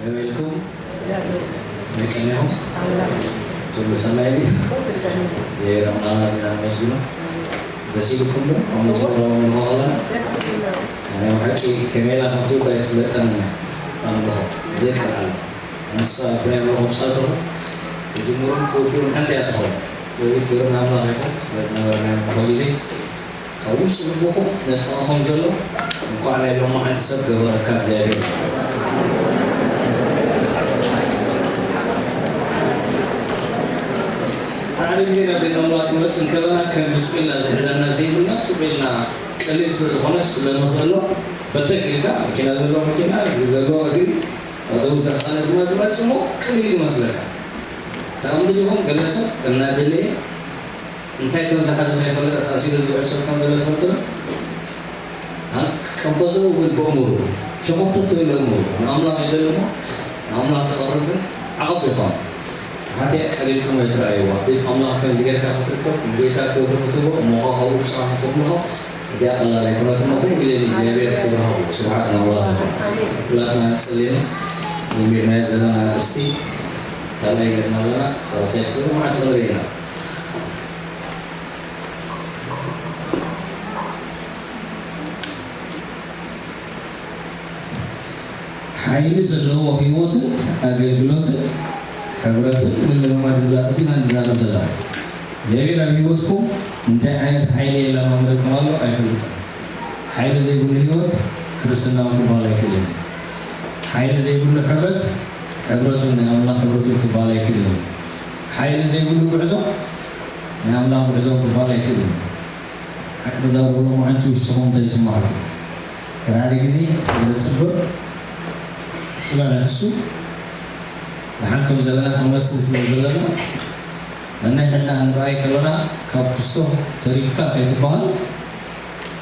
ከመይ ኢልኩም? ደቀኛኹም? ኩሉ ሰናይ ድዩ? የረምና ዜና ነመስግኖ። ደስ ኢልኩም ዶ? ኣብ መዝሙር ዳዊት ንረኽቦ ኣለና። ናይ ብሓቂ ከመይ ኢላ ከም ትውዳ ኣይትፍለጠን እያ። ኣምልኾ ደቂ ኣለ። ንሳ ብናይ ኣምልኾ ምሳልትኹም ክጅምሩን ክውድኡን ሓንቲ እያ ትኸውን። ስለዚ ክብሪ ንኣምላኽ ይኹን። ስለ ዝነበረ ናይ ኣምልኾ ግዜ ካብ ውሽጢ ልብኹም ነጸንኹም ዘሎ እንኳዕ ናይ ሎማዓንቲ ሰብ ገበረካ እግዚኣብሔር። ሓደ ግዜ ናብ ቤት ኣምላኽ ክንመጽእ እንከለና ከምዚ ስቕ ኢልና ዝሕዘና ዘይብልና ስቕ ኢልና ቀሊል ስለ ዝኾነ ስለ ንኽእሎ በተክ ኢልካ መኪና ዘለዎ መኪና እግሪ ዘለዎ እግሪ ኣደው ዘኻለ ድማ ዝመጽእ እሞ ቀሊል ይመስለካ። ተቐምጥ ይኹን ገለ ሰብ እናደለየ እንታይ ከም ዝሓዘ ከይፈለጠ ተኣሲሩ ዝውዕል ሰብ ከም ዘሎ ትፈልጡ ዶ? አ- ቀንፈዘው ብል በእምሩ ሸኾኽተት ትብል እምሩ ንኣምላኽ ይደሊ እሞ ንኣምላኽ ክቐርብ ግን ዓቐብ ይኾን። ሓትያ ቀሊልኩም ኣይትረኣይዋ። ቤት ኣምላኽ ከምዚ ጌርካ ክትርከብ ንጎይታ ክብሪ ክትህቦ እሞ ኸዓ ካብ ውሽጥኻ ከተምልኾ እዚኣ ቀላል ኣይኮነትን እሞ ኩሉ ግዜ ንእግዚኣብሔር ክብሪ ሃቡ። ስብሓት ንኣምላኽ ይኹን። ኩላትና ንጽሊ ኢና። ጀሚርናዮ ዘለና ኣርእስቲ ካልኣይ ጌርና ኣለና። ሳልሳይ ክፍሊ መዓልቲ ክንርኢ ኢና። ሓይሊ ዘለዎ ህይወትን ኣገልግሎትን ሕብረትን ምልምማድ ዝብላ ርእሲ ኢና ንዛረብ ዘለና። እግዚኣብሔር ኣብ ህይወትኩም እንታይ ዓይነት ሓይሊ የለማምደኩም ኣሎ ኣይፈልጥን። ሓይሊ ዘይብሉ ህይወት ክርስትና እውን ክበሃል ኣይክእልን። ሓይሊ ዘይብሉ ሕብረት፣ ሕብረት እውን ናይ ኣምላኽ ሕብረት እውን ክበሃል ኣይክእልን። ሓይሊ ዘይብሉ ጉዕዞ ናይ ኣምላኽ ጉዕዞ ክበሃል ኣይክእልን። ሓቂ ተዛረቡ፣ ሎማዓንቲ ውሽጥኹም እንታይ ይስማዕኩም? ሓደ ግዜ ስለ ንጽብር፣ ስለ ንሕሱ፣ ደሓን ከም ዘለና ክንመስል ስለ ዘለና፣ ነናይ ሕድና ክንረኣይ ከለና ካብ ክስቶ ተሪፍካ ከይትበሃል፣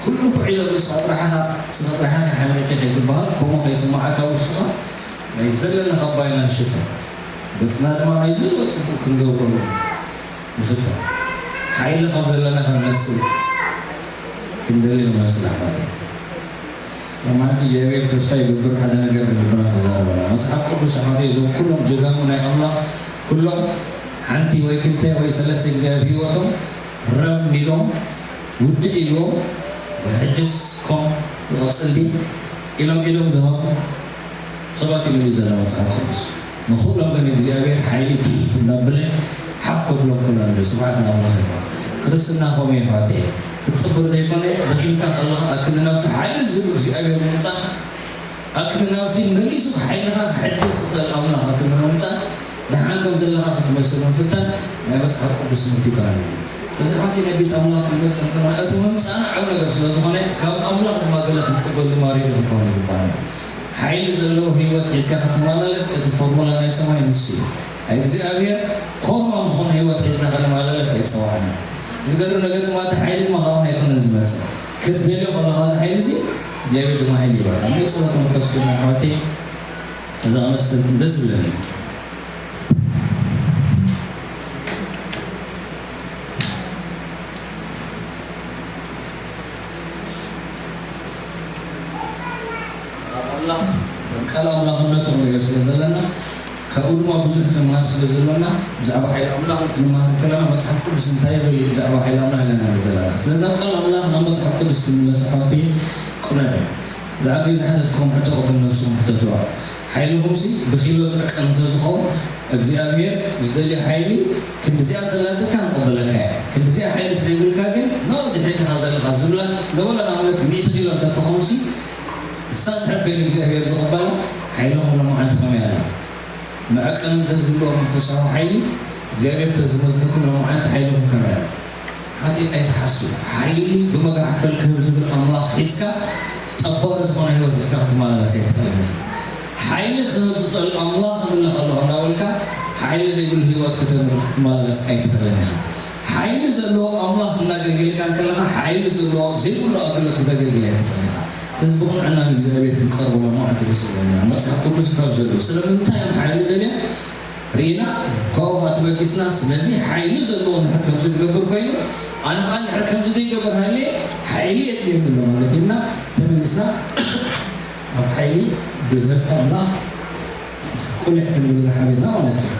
ኩሉ ንፉዕ እዩ ዘሎ፣ ንስኻ ጥራሕ ኢኻ፣ ንስኻ ጥራሕ ኢኻ ሓሚምካ ከይትበሃል፣ ከምኡ ከይስምዓካ ውሽጥኻ ናይ ዘለና ካባ ኢና ንሽፍን። ገጽና ድማ ናይ ዘሎ ጽቡቕ ክንገብረሉ ንፍትን። ሓይሊ ከም ዘለና ክንመስል ክንደሊ ንመስል ኣሕዋተይ። ሎማዓንቲ እግዚኣብሔር ተስፋ ይገብር ሓደ ነገር ንልብና ክዛረበና። መጽሓፍ ቅዱስ ኣሕዋተይ እዞም ኩሎም ጀጋኑ ናይ ኣምላኽ ኩሎም ሓንቲ ወይ ክልተ ወይ ሰለስተ ግዜ ኣብ ህይወቶም ረም ኢሎም ውድእ ኢልዎም ብሕጅስ ኮም ይቐጽል ድዩ ኢሎም ኢሎም ዝሃቡ ሰባት እዩ መሊኡ ዘሎ መጽሓፍ ቅዱስ። ንኹሎም ግን እግዚኣብሔር ሓይሊ እናበለ ሓፍ ከብሎም ከሎ ንርኢ። ስብሓት ንኣምላኽ ይኹን። ክርስትና ከምኡ እዩ ኣሕዋተይ። ክትጽብር ዘይኮነ ደኺምካ ከለኻ ኣክሊ ናብቲ ሓይሊ ዝህብ እግዚኣብሔር ምምጻእ ኣክሊ ናብቲ መሊሱ ሓይልኻ ክሕድስ ዝኽእል ኣምላኽ ኣክሊ ምምጻእ ደሓን ከም ዘለኻ ክትመስል ምፍታን ናይ መጽሓፍ ቅዱስ ትምህርቲ ይኮነን። እዚ በዚ ሓንቲ ናይ ቤት ኣምላኽ ክንመጽእ እንከለና እቲ ምምጻእና ዓቢ ነገር ስለ ዝኾነ ካብ ኣምላኽ ድማ ገለ ክንቅበል ድማ ሬዲ ክንከውን ይግባና። ሓይሊ ዘለዎ ህይወት ሒዝካ ክትመላለስ እቲ ፎርሙላ ናይ ሰማይ ንሱ እዩ። እግዚኣብሔር ኮርማም ዝኾነ ህይወት ሒዝና ክንመላለስ ኣይጸዋዕና። ዝገርም ነገር ድማ እቲ ሓይሊ ድማ ካብና ኣይኮነን ዝመጽእ። ክትደልዮ ከለኻ እዚ ሓይሊ እዚ እግዚኣብሔር ድማ ሓይሊ ይበካ። ናይ ጸሎት መንፈስ ቅዱስ ኣሕዋተይ እዛ ኣመስገንቲ ደስ ዝብለኒ። ኣብ ኣምላኽ ቃል ኣምላኽነቱ ንሪኦ ስለ ዘለና ካብኡ ድማ ብዙሕ ክንመሃር ስለ ዘሎና ብዛዕባ ሓይሊ ኣምላኽ ክንመሃር ከለና መፅሓፍ ቅዱስ እንታይ ይብል እዩ ብዛዕባ ሓይሊ ኣምላኽ ኢለና ዘለና። ስለዚ ናብ ቃል ኣምላኽ ናብ መፅሓፍ ቅዱስ ክንመለስ ኣሕዋተይ ቅኑዕ እዩ። ብዛዕባ ዝሓተትኩም ሕቶ ቅድም ነብስኹም ሕተትዋ። ሓይልኹምሲ ብኪሎ ዝዕቀን እንተዝኸውን እግዚኣብሔር ዝደልዮ ሓይሊ ክንዲዚኣ እንተላትካ ክቕበለካ እየ። ክንዲዚኣ ሓይሊ ዘይብልካ ግን ኖ ድሕሪትኻ ዘለኻ ዝብላ ገበላ ንኣብነት ሚእቲ ኪሎ እንተትኾንሲ እሳ እንድሕር ኮይኑ እግዚኣብሔር ዝቕበላ ሓይልኹም ሎማዓንቲ ከመይ ኣላ? መዐቀኒ እንተዝህልዎ መንፈሳዊ ሓይሊ እግዚኣብሔር ተዝመዝነኩም ሎማዓንቲ ሓይልኹም ከመይ ኣላ? ሓጢኣት ኣይትሓስቡ። ሓይሊ ብመጋሕፈል ክህብ ዝብል ኣምላኽ ሒዝካ ጠባሪ ዝኾነ ህይወት ሒዝካ ክትመላለስ ኣይትኽእልን ኢኻ። ሓይሊ ክህብ ዝኽእል ኣምላኽ እምልኽ ኣለኹ እንዳበልካ ሓይሊ ዘይብሉ ህይወት ክትምርሕ ክትመላለስ ኣይትኽእልን ኢኻ። ሓይሊ ዘለዎ ኣምላኽ እናገልገልካ እንከለኻ ሓይሊ ዘለዎ ዘይብሉ ኣገልግሎት ክተገልግል ኣይትኽእልን ኢኻ። ስለዚ ብቕንዕና ንእግዚኣብሔር ክንቀርበሎም መዓልቲ ደስ ይብለኒ። መጽሓፍ ቅዱስ ካብ ዘሎ ስለምንታይ እዮም ሓይሊ ደልያ ርኢና ካብኡ ኸዓ ተበጊስና፣ ስለዚ ሓይሊ ዘለዎ እንድሕር ከምዚ ዝገብር ኮይኑ፣ ኣነ ኸዓ እንድሕር ከምዚ ዘይገብር ሃልየ፣ ሓይሊ የድልየኒ ኣሎ ማለት እዩ። እና ተመሊስና ኣብ ሓይሊ ዝህብ ኣምላኽ ቁሊሕ ክንብል ኢና ሓቢርና ማለት እዩ።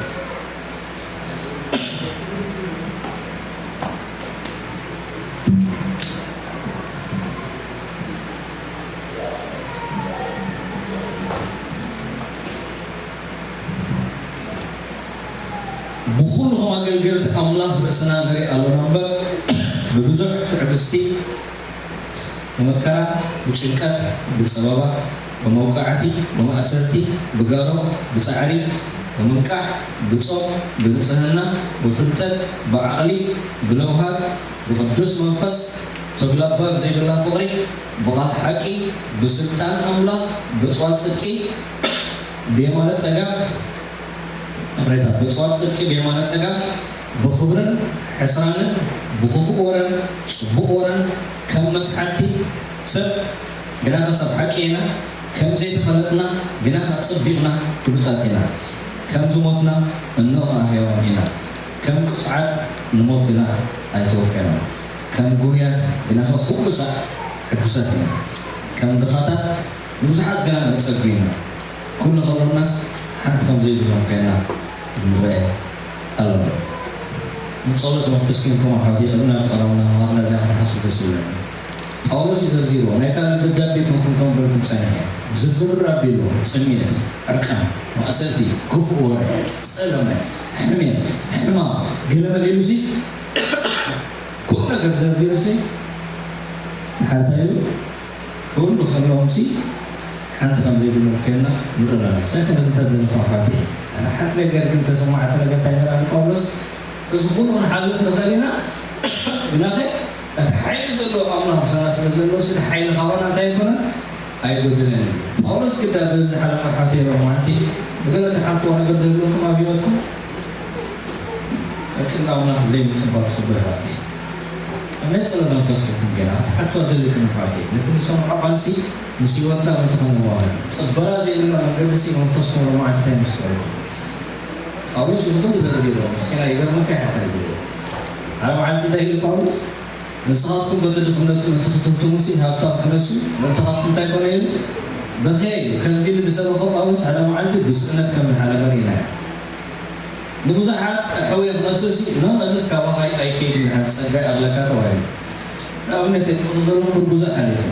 ብኹሉ ከም ኣገልገልቲ ኣምላኽ ርእስና ንርኢ ኣሎና እምበር፣ ብብዙሕ ትዕግስቲ፣ ብመከራ፣ ብጭንቀት፣ ብጸበባ፣ ብመውቃዕቲ፣ ብማእሰርቲ፣ ብጋሮ፣ ብጻዕሪ፣ ብምንቃሕ፣ ብጾም፣ ብንጽህና፣ ብፍልጠት፣ ብዓቕሊ፣ ብለውሃት፣ ብቅዱስ መንፈስ፣ ተጉላባ ብዘይብላ ፍቕሪ፣ ብቓል ሓቂ፣ ብስልጣን ኣምላኽ፣ ብጽዋት ጽድቂ፣ ብየማነ ጸጋም፣ ይቕሬታ፣ ብጽዋት ጽድቂ ብየማነ ጸጋም፣ ብኽብርን ሕስራንን፣ ብኽፉእ ወረን ጽቡቕ ወረን፣ ከም መስሓቲ ሰብ ግናኸ ሰብ ሓቂ ኢና፣ ከም ዘይተፈለጥና ግናኸ ኣጸቢቕና ፍሉጣት ኢና፣ ከም ዝሞትና እንሆ ኸኣ ሕያዋን ኢና፣ ከም ቅጹዓት ንሞት ግና ኣይተወፈናን፣ ከም ጉህያት ግናኸ ኹሉ ሳዕ ሕጉሳት ኢና፣ ከም ድኻታት ንብዙሓት ግና ነጸግብ ኢና። ኩሉ ከሎናስ ሓንቲ ከም ዘይብሎም ኮይና ንረአ ኣሎና። ንጸሎት መንፈስ ኮይንኩም ኣሕዋተይ፣ ቅድሚ ናብ ቀረብና ምሃርና እዚኣ ክትሓስቡ ደስ ይብለኒ። ጳውሎስ እዩ ዘርዚርዎ። ናይ ካልእ ደብዳቤ ኮንኩም ከም በልኩም ጸኒሐ። ዝርዝር ኣቢልዎ፣ ጥምየት፣ ዕርቃን፣ ማእሰርቲ፣ ክፉእ ወረ፣ ጸለመ፣ ሕሜት፣ ሕማም፣ ገለመለ ኢሉሲ ኩሉ ነገር ዘርዚሩሲ እንታይ ኢሉ? ክብሉ ከለዎም ሲ ሓንቲ ከም ዘይብሎም ኮይና ንርኢ ኣለና። ሰከነ እንተ ዘለኹ ኣሕዋተይ፣ ኣነ ሓንቲ ነገር ግን ተሰማዕቲ ነገር እንታይ ነራ ንጳውሎስ፣ እዚ ኩሉ ክንሓልፍ ንኽእል ኢና፣ ግናኸ እቲ ሓይሊ ዘለዎ ኣምላኽ ምሳና ስለ ዘለዎ፣ ስለ ሓይሊ ካባና እንታይ ኣይኮነን? ኣይጎድለን እዩ። ጳውሎስ ግዳ በዚ ዝሓለፈ ኣሕዋተይ ሎማዓንቲ ብገለ ትሓልፍዎ ነገር ዝህልወኩም ኣብ ህይወትኩም፣ ቀቅና ኣምላኽ ዘይምቅባል ጽቡቕ ኣሕዋተይ። ኣብ ናይ ጸሎት መንፈስ ክልኩም ጌና ክትሓትዋ ደሊኩም ኣሕዋተይ። ነቲ ንሰምዖ ቃልሲ ምስ ህይወትና ምእንቲ ክንዋሃድ። ጽበራ ዘይብልና መንገዲ ሲ መንፈስኩም ሎማዓንቲ እንታይ ይመስለኩም? ጳውሎስ እዚ ኩሉ ዘርዚርዎ፣ ምስኪና ይገርመካ እዩ ሓደ ግዜ። ሓደ መዓልቲ እንታይ ኢሉ ጳውሎስ? ንስኻትኩም በቲ ድኽነቱ ምእንቲ ክትህብትሙ ሲ ሃብታም ክነሱ፣ ምእንታኻትኩም እንታይ ኮነ ኢሉ? በኸየ ኢሉ። ከምዚ ኢሉ ዝሰበኾ ጳውሎስ ሓደ መዓልቲ ብስእነት ከም ዝሓለፈ ርኢናዮ። ንብዙሓት ኣሕውየ ክነሱ ሲ፣ ኖ፣ እዝስ ካባኻ ኣይከይድን፣ ሓንቲ ጸጋ ይኣኽለካ ተባሂሉ። ንኣብነት፣ እቲ ዘለኹም ብርጉዞ ሓሊፉ።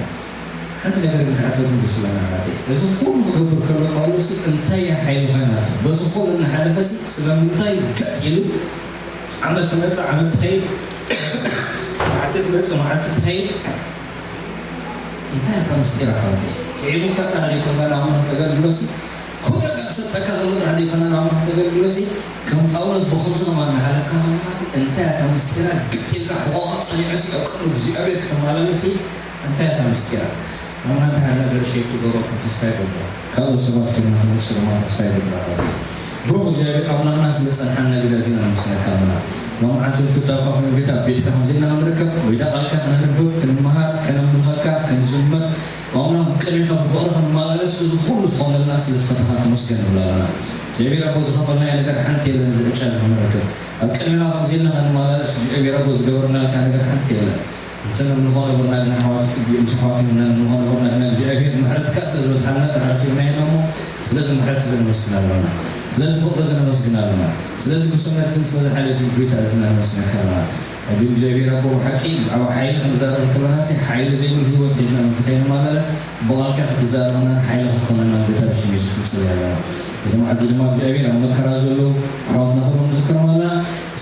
ሓንቲ ነገር ግን ክሓተኩም ደስ ይብለኒ ኣሕዋተይ። እዚ ኩሉ ክገብር ከሎ ጳውሎስ ሲ እንታይ እያ ሓይሉ ኮይናቶ? በዚ ኩሉ እናሓለፈ ሲ ስለምንታይ ገጥ ኢሉ ዓመት ትመጽእ ዓመት ትኸይድ፣ መዓልቲ ትመጽእ መዓልቲ ትኸይድ? እንታይ እታ ምስጢር ኣሕዋተይ? ጥዒሙካ ጥራሕ ዘይኮንካ ንኣምላኽ ተገልግሎ ሲ ኩሉ ነገር ክሰጠካ ከሎ ጥራሕ ዘይኮነ ንኣምላኽ ተገልግሎ ሲ ከም ጳውሎስ ብኸምዚ ከማን እናሓለፍካ ከለኻ ሲ እንታይ እታ ምስጢራ? ግጥ ኢልካ ሕቖኻ ጸኒዑ ሲ ኣብ ቅድሚ እግዚኣብሔር ክትመላለስ ሲ እንታይ እታ ምስጢራ? ሎማዓንቲ ሓደ ነገር ሸይር ክገብረኩም ተስፋ ይገብር። ካልኦት ሰባት ኮይንና ክንወጽእ ድማ ተስፋ ይገብር ኣሕዋተይ። ብሩኽ እግዚኣብሔር ኣምላኽና ስለ ጸንሓና ግዜ ኣዚና ነመስግነካ ኣለና። ሎማዓንቲ ፍታውካ ኮይኑ ጌታ ኣብ ቤትካ ከም ዜና ክንርከብ፣ ወይዳ ቃልካ ከነንብብ፣ ክንመሃር፣ ከነምልኸካ፣ ክንዝምር፣ ኣምላኽ ቅድሚኻ ብፍቕሪ ክንመላለስ እዚ ኩሉ ዝኾነልና ስለ ዝፈተኻ ተመስገን ንብል ኣለና። እግዚኣብሔር ኣቦ ዝኸፈልናዮ ነገር ሓንቲ የለን እዚ ዕጫ እዚ ክንረክብ። ኣብ ቅድሚኻ ከም ዜና ክንመላለስ እግዚኣብሔር ኣቦ ዝገበርናልካ ነገር ሓንቲ የለን። እንተ ነምልኾ ነበርና ግን ኣሕዋት፣ ምስ ኣሕዋት ነምልኾ ነበርና ግን እግዚኣብሔር ምሕረትካ ስለ ዝበዝሓልና ጥራሕ ርኪብናዮ ኢና እሞ፣ ስለዚ ምሕረት እዚ ነመስግን ኣለና። ስለዚ ፍቕሪ እዚ ነመስግን ኣለና። ስለዚ ግሱነት እዚ ስለ ዝሓለፍ እዚ ጎይታ እዚ ነመስግነካ ኣለና። ሕጂ እግዚኣብሔር ኣቦ ብሓቂ ብዛዕባ ሓይሊ ክንዛረብ እንከለና ሲ ሓይሊ ዘይብሉ ህይወት ሒዝና ምእንቲ ከይንመላለስ ብቓልካ ክትዛረበናን ሓይሊ ክትኮነናን ጎይታ ብሽም የሱስ ንጽሊ ኣለና። እዚ መዓልቲ ድማ እግዚኣብሔር ኣብ መከራ ዘለዉ ኣሕዋትና ኩሎም ንዝክሮም ኣለና።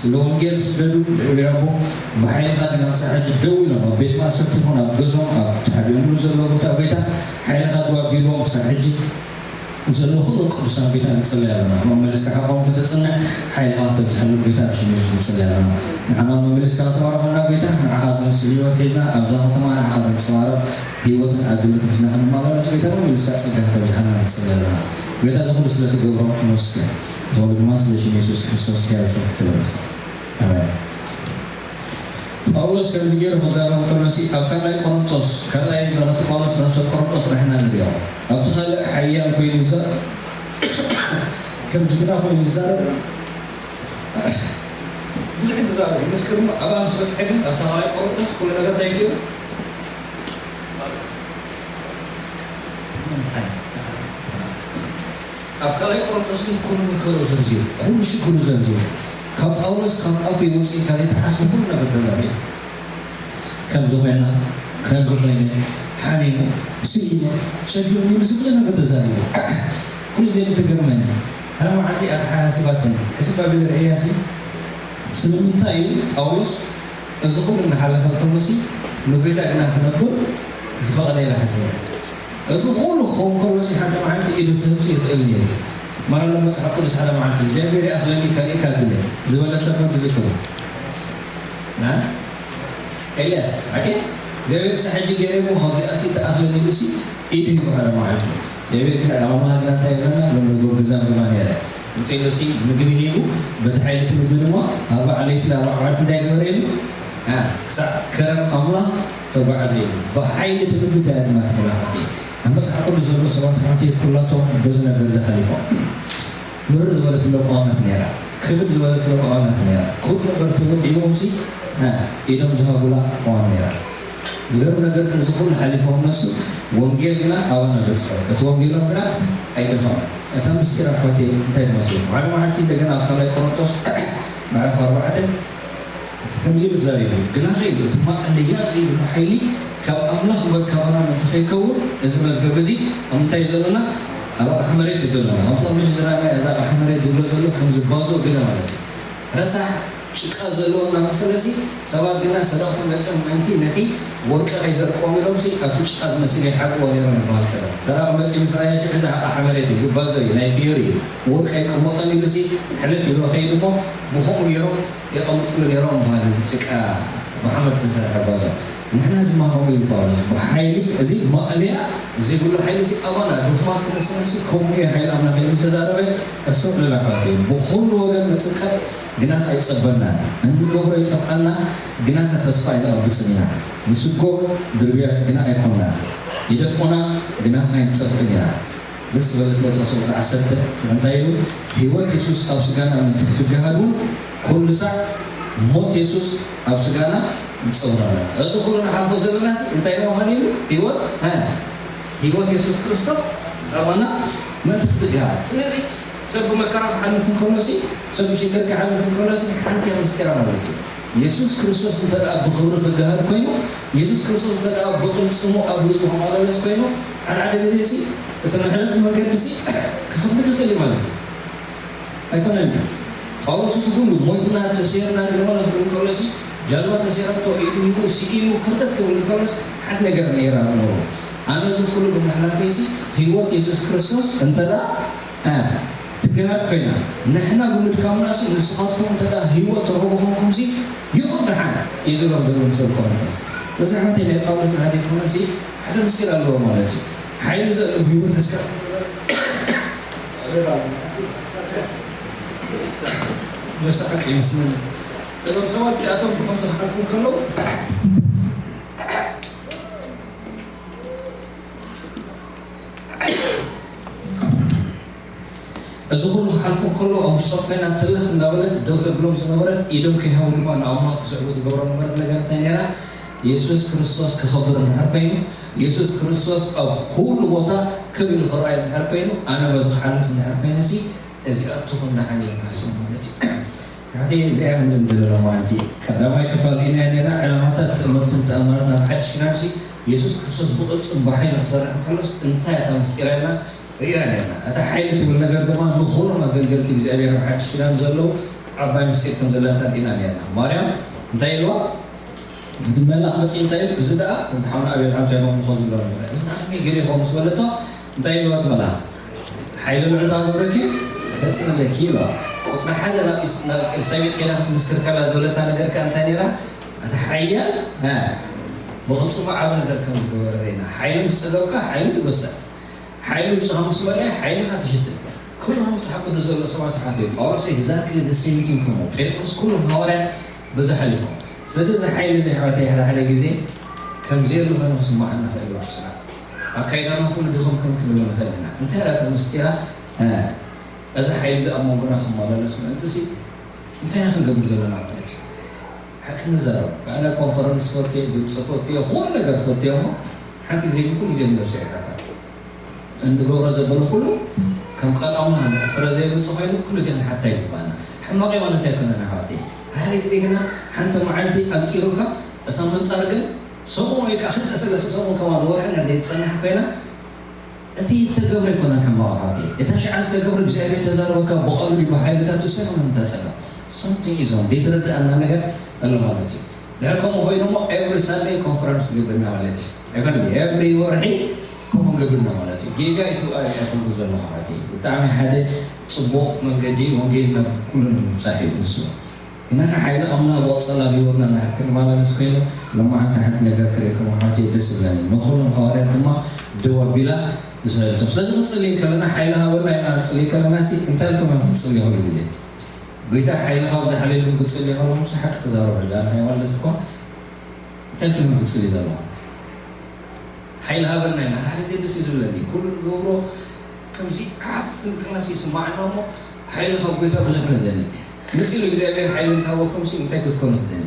ስለ ወንጌል ስደዱ እግዚኣብሔር ኣቦ ብሓይልኻ ግና ክሳብ ሕጂ ደው ኢሎም ኣብ ቤት ማእሰርቲ ይኹን ኣብ ገዝኦም ኣብ ተሓቢኦምሉ ዘለዉ ቦታ ጎይታ ሓይልኻ ደው ኣቢልዎም ክሳብ ሕጂ ዘለዉ ኩሎም ቅዱሳን ጎይታ ንጽሊ ኣለና። መመሊስካ ሓቆም ከተጽንዕ ሓይልኻ ከተብዝሐሎም ጎይታ ብሽም የሱስ ንጽሊ ኣለና። ንዓና መመሊስካ ከተባርኸና ጎይታ ንዓኻ ዝመስል ህይወት ሒዝና ኣብዛ ከተማ ንዓኻ ዘንጸባርቕ ህይወትን ኣገልግሎት ሒዝና ክንመላለስ ጎይታ መመሊስካ ጸጋ ከተብዝሓልና ንጽሊ ኣለና። ጎይታ እዚ ኩሉ ስለ ትገብሮ ተመስገን። እዚ ኩሉ ድማ ስለ ሽም የሱስ ክርስቶስ ሕያው ሽም ክትብል። ኣሜን። ጳውሎስ ከምዚ ገይሩ ክዛረብ ከሎ ሲ ኣብ ካልኣይ ቆሮንቶስ፣ ካልኣይ መልእኽቲ ጳውሎስ ናብ ሰብ ቆሮንቶስ ርሕና ንሪኦ። ኣብቲ ካልእ ሓያል ኮይኑ ይዛረብ፣ ከም ጅግና ኮይኑ ይዛረብ፣ ብዙሕ ይዛረብ። ምስ ቅድሚ ኣብኣ ምስ በጽሐ ግን ኣብታ ካልኣይ ቆሮንቶስ ኩሉ ነገር እንታይ ገይሩ? ኣብ ካልኣይ ቆሮንቶስ ግን ኩሉ መከርኡ ዘርዚሩ፣ ኩሉ ሽግሩ ዘርዚሩ፣ ካብ ጳውሎስ ካብ ኣፉ ይወጽእ ኢልካ ዘይትሓስቦ ኩሉ ነገር ተዛሪቡ። ከምዚ ኮይና፣ ከምዚ ኮይነ፣ ሓሚመ፣ ስኢነ፣ ሸጊሩኒ ኢሉ ብዙሕ ነገር ተዛሪቡ። ኩሉ ግዜ ብትገርመኒ፣ ሓደ መዓልቲ ኣተሓሳሲባትኒ፣ ሕስብ ኣቢለ ርእየያሲ፣ ስለምንታይ እዩ ጳውሎስ እዚ ኩሉ እናሓለፈ ከሎሲ ንጎይታ ግና ክነብር ዝፈቐደ ኢለ ሓሲበ። እዚ ኩሉ ክኸውን ከሎሲ ሓንቲ መዓልቲ ኢዱ ክህብሲ ይኽእል ነይሩ እዩ። ማራ ሎ መጽሓፍ ቅዱስ ሓደ መዓልቲ እግዚኣብሔር ይኣኽለኒ ከርእየካ ድለ ዝበለ ሰብ ከም ትዝክሩ። እ? ኤልያስ፣ ኣኬ? እግዚኣብሔር ክሳብ ሕጂ ገይረ እሞ ካብዚኣሲ ተኣኽለኒ ኢሉሲ ኢዱ ሂቡ ሓደ መዓልቲ። እግዚኣብሔር ግን ኣብ ኣምላኽ ግና እንታይ ይብለና? ሎም ንጎ ገዛ ብማ ነይረ። ውፅኢሉሲ ምግቢ ሂቡ፣ በቲ ሓይሊ እቲ ምግቢ ድማ ኣርባዓ ለይቲ ኣርባዓ መዓልቲ እንታይ ገበረ ኢሉ? እ፣ ክሳዕ ከረን ኣምላኽ ተጓዕዘ ኢሉ። ብሓይሊ እቲ ምግቢ እንታይ ድማ ተፈላቐቲ። ኣብ መጽሓፍ ቅዱስ ዘሎ ሰባት ሓንቲ ኩላቶም በዚ ነገር እዚ ሓሊፎም። ምርር ዝበለትሎም እዋናት ነይራ። ክብድ ዝበለትሎም እዋናት ነይራ። ኩሉ ነገር ተወዲእዎምሲ፣ እ፣ ኢዶም ዝሃቡላ እዋን ነይራ። ዝገርም ነገር ግን እዚ ኩሉ ሓሊፎም ነሱ ወንጌል ግና ኣባና በጽሖ። እቲ ወንጌሎም ግና ኣይደኸመን። እታ ምስጢር ኣሕዋተይ እንታይ ትመስለኩም? ሓደ መዓልቲ እንደገና ኣብ ካልኣይ ቆሮንቶስ ምዕራፍ ኣርባዕተ ከምዚ ኢሉ ተዛሪቡ፣ ግናኸ ኢሉ እቲ ማእለያ ዘይብሉ ሓይሊ ካብ ኣምላኽ እምበር ካባና ምእንቲ ከይከውን፣ እዚ መዝገብ እዚ ኣብ ምንታይ እዩ ዘሎና? ኣብ ኣቕሓ መሬት እዩ ዘሎና። ኣብቲ ቅድሚ ዝረኣናዮ እዛ ኣቕሓ መሬት ዝብሎ ዘሎ ከምዚ ባዞ ግደ ማለት እዩ። ረሳሕ ጭቃ ዘለዎ እናመሰለሲ፣ ሰባት ግና ሰረቕቲ መጺኦም ምእንቲ ነቲ ወርቂ ከይሰርቅዎም ኢሎምሲ ኣብቲ ጭቃ ዝመሲሉ ይሓብእዎ ነይሮም ይበሃል ቀደም። ሰራቒ መጺኡ ምስ ረኣየ ሽዑ እዚ ኣቕሓ መሬት እዩ፣ እዚ ባዞ እዩ፣ ናይ ፍዮሪ እዩ፣ ወርቂ ኣይቅመጦን ኢሉሲ ሕልፍ ኢሉ ከይዱ እሞ ብኸምኡ ገይሮም የቐምጥሉ ነይሮም በሃሊ፣ እዚ ጭቃ ብሓመድ ዝተሰርሐ ባዞ። ንሕና ድማ ከምኡ ኢሉ ጳውሎስ፣ ብሓይሊ እዚ ማእለያ ዘይብሉ ሓይሊ እዚ ኣባና ድኹማት ክንስንሲ፣ ከምኡ እዩ ሓይሊ ኣምላኽ ኢሉ ዝተዛረበ። እሱ ልል ኣሕዋት እዩ። ብኹሉ ወገን ንጽንቀት፣ ግናኸ ኣይጸበናን። እንገብሮ ይጠፍኣና፣ ግናኸ ተስፋ ኣይነቐብጽን ኢና። ንስጎግ ድርብያት ግና ኣይኮንናን። ይደፍኡና፣ ግናኸ ኣይንጠፍእን ኢና። ደስ ዝበለት ነጥብ ቁጽሪ ዓሰርተ እንታይ ኢሉ? ህይወት የሱስ ኣብ ስጋና ምእንቲ ክትገሃድ እውን ኩሉ ሳዕ ሞት የሱስ ኣብ ስጋና ንጸውር ኣለና። እዚ ኩሉ ንሓልፎ ዘለናሲ እንታይ ንምዃን ኢሉ? ህይወት፣ እ፣ ህይወት የሱስ ክርስቶስ ኣባና ምእንቲ ክትገሃድ። ስለዚ ሰብ ብመከራ ክሓልፍ እንከሎሲ፣ ሰብ ብሽግር ክሓልፍ እንከሎሲ ሓንቲ እያ ምስጢራ ማለት እዩ። የሱስ ክርስቶስ እንተ ደኣ ብኽብሪ ክገሃድ ኮይኑ፣ የሱስ ክርስቶስ እንተ ደኣ ብቕልጽሙ ኣብ ህዝቡ ክመላለስ ኮይኑ፣ ሓደ ሓደ ግዜሲ እቲ መሕለፊ መንገዲሲ ክኸብድ ይኽእል እዩ ማለት እዩ። ኣይኮነን ድዩ? ጳውሎስ እዚ ኩሉ ሞይትና ተሰይርና ግንባና ክብል ከሎሲ፣ ጃልባ ተሰይረቶ ኢዱ ሂቡ ስኢኑ ክርተት ክብል ከሎስ ሓንቲ ነገር ነይራ ኖሮ። ኣነ እዚ ኩሉ ብምሕላፈይሲ ህይወት የሱስ ክርስቶስ እንተ ደኣ፣ እ፣ ትገሃድ ኮይና፣ ንሕና ብምድካምናሲ ንስኻትኩም እንተ ደኣ ህይወት ትረኽቡ ኮንኩምሲ ይኹን ደሓን እዩ ዝብሎም ዘሎ ንሰብ ቆሮንቶስ። በዚ ኣሕዋተይ ናይ ጳውሎስ ንዓዲ ኮነሲ ሓደ ምስጢር ኣለዎ ማለት እዩ። ሓይሊ ዘለዎ ህይወት እስከ መሳዕቂ ይመስለኒ። እዞም ሰባት እዚኣቶም ብኸምዚ ክሓልፉ ከለዉ እዚ ኩሉ ክሓልፉ ከሎ ኣብ ውሽጦም ኮይና ትልኽ እናበለት ደው ተብሎም ዝነበረት ኢዶም ከይሃቡ ድማ ንኣምላኽ ክስዕቡ ትገብሮ ነበረት ነገር እንታይ ነይራ? የሱስ ክርስቶስ ክኸብር እንድሕር ኮይኑ፣ የሱስ ክርስቶስ ኣብ ኩሉ ቦታ ክብ ኢሉ ክረኣይ እንድሕር ኮይኑ፣ ኣነ በዚ ክሓልፍ እንድሕር ኮይነሲ እዚኣትኹም ደሓን እዮም ክሓስቡ ማለት እዩ። ሕቲ እዚኣ ክንብል ዘለና ማለት እዩ። ቀዳማይ ክፋል ኢና ነይራ ዕላማታት ትእምርትን ተኣምራትን ኣብ ሓድሽ ኪዳንሲ የሱስ ክርስቶስ ብቕልጽም ብሓይሊ ክሰርሕ እንከሎስ እንታይ እታ ምስጢራ ኢልና ርኢና ነርና። እታ ሓይሊ ትብል ነገር ድማ ንኹሎም ኣገልገልቲ እግዚኣብሔር ኣብ ሓድሽ ኪዳን ዘለዉ ዓባይ ምስጢር ከም ዘለታ ርኢና ነርና። ማርያም እንታይ ኢልዋ? እቲ መልኣኽ መጺኡ እንታይ ኢሉ? እዚ ደኣ ወዲ ሓውና ኣቤል ሓብታይ መምልኾ ዝብሎ ነበረ። እዚ ደኣ ከመይ ገይሩ ይኸውን ምስ በለቶ እንታይ ኢልዋ እቲ መልኣኽ? ሓይሊ ልዑል ታገብረኪ ፈጽመለኪ ኢልዋ። ቁጽሪ ሓደ ናብ ኢስ-፣ ናብ ኤልሳቤጥ ከይዳ ክትምስክር ከላ ዝበለታ ነገር ከኣ እንታይ ነይራ? እቲ ሓያል፣ እ፣ ብቕልጽሙ ዓቢ ነገር ከም ዝገበረ ርኢና። ሓይሊ ምስ ጸገብካ ሓይሊ ትጎሰል። ሓይሉ ንስኻ ምስ መለኣ ሓይልኻ ትሽትን። ኩሎም መጽሓፍ ቅዱስ ዘሎ ሰባት ይሓትዩ። ጳውሎስ exactly the same thing ከምኡ። ጴጥሮስ ኩሎም ሃዋርያት በዚ ሓሊፎም። ስለዚ እዚ ሓይሊ እዚ ኣሕዋተይ ሓደ ሓደ ግዜ ከም ዘየሎ ኮይኑ ክስምዓና ይኽእል እዩ ውሽጥና። ኣካይዳና ኩሉ ድኹም ከም ክንብል ንኽእል ኢና። እንታይ ደኣ እቲ ምስጢራ? እ፣ እዚ ሓይሊ እዚ ኣብ መንጎና ክመላለስ ምእንትሲ እንታይ ኢና ክንገብር ዘለና ማለት እዩ? ሓቂ ንዛረብ። ኣነ ኮንፈረንስ ፈትየ፣ ግብፂ ፈትየ፣ ኩሉ ነገር ፈትየ እሞ ሓንቲ ግዜ ግን ኩሉ ግዜ ንነብሰይ ይሓታ። እንገብሮ ዘበለ ኩሉ ከም ቃል ኣምላኽ ፍረ ዘይመጽእ ኮይኑ ኩሉ ግዜ ክንሓታ ይግባና። ሕማቕ ማለት ኣይኮነን ኣሕዋተይ። ሓደ ግዜ ግና ሓንቲ መዓልቲ ኣንጢሩካ እታ ምንጣር ግን ሰሙን ወይ ከዓ ክልተ ሰለስተ ሰሙን ከማን ወርሒ እንድሕር ዘይትጸንሕ ኮይና እቲ እተገብሮ ኣይኮነን ሕማቕ ኣሕዋተይ። እታ ሽዓ ዝተገብሮ እግዚኣብሔር ተዛረበካ ብቓሉ ድዩ ብሓይልታቱ ሰብ ምንታይ ጸጋ። Something is wrong። ዘይተረድኣና ነገር ኣሎ ማለት እዩ። ድሕር ከምኡ ኮይኑ እሞ every Sunday ኮንፈረንስ ዝገብርና ማለት እዩ። ኣይኮነን every ወርሒ ከምኡ ንገብርና ማለት እዩ። ጌጋ እዩ ትብኣ ኣይኮንኩ ዘለኹ ኣሕዋተይ። ብጣዕሚ ሓደ ጽቡቕ መንገዲ ወንጌል ናብ ኩሉ ንምብጻሕ እዩ ንሱ። ግና ሓይሊ ኣምላኽ ብቐጸላ ኣብ ህይወትና እንድሕር ክንመላለስ ኮይኑ፣ ሎማዓንቲ ሓንቲ ነገር ክርእየኩም ኣሕዋተይ ደስ ዝብለኒ። ንኹሎም ሃዋርያት ድማ ደው ኣቢላ ዝሰለቶም። ስለዚ ክንጽሊ ከለና ሓይሊ ሃበና ኢልና ክንጽሊ ከለና ሲ እንታይ ኢልኩም እዮም ክትጽልዩ ኩሉ ግዜ? ጎይታ ሓይሊ ካብ ዝሓለሉ ክትጽሊ ከለኹም ሲ ሓቂ ክዛረብ ሕጂ ኣነ ከይመለስ እኳ እንታይ ኢልኩም እዮም ክትጽልዩ ዘለኹም? ሓይሊ ሃበና ኢና። ሓደ ግዜ ደስ እዩ ዝብለኒ። ኩሉ ንገብሮ ከምዚ ዓፍ ክንክናስ ይስማዓና እሞ ሓይሊ ካብ ጎይታ ብዙሕ ንደሊ። ምጽሉ እግዚኣብሔር ሓይሊ እንተሃበኩም ሲ እንታይ ክትኮኑ ትደሊ?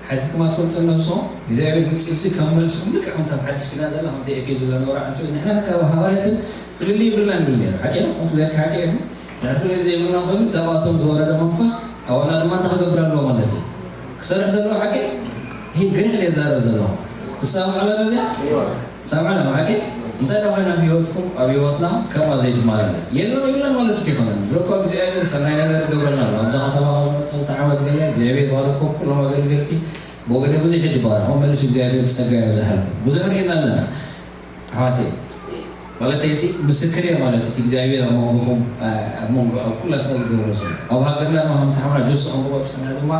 ሓቲትኩም ኣትፈልጡ ነብሶ እግዚኣብሔር ምጽልሲ ከም መልስኩም ልክዕ ከምታ ኣብ ሓድሽ ኪዳን ዘላ ከምቲ ኤፌሶ ዝብላ ነበራ ኣንቱ ንሕና ካብ ሃዋርያትን ፍልልይ ይብልና ንብል ነይሩ። ሓቂ ነው? ከምቲ ዘካ ሓቂ እዩ። ድሕሪ ፍልልይ ዘይብልና ኮይኑ ተባቶም ዝወረደ መንፈስ ኣዋና ድማ እንታይ ክገብር ኣለዎ ማለት እዩ? ክሰርሕ ዘለዎ ሓቂ ይህ ግሪክ እየ ዛረብ ዘለኹ። ትሰማማዕ ኣለና እዚኣ? ትሰማማዕ ኣለና ሓቂ? እንታይ ደኣ ኮይና ኣብ ህይወትኩም ኣብ ህይወትና ከምኣ ዘይትመላለስ የለን ይብለን ማለት እኮ ኣይኮነን። ድሮ እኮ እግዚኣብሔር ሰናይ ነገር ይገብረልና ኣሎ። ኣብዛ ከተማ ካብ ዝመፅእ ክልተ ዓመት ገለ እግዚኣብሔር ባረኮም ኩሎም ኣገልገልቲ ብወገነ ብዙሕ ይባረኹም መልሱ እግዚኣብሔር ፀጋ የብዝሓልኩም። ብዙሕ ርኢና ኣለና። ኣሕዋተይ ማለተይ ሲ ምስክር እየ ማለት እቲ እግዚኣብሔር ኣብ መንጎኹም ኣብ መንጎ ኣብ ኩላትና ዝገብሮ ዘሎ ኣብ ሃገርና ድማ ከምቲ ሓምና ጆሲ ከምዝበፅና ድማ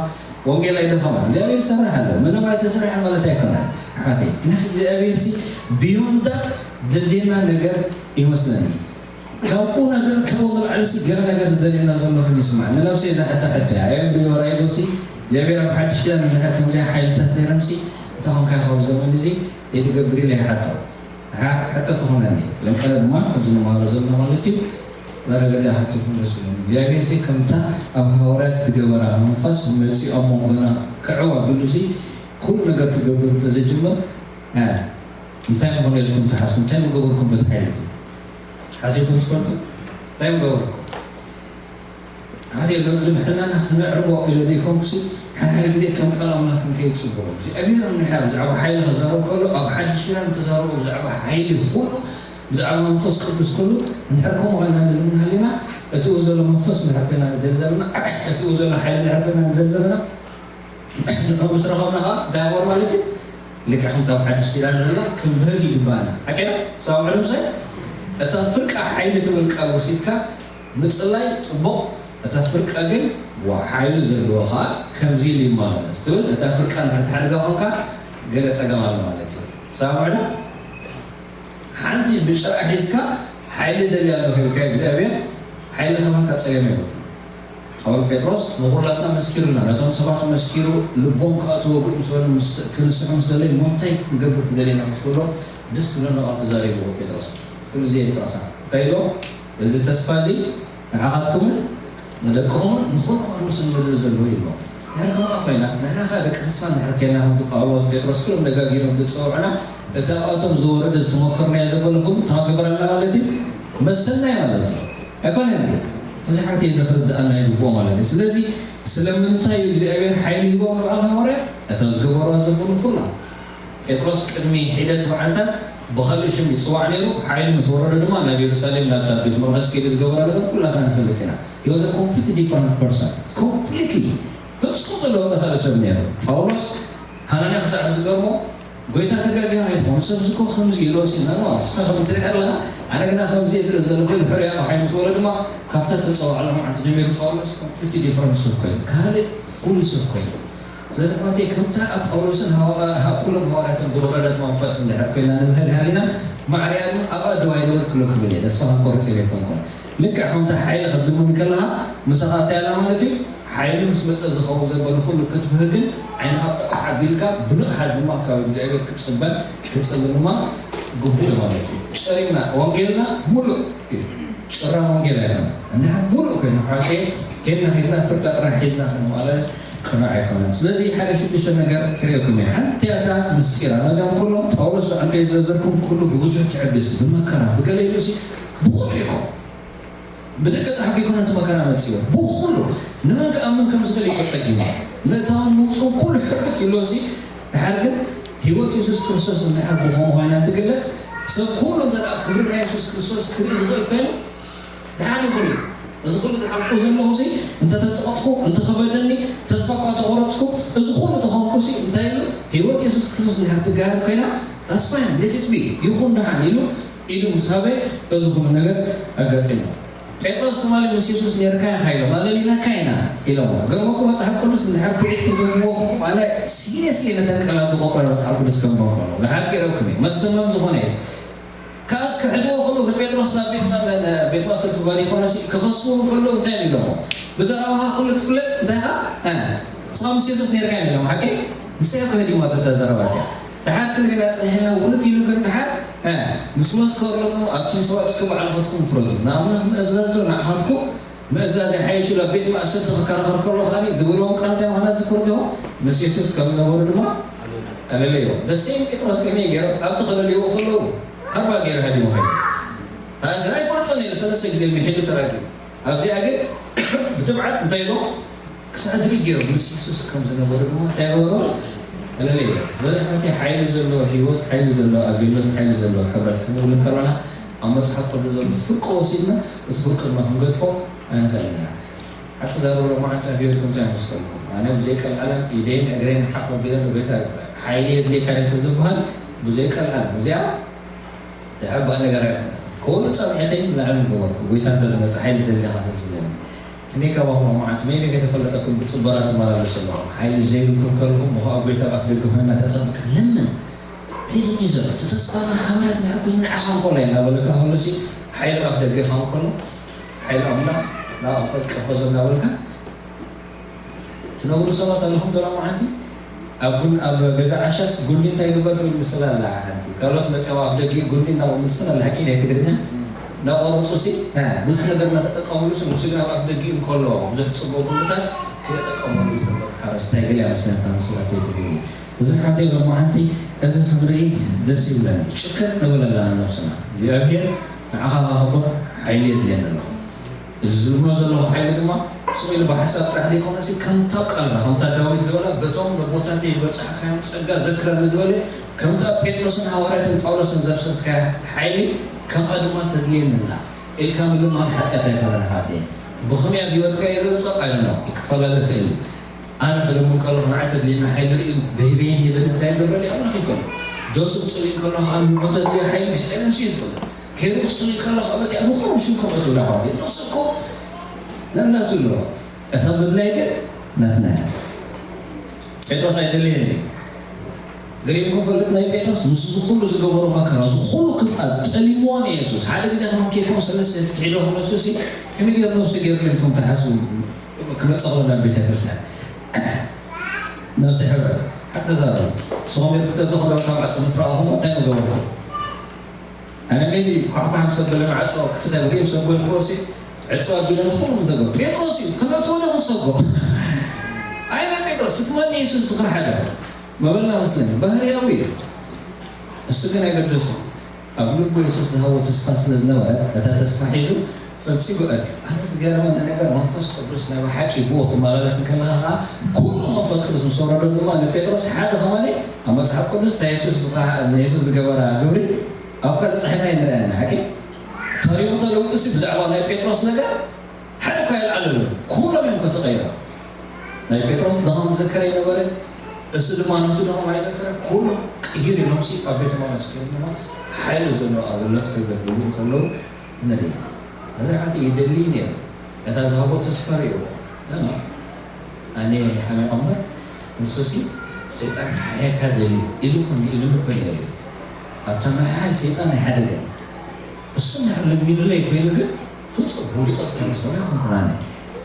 ወንጌል ኣይደኸማ እግዚኣብሔር ይሰርሕ ኣሎ ምንም ኣይተሰርሐ ማለት ኣይኮነን ኣሕዋተይ ግን እግዚኣብሔር ሲ beyond that ደድና ነገር ይመስለኒ ካብኡ ነገር ካብኡ ንላዕሊ ሲ ገለ ነገር ዝደልየና ዘሎ ይስማዕ ንነብሰይ እዛ ሕታ ሕታ እያ every ወር ኣይዶ ሲ እግዚኣብሔር ኣብ ሓድሽ ኪዳን እንድሕር ከምዚኣ ሓይልታት ነይረን ሲ እንታይ ኮንካ ካብ ዘመን እዚ ዘይትገብር ኢለ ይሓቶ ሕቶ ትኾነኒ ለምሳሌ ድማ ከምዚ ንመሃሮ ዘለና ማለት እዩ መረጋገጫ ሃብቲ ክምለሱ እዮም እግዚኣብሔር ሲ ከምታ ኣብ ሃዋርያት ዝገበራ መንፈስ መፂኡ ኣብ መንጎና ክዕው ኣቢሉ ሲ ኩሉ ነገር ክገብር እንተዘጅምር እንታይ ምኾነ ኢልኩም ትሓስቡ እንታይ ምገበርኩም በቲ ሓይሊ እቲ ሓሲብኩም ትፈልጡ እንታይ ምገበርኩም ሓደ የለን ልምሕናና ክነዕርቦ ኢለ ዘይኮንኩሲ ሓድሓደ ግዜ ከም ቃል ኣምላኽ ክንከይድ ጽቡቕ እዩ እግዚኣብሔር እንድሕር ብዛዕባ ሓይሊ ክዛረብ ከሎ ኣብ ሓድሽ ኪዳን ዝተዛረቦ ብዛዕባ ሓይሊ ኩሉ ብዛዕባ መንፈስ ቅዱስ ኩሉ እንድሕር ከምኡ ኮይና ንብል ሃሊና እቲኡ ዘሎ መንፈስ እንድሕር ኮይና ንደል ዘለና እቲኡ ዘሎ ሓይሊ እንድሕር ኮይና ንደል ዘለና ንዑ ምስ ረኸብና ከዓ እንታይ ይኸውን ማለት እዩ ልክዕ ከምቲ ኣብ ሓድሽ ኪዳን ዘላ ክንብህግ ይግባኣና ሓቂ ዶ ሰማዕሉ ምሳይ እታ ፍርቃ ሓይሊ ትብል ቃል ወሲድካ ምጽላይ ጽቡቕ እታ ፍርቃ ግን ሓይሊ ዘለዎ ከዓ ከምዚ ኢሉ ይመላለስ ትብል እታ ፍርቃ እንድሕር ትሓድጋ ኮንካ ገለ ጸገም ኣሎ ማለት እዩ ሰማዕሉ ሓንቲ ብጭራ ሒዝካ ሓይሊ ደልያ ኣለኹ ኢልካ እግዚኣብሔር ሓይሊ ከማካ ጸገም የብሉ ጳውል ጴጥሮስ ንኹላትና መስኪሩና ነቶም ሰባት መስኪሩ ልቦም ከዓ ተወግኡ ምስ በሉ ክንስሑ ምስ ደለዩ ሞ እንታይ ክንገብር ትደልየና ምስ በሎ ደስ ዝብለና ቃል ተዛሪብዎ ጴጥሮስ ኩሉ ግዜ ይጠቕሳ እንታይ ኢሎ እዚ ተስፋ እዚ ንዓኻትኩምን ንደቅኹምን ንኹሉ ቅዱስን ምድሪ ዘለዉ ይብሎ። ድሕሪ ከምኣ ኮይና ንሕና ከ ደቂ ተስፋ እንድሕር ኮይና ከምቲ ጳውሎስ ጴጥሮስ ኩሎም ደጋጊሞም ዝፀውዑና እቲ ኣብኣቶም ዝወረደ ዝተመከርናዮ ዘበለ ኩሉ ተመገበረና ማለት እዩ መሰልና እዩ ማለት እዩ ኣይኮነን ድዩ? እዚ ሓንቲ እዚ ክርድኣና ይግብኦ ማለት እዩ። ስለዚ ስለምንታይ እዩ እግዚኣብሔር ሓይሊ ሂቦም ንበዓል ሃዋርያ እታ ዝገበርዋ ዘበሉ ኩላ ጴጥሮስ ቅድሚ ሒደት መዓልታት ብኻልእ ሽም ይጽዋዕ ነይሩ፣ ሓይሊ ምስ ወረዶ ድማ ናብ የሩሳሌም ናብታ ቤት መቕደስ ከይዱ ዝገበሮ ነገር ኩላትና ንፈልጥ ኢና። He was a complete different person. Completely ፍጹም ዝለወጠ ካልእ ሰብ ነይሩ። ጳውሎስ ሃናንያ ክሳዕ ዝገርሞ ጎይታ ተጋጊኻ ኣይትኾን፣ ሰብዚ እኮ ከምዚ ኢልዎ ሲና ኣለዋ፣ ንስኻ ከምዚ ትሪኣ ኣለኻ፣ ኣነ ግና ከምዚ እየ ዝርኢ ዘለኹ ኢሉ ሕሩያ ሓይሊ ምስ በሎ ድማ ካብታ እተጸውዓላ መዓልቲ ጀሚሩ ጳውሎስ ኮምፕሊትሊ ዲፍረንት ሰብ ኮይኑ ካልእ ፍሉይ ሰብ ኮይኑ ስለዚ ኣሕዋተይ ከምታ ኣብ ጳውሎስን ኩሎም ሃዋርያትን ዝወረደት መንፈስ እንድሕር ኮይና ንምህር ሃሊና ማዕሪኣ ድማ ኣብኣ ደው ኣይንበል ክብለኩም እየ ተስፋ ከንቆርጽ ኢለ ኣይኮንኩን ልክዕ ከምታ ሓይሊ ክትልምን ከለኻ ምሳኻ እንታይ ኣላ ማለት እዩ ሓይሊ ምስ መጸ ዝኸውን ዘበለ ኩሉ ክትብህግን ዓይንኻ ቋሕ ኣቢልካ ብንቕሓት ድማ ካብ እግዚኣብሔር ክትጽበን ክትጽሊ ድማ ግቡእ እዩ ማለት እዩ ጨሪምና ወንጌልና ሙሉእ እዩ ጭራ ወንጌል ኣይኮነ እንድሕር ሙሉእ ኮይኑ ሓቂ ኬድና ኬድና ፍርቃ ጥራሕ ሒዝና ክንመላለስ ቅኑዕ ኣይኮነን። ስለዚ ሓደ ሽዱሽተ ነገር ክርእየኩም እየ። ሓንቲ እያ እታ ምስጢር። ነዚኦም ኩሎም ጳውሎስ እንተ ዘርዘርኩም ኩሉ ብብዙሕ ትዕግስቲ፣ ብመከራ፣ ብገለ ኢሉሲ ብኹሉ ኢኹም። ብደገ ጥራሕ ከይኮነ እቲ መከራ መጺኡ ብኹሉ ንመን ክኣምን ከም ዝኽእል እዩ ተጸጊሙ። ምእታውን ምውፅኡን ኩሉ ሕርግት ይብሎ። እዚ ድሓር ግን ህይወት የሱስ ክርስቶስ እንድሕር ብኸምኡ ኮይና ትግለጽ፣ ሰብ ኩሉ እንተ ደኣ ክብሪ ናይ የሱስ ክርስቶስ ክርኢ ዝኽእል ኮይኑ፣ ደሓን ይኹን እዩ። እዚ ኩሉ ዝሓልፎ ዘለኹ ሲ፣ እንተተጸቐጥኩ፣ እንተኸበደኒ፣ ተስፋ እኳ ተቖረጽኩ፣ እዚ ኩሉ ተኾንኩ ሲ፣ እንታይ ኢሉ? ህይወት የሱስ ክርስቶስ እንድሕር ትጋረድ ኮይና፣ that's fine, let it be፣ ይኹን ደሓን ኢሉ፣ ኢዱ ምስ ሃበ፣ እዚ ኩሉ ነገር ኣጋጢሙ። ጴጥሮስ ትማሊ ምስ የሱስ ኔርካ ኢኻ ኢሎም ኣለሊናካ ኢና ኢሎሞ። ገርመኩም መጽሓፍ ቅዱስ እንድሕር ኩዒትኩም ተንብቦ ኣነ ሲሪየስሊ ነተን ቃላት ዝቆጽራ መጽሓፍ ቅዱስ ከንብቦ ከሎ ንሓቂ ረብኩም እየ መስተምም ዝኾነ እየ። ከኣስ ክሕዝዎ ከሎ ንጴጥሮስ ናብ ቤት ማ- ን- ን- ቤት ማእሰርቲ ባል ይኮነሲ ክኸስዎ ከሎ እንታይ ኢሎሞ? ብዛዕባኻ ኩሉ ትፍለጥ እንታይ ኢኻ? እ፣ ንስኻ ምስ የሱስ ኔርካ ኢሎም ሓቂ ንስኻ ከዲማ ተተዘረባት እያ። ደሓር ክንሪና ጸኒሕና ውርድ ኢሉ ግን ደሓር እ፣ ምስ መስከርኩም ኣቱም ሰባት እስከ ባዕልኻትኩም ፍረዱ። ንኣምላኽ ምእዛዝ ዶ ንዓኻትኩም ምእዛዝ ይሓይሽ ኢሉ ኣብ ቤት ማእሰርቲ ክከራኸር ከሎ ከኣ ዝበልዎም ቃል እንታይ ምዃና ዝዝክሩ ዶ? ምስ የሱስ ከም ዝነበሩ ድማ ኣለለዮ። ደሴም ጴጥሮስ ከመይ ገይሮም ኣብቲ ክለልይዎ ከለዉ ሃርባ ገይሩ ሃዲሙ ኸይዱ። ኣዚ ኣይፈልጦን ኢሉ ሰለስተ ግዜ ምሒሉ ተራዲኡ። ኣብዚኣ ግን ብትብዓት እንታይ ኢሎም ክሳዕ ድርኢ ገይሮም ምስ የሱስ ከም ዝነበሩ ድማ እንታይ ገበሩ ኣለለዮ። በዚ ሕመት ሓይሊ ዘለዎ ህይወት ሓይሊ ዘለዎ ኣገልግሎት ሓይሊ ዘለዎ ሕብረት ክንብል እንከሎና ኣብ መጽሓፍ ቅዱስ ዘሎ ፍርቂ ወሲድና እቲ ፍርቂ ድማ ክንገድፎ ኣይንኽእልን ኢና። ሓንቲ ዛረብ ሎማዓንቲ ኣብ ህይወትኩም እንታይ ይመስለኩም? ኣነ ብዘይ ቀልዓለም ኢደይን እግረይን ሓፍ ኣቢለ ንጎይታ ሓይሊ የድልየካ ድዩ ተዝበሃል ብዘይ ቀልዓለም እዚኣ ተሕባእ ነገር ኣይኮነት። ከወሉ ጸብዐተይ ንላዕሊ ምገበርኩ፣ ጎይታ እንተ ዝመጽእ ሓይሊ ደሊኻ ተዝብለኒ። ክንደይ ካባኹም ኣብ መዓልቲ ሜቢ ከይተፈለጠኩም ብጽበራ ትመላለሱ ኣለኹም። ሓይሊ ዘይብልኩም ከለኹም፣ ብኸኣ ጎይታ ኣብ ኣፍ ደገ ኮይንና ተጸብካ ለምን። ሒዝኒ ዘሎ፣ እቲ ተስፋና ሃዋርያት ንሕኩም ንዓኻ እንኮላ ኢና በለካ ከሎ ሲ፣ ሓይሊ ኣብ ኣፍ ደገኻ እንኮሎ፣ ሓይሊ ኣምላኽ ናብ ኣንፈት ቀፎ ዘናበልካ ትነብሩ ሰባት ኣለኹም ዶ ሎማዓንቲ? ኣብ ጉን ኣብ ገዛ ዓሻስ ጉኒ እንታይ ይግበር ትብል ምስላ ኣላ ሓንቲ ካልኦት መፅያው ኣፍ ደጊ ጉኒ እናቆ ምስላ ኣላ ሓቂ ናይ ትግርኛ እናቆረፁ ሲ እ፣ ብዙሕ ነገር እናተጠቀምሉ ሲ ንሱ ግን ኣብ ኣፍ ደጊ እንከሎ ብዙሕ ፅቡቅ ጉንታት ክየጠቀመሉ ዝነበሩ ሓረስታይ ገለ መስለታ ምስላ ዘይትግርኛ ብዙሕ ሓተይ ሎማዓንቲ እዚ ክንርኢ ደስ ይብለኒ ጭክን ንብል ኣለና ነብስና እግዚኣብሔር ንዓኻ ከኽብር ሓይሊ የድልየኒ ኣለኹ እዚ ዝብሎ ዘለኹ ሓይሊ ድማ ስቕ ኢሉ ብሓሳብ ጥራሕ ዘይኮነሲ ከምታ ቃልካ ከምታ ዳዊት ዝበላ በቶም ነቦታተይ ዝበጻሕካዮም ጸጋ ዘክረኒ ዝበለ ከምታ ጴጥሮስን ሃዋርያትን ጳውሎስን ዘፍሰስካያ ሓይሊ ከምኣ ድማ ተድልየኒ ኣላ ኢልካ ምልማን ሓጢኣት ኣይኮነን ኣሕዋተየ። ብኸመይ ኣብ ህይወትካ የገዝኦ? I don't know ይክፈላለ ይኽእል እዩ። ኣነ ክልምን ከለኹ ንዓይ ተድልየኒ ሓይሊ ርእዩ በይበይን ሂበኒ እንታይ ይገብረለይ ኣምላኽ ይፈልጥ። ጆስፍ ጽልኢ ከለኹ ኣብ ንዕኡ ተድልዮ ሓይሊ እግዚኣብሔር ንሱ እዩ ዝፈልጥ። ከይሩ ክጽሊ ከሎ ከበድ እያ ንኹሉ ሽም ከምኡ ትብሉ ኣሕዋት ነፍሲ እኮ ነናቱ ኣለዎ እታ ምድላይ ግን ናትና እያ ጴጥሮስ ኣይደለየን እዩ ገሪምኩም ፈልጥ ናይ ጴጥሮስ ምስ እዚ ኩሉ ዝገበሮ መከራ እዚ ኩሉ ክፍኣት ጠሊምዎ ንየሱስ ሓደ ግዜ ከማን ኬድኩም ሰለስተ ክሒዶ ክመሱ ሲ ከመይ ገይሩ ነብሱ ገይሩ ኢልኩም ትሓስቡ ክመጽእ ከሎ ናብ ቤተ ክርስቲያን ናብቲ ሕብረት ሓቂ ተዛረቡ ንስኹም ኢልኩም ተተኽሎ ካብ ዓጽሚ ትረኣኹም እንታይ ምገበርኩም ኣነ ሜቢ ኳሕኳሕ ምስ ኣበለ ማዕጾ ክፍተ ብሪኡ ምስ ኣበልክዎ ሲ ዕጽው ኣቢለ ንኹሉ ምተገ ጴጥሮስ እዩ ክነእትዎ ዶ ክንሰጎ ኣይነ ጴጥሮስ እቲ ትመኒ የሱስ ዝኽርሓደ መበልና መስለኒ ባህርያዊ እዩ እሱ ግን ኣይገደሶ ኣብ ልቡ የሱስ ዝሃቦ ተስፋ ስለ ዝነበረ እታ ተስፋ ሒዙ ፈጺሙ ኣትዩ ኣነ ዝገረመኒ ነገር መንፈስ ቅዱስ ናይ ብሓቂ ብኡ ክመላለስ እንከለኻ ከዓ ኩሉ መንፈስ ቅዱስ ምስ ወረዶ ድማ ንጴጥሮስ ሓደ ከማኒ ኣብ መጽሓፍ ቅዱስ እታ የሱስ ዝኸ- ንየሱስ ዝገበራ ግብሪ ኣብ ካልእ ጻሒፍና ንርኣና ሓቂ ታሪኹ ተለዊጡ ሲ ብዛዕባ ናይ ጴጥሮስ ነገር ሓደ እኳ የልዓለሉ ኩሎም እዮም ከተቐይሩ ናይ ጴጥሮስ ድኻም ዝዘከረ ይነበረ እሱ ድማ ናቱ ድኻም ኣይዘከረ ኩሎም ቅይር ኢሎም ሲ ኣብ ቤተ ማርያስ ከይድማ ሓይሊ ዘለዎ ኣገልግሎት ከገልግሉ እንከለዉ ንርኢ እዚ ሓንቲ ይደሊ ነይሩ እታ ዝሃቦ ተስፋ ርእዎ ኣነ ሓሚቖ እምበር ንሱሲ ሰይጣን ክሓየካ ደልዩ ኢሉ ኮን ኢሉሉ ኮን ነይሩ ኣብታ ምሕያይ ሰይጣን ኣይሓደገን እሱ እንድሕር ለሚኑለይ ኮይኑ ግን ፍጹም ወዲቐ ዝተነስኦ ኣይኮንኩን ኣነ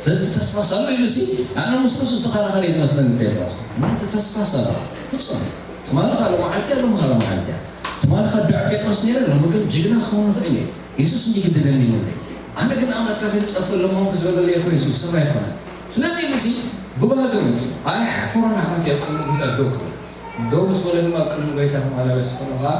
ስለዚ ተስፋ ሳሎ ኢሉሲ ኣነ ምስ ርእሱ ዝተኸራኸረ እዩ ዝመስለኒ ጴጥሮስ ምንተ ተስፋ ሳሎ ፍጹም ትማሊ ካልእ መዓልቲ ኣሎ ካልእ መዓልቲ እያ ትማሊ ከዳዕ ጴጥሮስ ነይረ ሎሚ ግን ጅግና ክኸውን ይኽእል እየ የሱስ እንዲ ግድነኒ ይብለይ ኣነ ግን ኣምላኽ ከይጠፍእ ለመንኩ ዝበለለይ እኮ የሱስ ሰብ ኣይኮነን ስለዚ ኢሉሲ ብባህገ መፅኡ ኣይሓፈሮን ኣሕዋት ኣብ ቅድሚ ጎይታ ደው ክብል ደው ምስ በለ ድማ ኣብ ቅድሚ ጎይታ ክመላለስ ከሎ ከዓ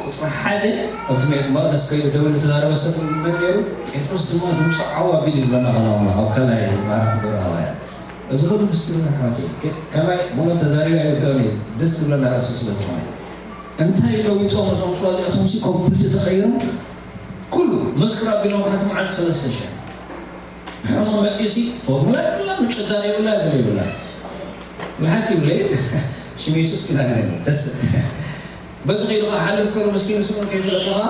ቁፅሪ ሓደ ኣብቲ ቤት መቕደስ ከይዱ ደው ኢሉ ዝተዛረበ ሰብ መን ነይሩ? ጴጥሮስ ድማ ድምፁ ዓው ኣቢሉ እዩ ዝበና ቃል ኣምላኽ ኣብ ካልኣይ ምዕራፍ ግብረ ሃዋርያት። እዚ ኩሉ ምስጢር ኣሕዋተይ ከ-፣ ከማይ ብእውነት ተዛሪበ ኣይውድኦን እየ፣ ደስ ዝብለና ርእሲ ስለ ዝኾነ። እንታይ ለዊጦም እዞም ሰብኣት እዚኣቶም ሲ ኮምፕሊት ተቐይሮም ኩሉ መስክር ኣቢሎም ሓንቲ መዓልቲ ሰለስተ ሽሕ ሕሙም መፂኡ ሲ ፎርሙላ የብላ፣ ምጭዳን የብላ፣ ገለ የብላ። ብሓንቲ ይብለይ ሽም የሱስ ክናገረኒ ተስ በቲ ከይዱ ክሓልፍ ከሎ ምስኪን ስሙ ከይፍለጥ ከዓ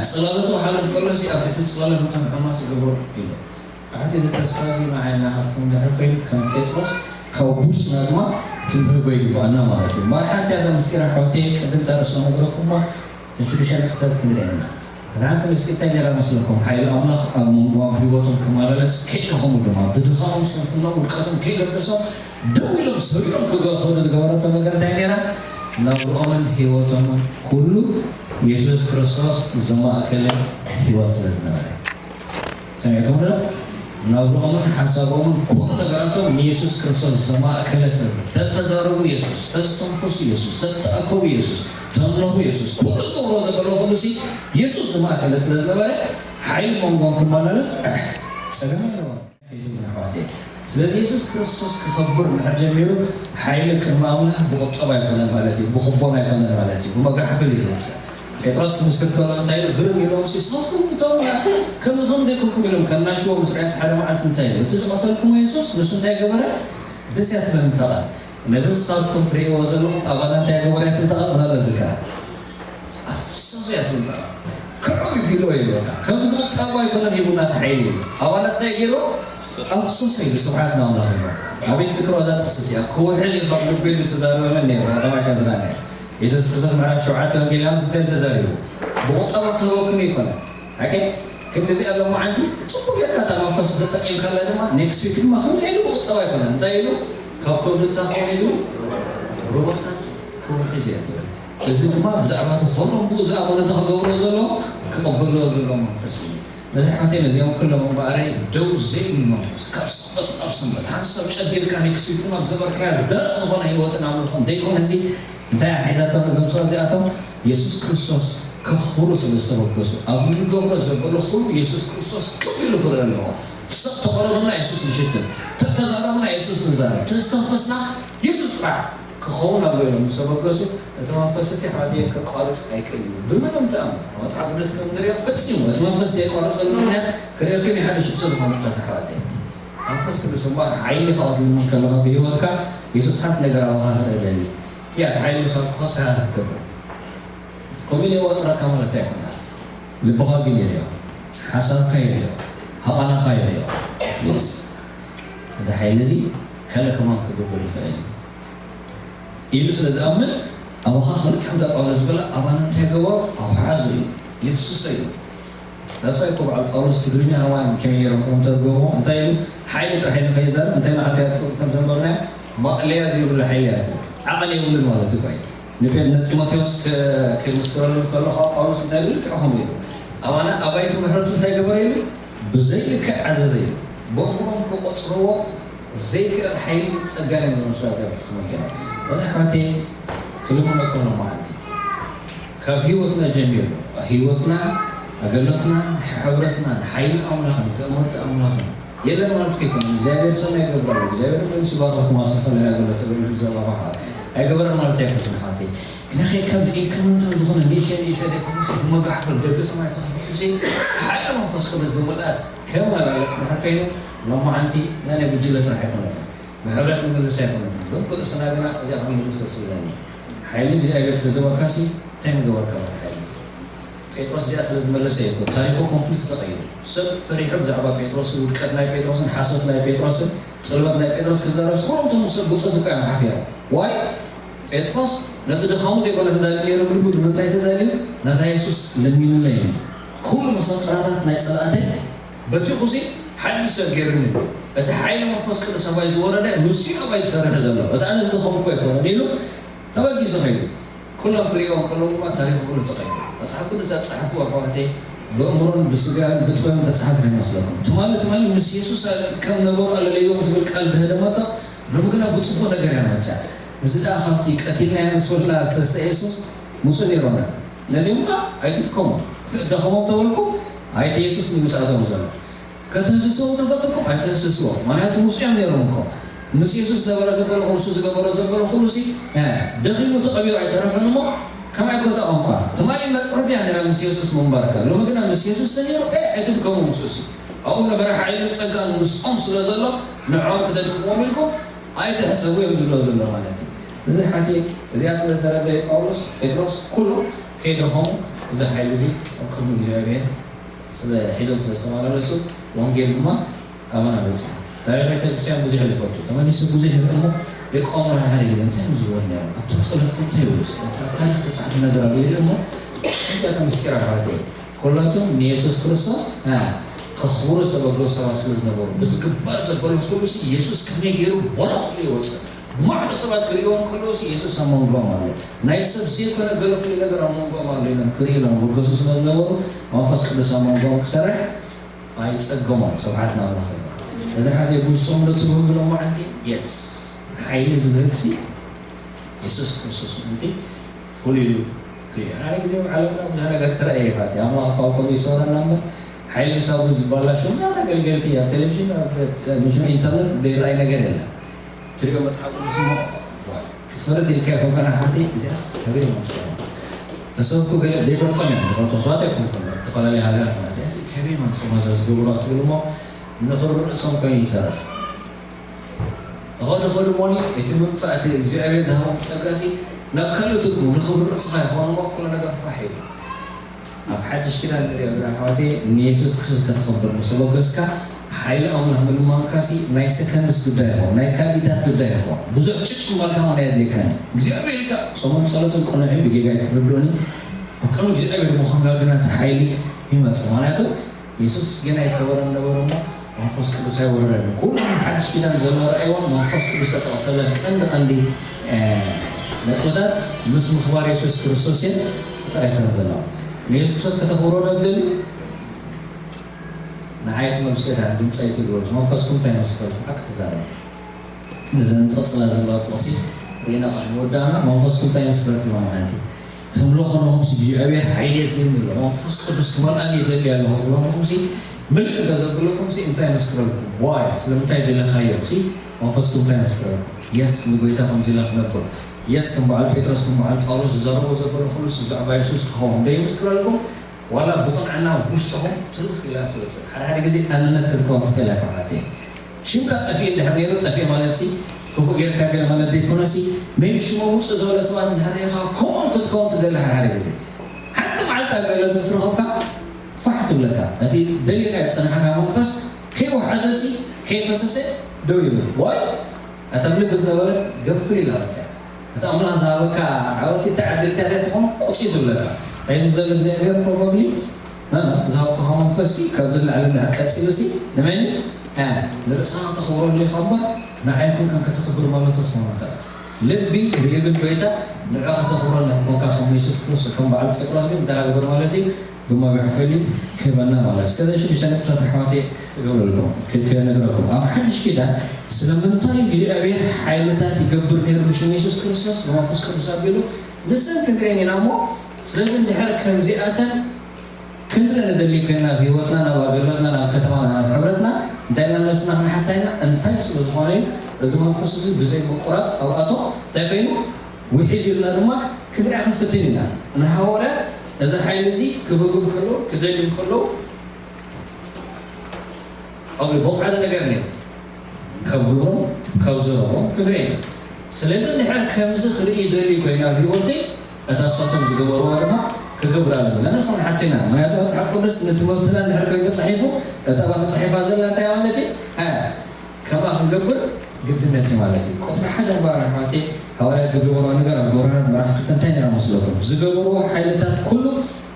ጽላሎቱ ክሓልፍ ከሎ ሲ ኣብ ትሕቲ ጽላሎት ነቶም ሕሙማት ይገበሩ ኢሉ። ኣሕዋት እዚ ተስፋ እዚ ንዓይ ናኻትኩም ድሕሪ ኮይኑ ከም ጴጥሮስ ካብ ቡሽና ድማ ክንብህጎ ይግባኣና ማለት እዩ። እምበኣር ሓንቲ እያ እዛ ምስጢር ኣሕዋተይ ቅድም እታ ርእሲ ነግረኩማ ተሽዱሸ ነጥብታት ክንርኢ ኢና። እታ ሓንቲ ምስጢር እንታይ ነይራ መስለኩም? ሓይሊ ኣምላኽ ኣብ መንጎ ኣብ ህይወቶም ክመላለስ ከይደኸሙ ድማ ብድኻሞም ስንፍናኦም ውድቀቶም ከይገደሶም ደው ኢሎም ሰሪዖም ክገ-፣ ክኸዱ ዝገበረቶም ነገር እንታይ ነይራ? ናብርኦምን ህይወቶምን ኩሉ የሱስ ክርስቶስ ዘማእከለ ህይወት ስለ ዝነበረ። ሰሚዕኩም ዶ? ናብርኦምን ሓሳቦምን ኩሉ ነገራቶም ንየሱስ ክርስቶስ ዘማእከለ ሰብ። ተተዛረቡ የሱስ፣ ተስተንፍሱ የሱስ፣ ተተኣከቡ የሱስ፣ ተምለኹ የሱስ፣ ኩሉ ዝገብሮ ዘበለ ኩሉ ሲ የሱስ ዝማእከለ ስለ ዝነበረ ሓይሊ መንጎም ክመላለስ ጸገም ኣለዎ። ከይትብሉ ኣሕዋተይ። ስለዚ የሱስ ክርስቶስ ክኸብር እንድሕር ጀሚሩ ሓይሊ ቅድሚ ኣምላኽ ብቁጠባ ኣይኮነን ማለት እዩ፣ ብኩቦን ኣይኮነን ማለት እዩ፣ ብመጋሕፍል እዩ ዝመጽእ። ጴጥሮስ ክምስክር ከሎ እንታይ ኢሉ? ግርም ኢሎም፣ ንስኻትኩም እቶም ከምዚ ከም ዘይኮንኩም ኢሎም ከናሽዎም ምስ ርኣስ ሓደ መዓልቲ እንታይ ኢሉ? እቲ ዝቐተልኩሞ የሱስ ንሱ እንታይ ገበረ? ደስ እያ ትብለኒ እታ ቃል። ነዚ ንስኻትኩም ትርእይዎ ዘለኹም ኣባና እንታይ ገበረ እያ ትብል እታ ቃል? ምናልባት ዝከራ ኣፍሰሱ እያ ትብል እታ ቃል። ክዕው ይብሎ እዩ በቃ። ከምዚ ብቁጠባ ኣይኮነን ሂቡና እቲ ሓይሊ እዩ። ኣባና እንታይ ገይሩ? ኣፍሰሱ ኢሉ። ስብሓት ንኣምላኽ ይኹን። ኣቤት ዝክሮ እዛ ጥቕሲ እዚኣ። ክውሕዝ እዩ ካብ ልቡ ኢሉ ዝተዛረበ መን ነይሩ? ቀዳማይ ካብ ዝረኣናዮ። የሱስ ክርስቶስ ምዕራፍ ሸውዓተ ወንጌል ዮሃንስ እንታይ ተዛሪቡ? ብቁጠባ ክህበኩም ኣይኮነን። ሓቂ ክንዲ እዚኣ ሎማዓንቲ ጽቡቅ ጌርካ እታ መንፈስ ተጠቂምካላ ድማ ኔክስት ዊክ ድማ ከምዚ ኢሉ ብቁጠባ ኣይኮነን። እንታይ ኢሉ? ካብ ከብዱ እንታይ ክኸውን እዩ ዝብል? ሩባታት ክውሕዝ እየ ትብል። እዚ ድማ ብዛዕባ እቲ ኮሎምቡ ዝኣመነ እንታይ ክገብሮ ዘሎ? ክቕበሎ ዘሎ መንፈስ እዩ። ነዚ ሓተይ ነዚኦም ኩሎም እምበኣረይ ደው ዘይብል መንፈስ ካብ ሰንበት ናብ ሰንበት ሓንሳብ ጨዲርካ ኔክስት ዊክ ድማ ዝነበርካዮ ደረቕ ዝኾነ ህይወትን ኣምልኾን ደይኮነ እዚ እንታይ እያ ሒዛቶም እዞም ሰብ እዚኣቶም? የሱስ ክርስቶስ ከኽብሩ ስለ ዝተበገሱ፣ ኣብ እንገብሮ ዘበለ ኩሉ የሱስ ክርስቶስ ክብ ኢሉ ክርኢ ኣለዎ። ሰብ ተቐረበና የሱስ ንሽትን፣ ተተዛረብና የሱስ ንዛረብ፣ ተስተንፈስና የሱስ ጥራሕ ክኸውን ኣለዎ ኢሎም ምስ ተበገሱ፣ እቲ መንፈስ እቲ ኣሕዋተይ ከቋርጽ ኣይክእልን እዩ። ብምንም ተኣምር፣ ኣብ መጽሓፍ ቅዱስ ከም ንሪኦ ፈጺሙ እቲ መንፈስ ዘየቋርጸሉ ምኽንያት ክርእየኩም ይሓድሽ እዩ። ዝኾነ ኣሕዋተይ መንፈስ ቅዱስ እምበኣር ሓይሊ ከቐትልኒ ከለኻ ብህይወትካ የሱስ ሓንቲ ነገር ኣባኻ ክርኢ ደሊ። ያ፣ ሓይሊ ምሳልኩ ከሳራ ክትገብር። ከምኡ ኢለ ይቆጽረካ ማለት ኣይኮነን። ልብኻ ግን ይርእዮ። ሓሳብካ ይርእዮ። ሃቐናኻ ይርእዮ። የስ። እዚ ሓይሊ እዚ ካልእ ከማን ክገብር ይኽእል እዩ። ኢሉ ስለ ዝኣምን ኣባኻ ከልክዕ እንዳ ጳውሎስ ዝበላ ኣባና እንታይ ገበሮ? ኣውሓዞ እዩ። የፍስሶ እዩ። ዳስዋይ እኮ በዓል ጳውሎስ ትግርኛ ከማን ከመይ ገይሮም ከም ተርጎሞ እንታይ ኢሉ? ሓይሊ ጥራሕ ኢሉ ከይዛረብ እንታይ ንዓዲ ከም ዘንበብናዮ ማእለያ ዘይብሉ ሓይሊ እያ ትብል። ዓቐል የብሉን ማለት እኮ እዩ። ንጴ-፣ ንጢሞቴዎስ ከ-፣ ክምስክረሉ ከሎ ከዓ ጳውሎስ እንታይ ኢሉ? ልክዕ ከምኡ ኢሉ። ኣባና ኣባይቲ ምሕረቱ እንታይ ገበረ ኢሉ? ብዘይልክዕ ኣዘዘ ኢሉ። በእምሮም ክቆጽርዎ ዘይክእል ሓይሊ ጸጋን እዮም ዝመስሉ ኣዛብእ ክመኪሮም። በዚ ኣሕዋተይ ክልምነኩም ሎማዓንቲ ካብ ህይወትና ጀሚሩ ህይወትና ኣገልግሎትናን ሕብረትናን ሓይሊ ኣምላኽን ትእምርቲ ኣምላኽን የለን ማለት ኣይኮነን። እግዚኣብሔር ሰማይ ይገብረሉ። እግዚኣብሔር መንግስቱ ይባርኽኩም። ኣብ ዝተፈላለዩ ኣገልግሎት ተገይሩ ዘለኹ ኣሕዋት ኣይገበረን ማለት ኣይኮነን ኣሕዋተይ። ግናኸ ከምዚ ኢንክሪመንታል ዝኾነ ኒሸ ኒሸ ዘይኮነስ ብመጋሕፈል ደገ ሰማይ ተኸፊቱ ሲ ሓይሊ መንፈስ ቅዱስ ብምልኣት ከመላለስ ድሕር ኮይኑ ሎማዓንቲ እዛ ናይ ጉጅለ ስራሕ ኣይኮነትን። ብሕብረት ንምልስ ኣይኮነትን። በብርእስና ግና እዚኣ ክንምልስ ደስ ይብለኒ። ሓይሊ እግዚኣብሔር ተዘበካሲ እንታይ ምገበርካ በቲ ሓይሊ እቲ? ጴጥሮስ እዚኣ ስለ ዝመለሰ እዩ እኮ ታሪኹ ኮምፕሊት ተቐይሩ። ሰብ ፈሪሑ ብዛዕባ ጴጥሮስን ውድቀት ናይ ጴጥሮስን ሓሶት ናይ ጴጥሮስን ጽልመት ናይ ጴጥሮስ ክዛረብ ስኹሎም እቶም ሰብ ብጾት እኮ እዮም ሓፊሮም። ዋይ? ጴጥሮስ ነቲ ድኻሙ ዘይኮነ ተዳልዩ ነይሩ ብልቡ ንምንታይ ተዳልዩ? ነታ የሱስ ለሚኑለይ እዩ። ኩሉ መፈጠራታት ናይ ጸላእተይ በቲኹሲ ሓድሽ ሰብ ገይሩኒ። እቲ ሓይሊ መንፈስ ቅዱስ ኣባይ ዝወረደ ንሱ እዩ ኣባይ ዝሰርሕ ዘሎ። እቲ ኣነ ዝደኸምኩ ኣይኮነን ኢሉ ተበጊሱ ኸይዱ። ኩሎም ክርእይዎም ከለዉ ድማ ታሪኹ ኩሉ ተቐይሩ። መጽሓፍ ቅዱስ ኣብ ጸሓፍዎ ኣሕዋተይ ብእምሮን ብስጋን ብጥበብን ተጻሓፈ ይመስለኩም። ትማሊ ትማሊ ምስ የሱስ ከም ነበሩ ኣለለይዎም ትብል ቃል ድህደመቶ ሎሚ ግና ብጽቡቕ ነገር እያ መጽያ። እዚ ደኣ ካብቲ ቀቲልናዮ ምስ በልና ዝተስአ የሱስ ምጹእ ነይሮና። ነዚኦም ከ ኣይትድከሙ። ክትደኸሞም ተበልኩም፣ ኣይተ የሱስ እዩ ምስኣቶም ዘሎ። ከተህስስዎም ተፈትኩም ኣይተህስስዎም፣ ምክንያቱ ምስኡ እዮም ነይሮም እኮ። ምስ የሱስ ነበረ ዘበለ ኩሉ፣ እሱ ዝገበሮ ዘበለ ኩሉ ሲ ደኺሙ ተቐቢሩ ኣይተረፈን እሞ፣ ከማይ ኮታ ቋንቋ ትማሊ መፅረፍ እያ ነይራ ምስ የሱስ ምንባርካ። ሎሚ ግና ምስ የሱስ ተነይሩ ኣይትድከሙ። ምስኡ ሲ ኣብኡ ነበረ ሓይልን ፀጋን ምስኦም ስለ ዘሎ፣ ንዕኦም ክተድክምዎም ኢልኩም ኣይትሕሰቡ እዮም ዝብሎ ዘሎ ማለት እዩ። እዚ ሓቲ እዚኣ ስለ ዝተረደየ ጳውሎስ፣ ጴጥሮስ ኩሉ ከይደኸሙ እዚ ሓይሊ እዚ ኣብ ቅድሚ እግዚኣብሔር ስለ ሒዞም ስለ ዝተመላለሱ፣ ወንጌል ድማ ኣባና በፂሑ። ታሪኽ ቤተክርስትያን ብዙሕ ዝፈቱ ተመሊሱ ብዙሕ ይብል እሞ፣ ደቂ ኦምር ሓደ ግዜ እንታይ እዮም ዝብሉ ነይሮም? ኣብቶም ጸሎት እንታይ ይብሉ? ኣብ ታሪኽ ተጻሕፉ ነገር ኣሎ ይብል እሞ፣ እንታይ እታ ምስጢር ኣሕዋተይ? ኩላቶም ንየሱስ ክርስቶስ ከኽብሩ ዝተበገሱ ሰባት ስለ ዝነበሩ፣ ብዝግበር ዘበሉ ኩሉ ሲ የሱስ ከመይ ገይሩ ቦሎኽ ኢሉ ይወፅእ። ብማዕዶ ሰባት ክርእይዎም ከለዉ ሲ የሱስ ኣብ መንጎኦም ኣሎ። ናይ ሰብ ዘይኮነ ገለ ፍሉይ ነገር ኣብ መንጎኦም ኣሎ ኢሎም ክርእዩ ኢሎም ዝብገሱ ስለ ዝነበሩ፣ መንፈስ ቅዱስ ኣብ መንጎኦም ክሰርሕ ኣይጸገሞን። ስብሓት ንኣምላኽ ይኹን። እዚ ሓቲ ብውሽጦም ዶ ትብህግሎም መዓልቲ? የስ። ሓይሊ ዝብህግ ሲ የሱስ ክርስቶስ ምእንቲ ፍሉይ ኢሉ ክርእዮ። ሓደ ግዜ ኣብ ዓለምና ብዙሕ ነገር ትረኣየ ኢኻ። እቲ ኣምላኽ ካብ ከምኡ ይሰውረና እምበር፣ ሓይሊ ምሳቡ ዝባላሾ ብዙሓት ኣገልገልቲ ኣብ ቴሌቪዥን፣ ኣብ ኢንተርነት ዘይረኣይ ነገር የለን። ትሪኦ መጽሓፍ ቅዱስ እሞ፣ ዋይ፣ ክትፈርድ ኢልካ ይኮንካ ንሓፍተይ፣ እዚኣስ ከበይ መምጽኣ። እሰብኩ ገለ ዘይፈልጦም እዮም፣ ዝፈልጦም ሰባት ኣይኮንኩን፣ ዝተፈላለዩ ሃገራት ማለት እዚኣስ ከበይ መምጽእ ማዛ ዝገብሩ ትብል እሞ፣ ንኽብሪ ርእሶም ኮይኑ ይተርፍ። እኸዱ ኸዱ እሞኒ፣ እቲ ምምጻእ እቲ እግዚኣብሔር ዝሃቦም ጸጋሲ ናብ ካልእ ትርጉም ንኽብሪ ርእስኻ ይኾን እሞ፣ ኩሉ ነገር ፋሕ ይብል። ኣብ ሓድሽ ኪዳን ንሪኦ ግና ኣሕዋተይ፣ ንየሱስ ክርስቶስ ከተኽብር ምስ ተበገስካ፣ ሓይሊ ኣምላኽ ምልማንካሲ ናይ ሰከንድስ ጉዳይ ይኸውን፣ ናይ ካልኢታት ጉዳይ ይኸውን። ብዙሕ ጭጭ ምባልካ እውን ኣየድልየካን እዩ። እግዚኣብሔር ኢልካ ጾምን ጸሎትን ቅኑዕ እዩ፣ ብጌጋ ኣይትርድኡኒ። ኣብ ቅድሚ እግዚኣብሔር ምዃንካ ግና እቲ ሓይሊ ይመጽእ። ምኽንያቱ የሱስ ገና ኣይከበረን ነበረ እሞ መንፈስ ቅዱስ ኣይወረደን። ኩሎም ሓድሽ ኪዳን ዘለዉ ረኣይዎም መንፈስ ቅዱስ ተጠቕሰለን ቀንዲ ቀንዲ፣ እ፣ ነጥብታት ምስ ምኽባር የሱስ ክርስቶስ እየን ተጠቒሰን ዘለዋ። ንየሱስ ክርስቶስ ከተኽብሮ ዶ ትደልዩ? ንዓይ ትመልሶ ኢኻ፣ ድምፂ ኣይትግበሩ። መንፈስኩም እንታይ ይመስለኩም? ሓቂ ተዛረቡ። ነዘን ዝቕጽላ ዘለዋ ጥቕሲ ርኢና ቅድሚ ምውዳእና፣ መንፈስኩም እንታይ ይመስለኩም? ኣማናንቲ ክምሎ ከለኹም ሲ እግዚኣብሔር ሓይሊ የድልየኒ ኣሎ፣ መንፈስ ቅዱስ ክመልኣኒ ይደሊ ኣለኹ ክብሎ ከለኹም ሲ፣ ምልእ እንተ ዘብለኩም ሲ እንታይ ይመስለኩም? ዋይ ስለምንታይ ደለኻዮ ሲ መንፈስኩም እንታይ ይመስለኩም? የስ ንጎይታ ከምዚ ኢላ ክነብር፣ የስ ከም በዓል ጴጥሮስ ከም በዓል ጳውሎስ ዝዛረቦ ዘበለ ኩሉ ሲ ብዛዕባ የሱስ ክኸውን ዶ ይምስክረልኩም? ዋላ ብቕንዕና ውሽጥኹም ትርኽ ኢላ ትወፅእ። ሓደ ሓደ ግዜ ኣንነት ክትከውን ትኽእል እያ፣ ኣሕዋተይ። ሽምካ ጠፊኡ እንድሕር ነይሩ፣ ጠፊኡ ማለት ሲ ክፉእ ጌርካ ገለ ማለት ዘይኮነ ሲ፣ ሜቢ ሽሞም ውፅእ ዝበለ ሰባት እንድሕር ሪኢኻ ከምኦም ክትከውን ትደሊ ሓደ ሓደ ግዜ። ሓንቲ መዓልቲ ኣገልግሎት ምስ ረኸብካ ፋሕ ትብለካ። እቲ ደሊኻ ዝጸናሕካ መንፈስ ከይወሓዘ ሲ ከይፈሰሰ ደው ይብል። ዋይ እታ ኣብ ልቢ ዝነበረት ገንፍል ኢላ መጽያ። እቲ ኣምላኽ ዝሃበካ ዓወት ሲ ተዓዲልካ እንታይ ትኾን ቁጺ ትብለካ። እንታይ ዝብል ዘሎ እግዚኣብሔር ፕሮባብሊ፣ ና፣ ና፣ ዝሃብኩኻ መንፈስ ሲ ካብዚ ንላዕሊ እንድሕር ቀጺሉ ሲ ንመን? እ፣ ንርእስኻ ከተኽብረሉ ኢኻ እምበር ንዓይ ኮንካ ከተኽብር ማለት ክኾን ይኽእል። ልቢ ርእዩ ግን ጎይታ ንዑ ከተኽብሮ እንድሕር ኮንካ ከም የሱስ ክርስቶስ ከም በዓል ጴጥሮስ ግን እንታይ ግበር ማለት እዩ? ብመግሕፈሊ ክህበና ማለት እዩ። ስለዚ ሽዱሽተ ነጥብታት ኣሕዋተይ ክገብረልኩም፣ ክ-፣ ክነግረኩም። ኣብ ሓድሽ ኪዳን ስለምንታይ እግዚኣብሔር ሓይልታት ይገብር ነይሩ ብሽም የሱስ ክርስቶስ ብመንፈስ ቅዱስ ኣቢሉ ንሰን ክንሪአን ኢና እሞ፣ ስለዚ እንድሕር ከምዚኣተን ክንርኢ ንደሊ ኮይና፣ ኣብ ህይወትና፣ ናብ ኣገልግሎትና፣ ናብ ከተማና፣ ናብ ሕብረትና እንታይ ኢልና ነብስና ክንሓታ ኢና? እንታይ ስለ ዝኾነ እዩ እዚ መንፈስ እዚ ብዘይ ምቁራጽ ኣብኣቶ እንታይ ኮይኑ ውሒዝ ኢልና ድማ ክንሪኣ ክንፍትን ኢና። ንሃዋርያት እዚ ሓይሊ እዚ ክህቡ ከለዉ፣ ክደልዩ ከለዉ ኣብ ልቦም ሓደ ነገር ነይሩ። ካብ ግብሮም፣ ካብ ዘረቦም ክንርኢ ኢና። ስለዚ እንድሕር ከምዚ ክርኢ ይደሊ ኮይኑ ኣብ ህይወተይ፣ እታ እሳቶም ዝገበርዋ ድማ ክገብራ ኣለኒ። ለምን ንሓቶ ኢና። ምክንያቱ መጽሓፍ ቅዱስ ንትምህርትና እንድሕር ኮይኑ ተጻሒፉ፣ እታ እባ ተጻሒፋ ዘላ እንታይ ማለት እዩ? እ፣ ከምኣ ክንገብር ግድነት እዩ ማለት እዩ። ቁጽሪ ሓደ እምበኣር ኣሕዋተይ፣ ሃዋርያት ዝገበርዋ ነገር ኣብ ግብረ ሃዋርያት ምዕራፍ ክልተ እንታይ ነይራ መስለኩም? ዝገበርዎ ሓይልታት ኩሉ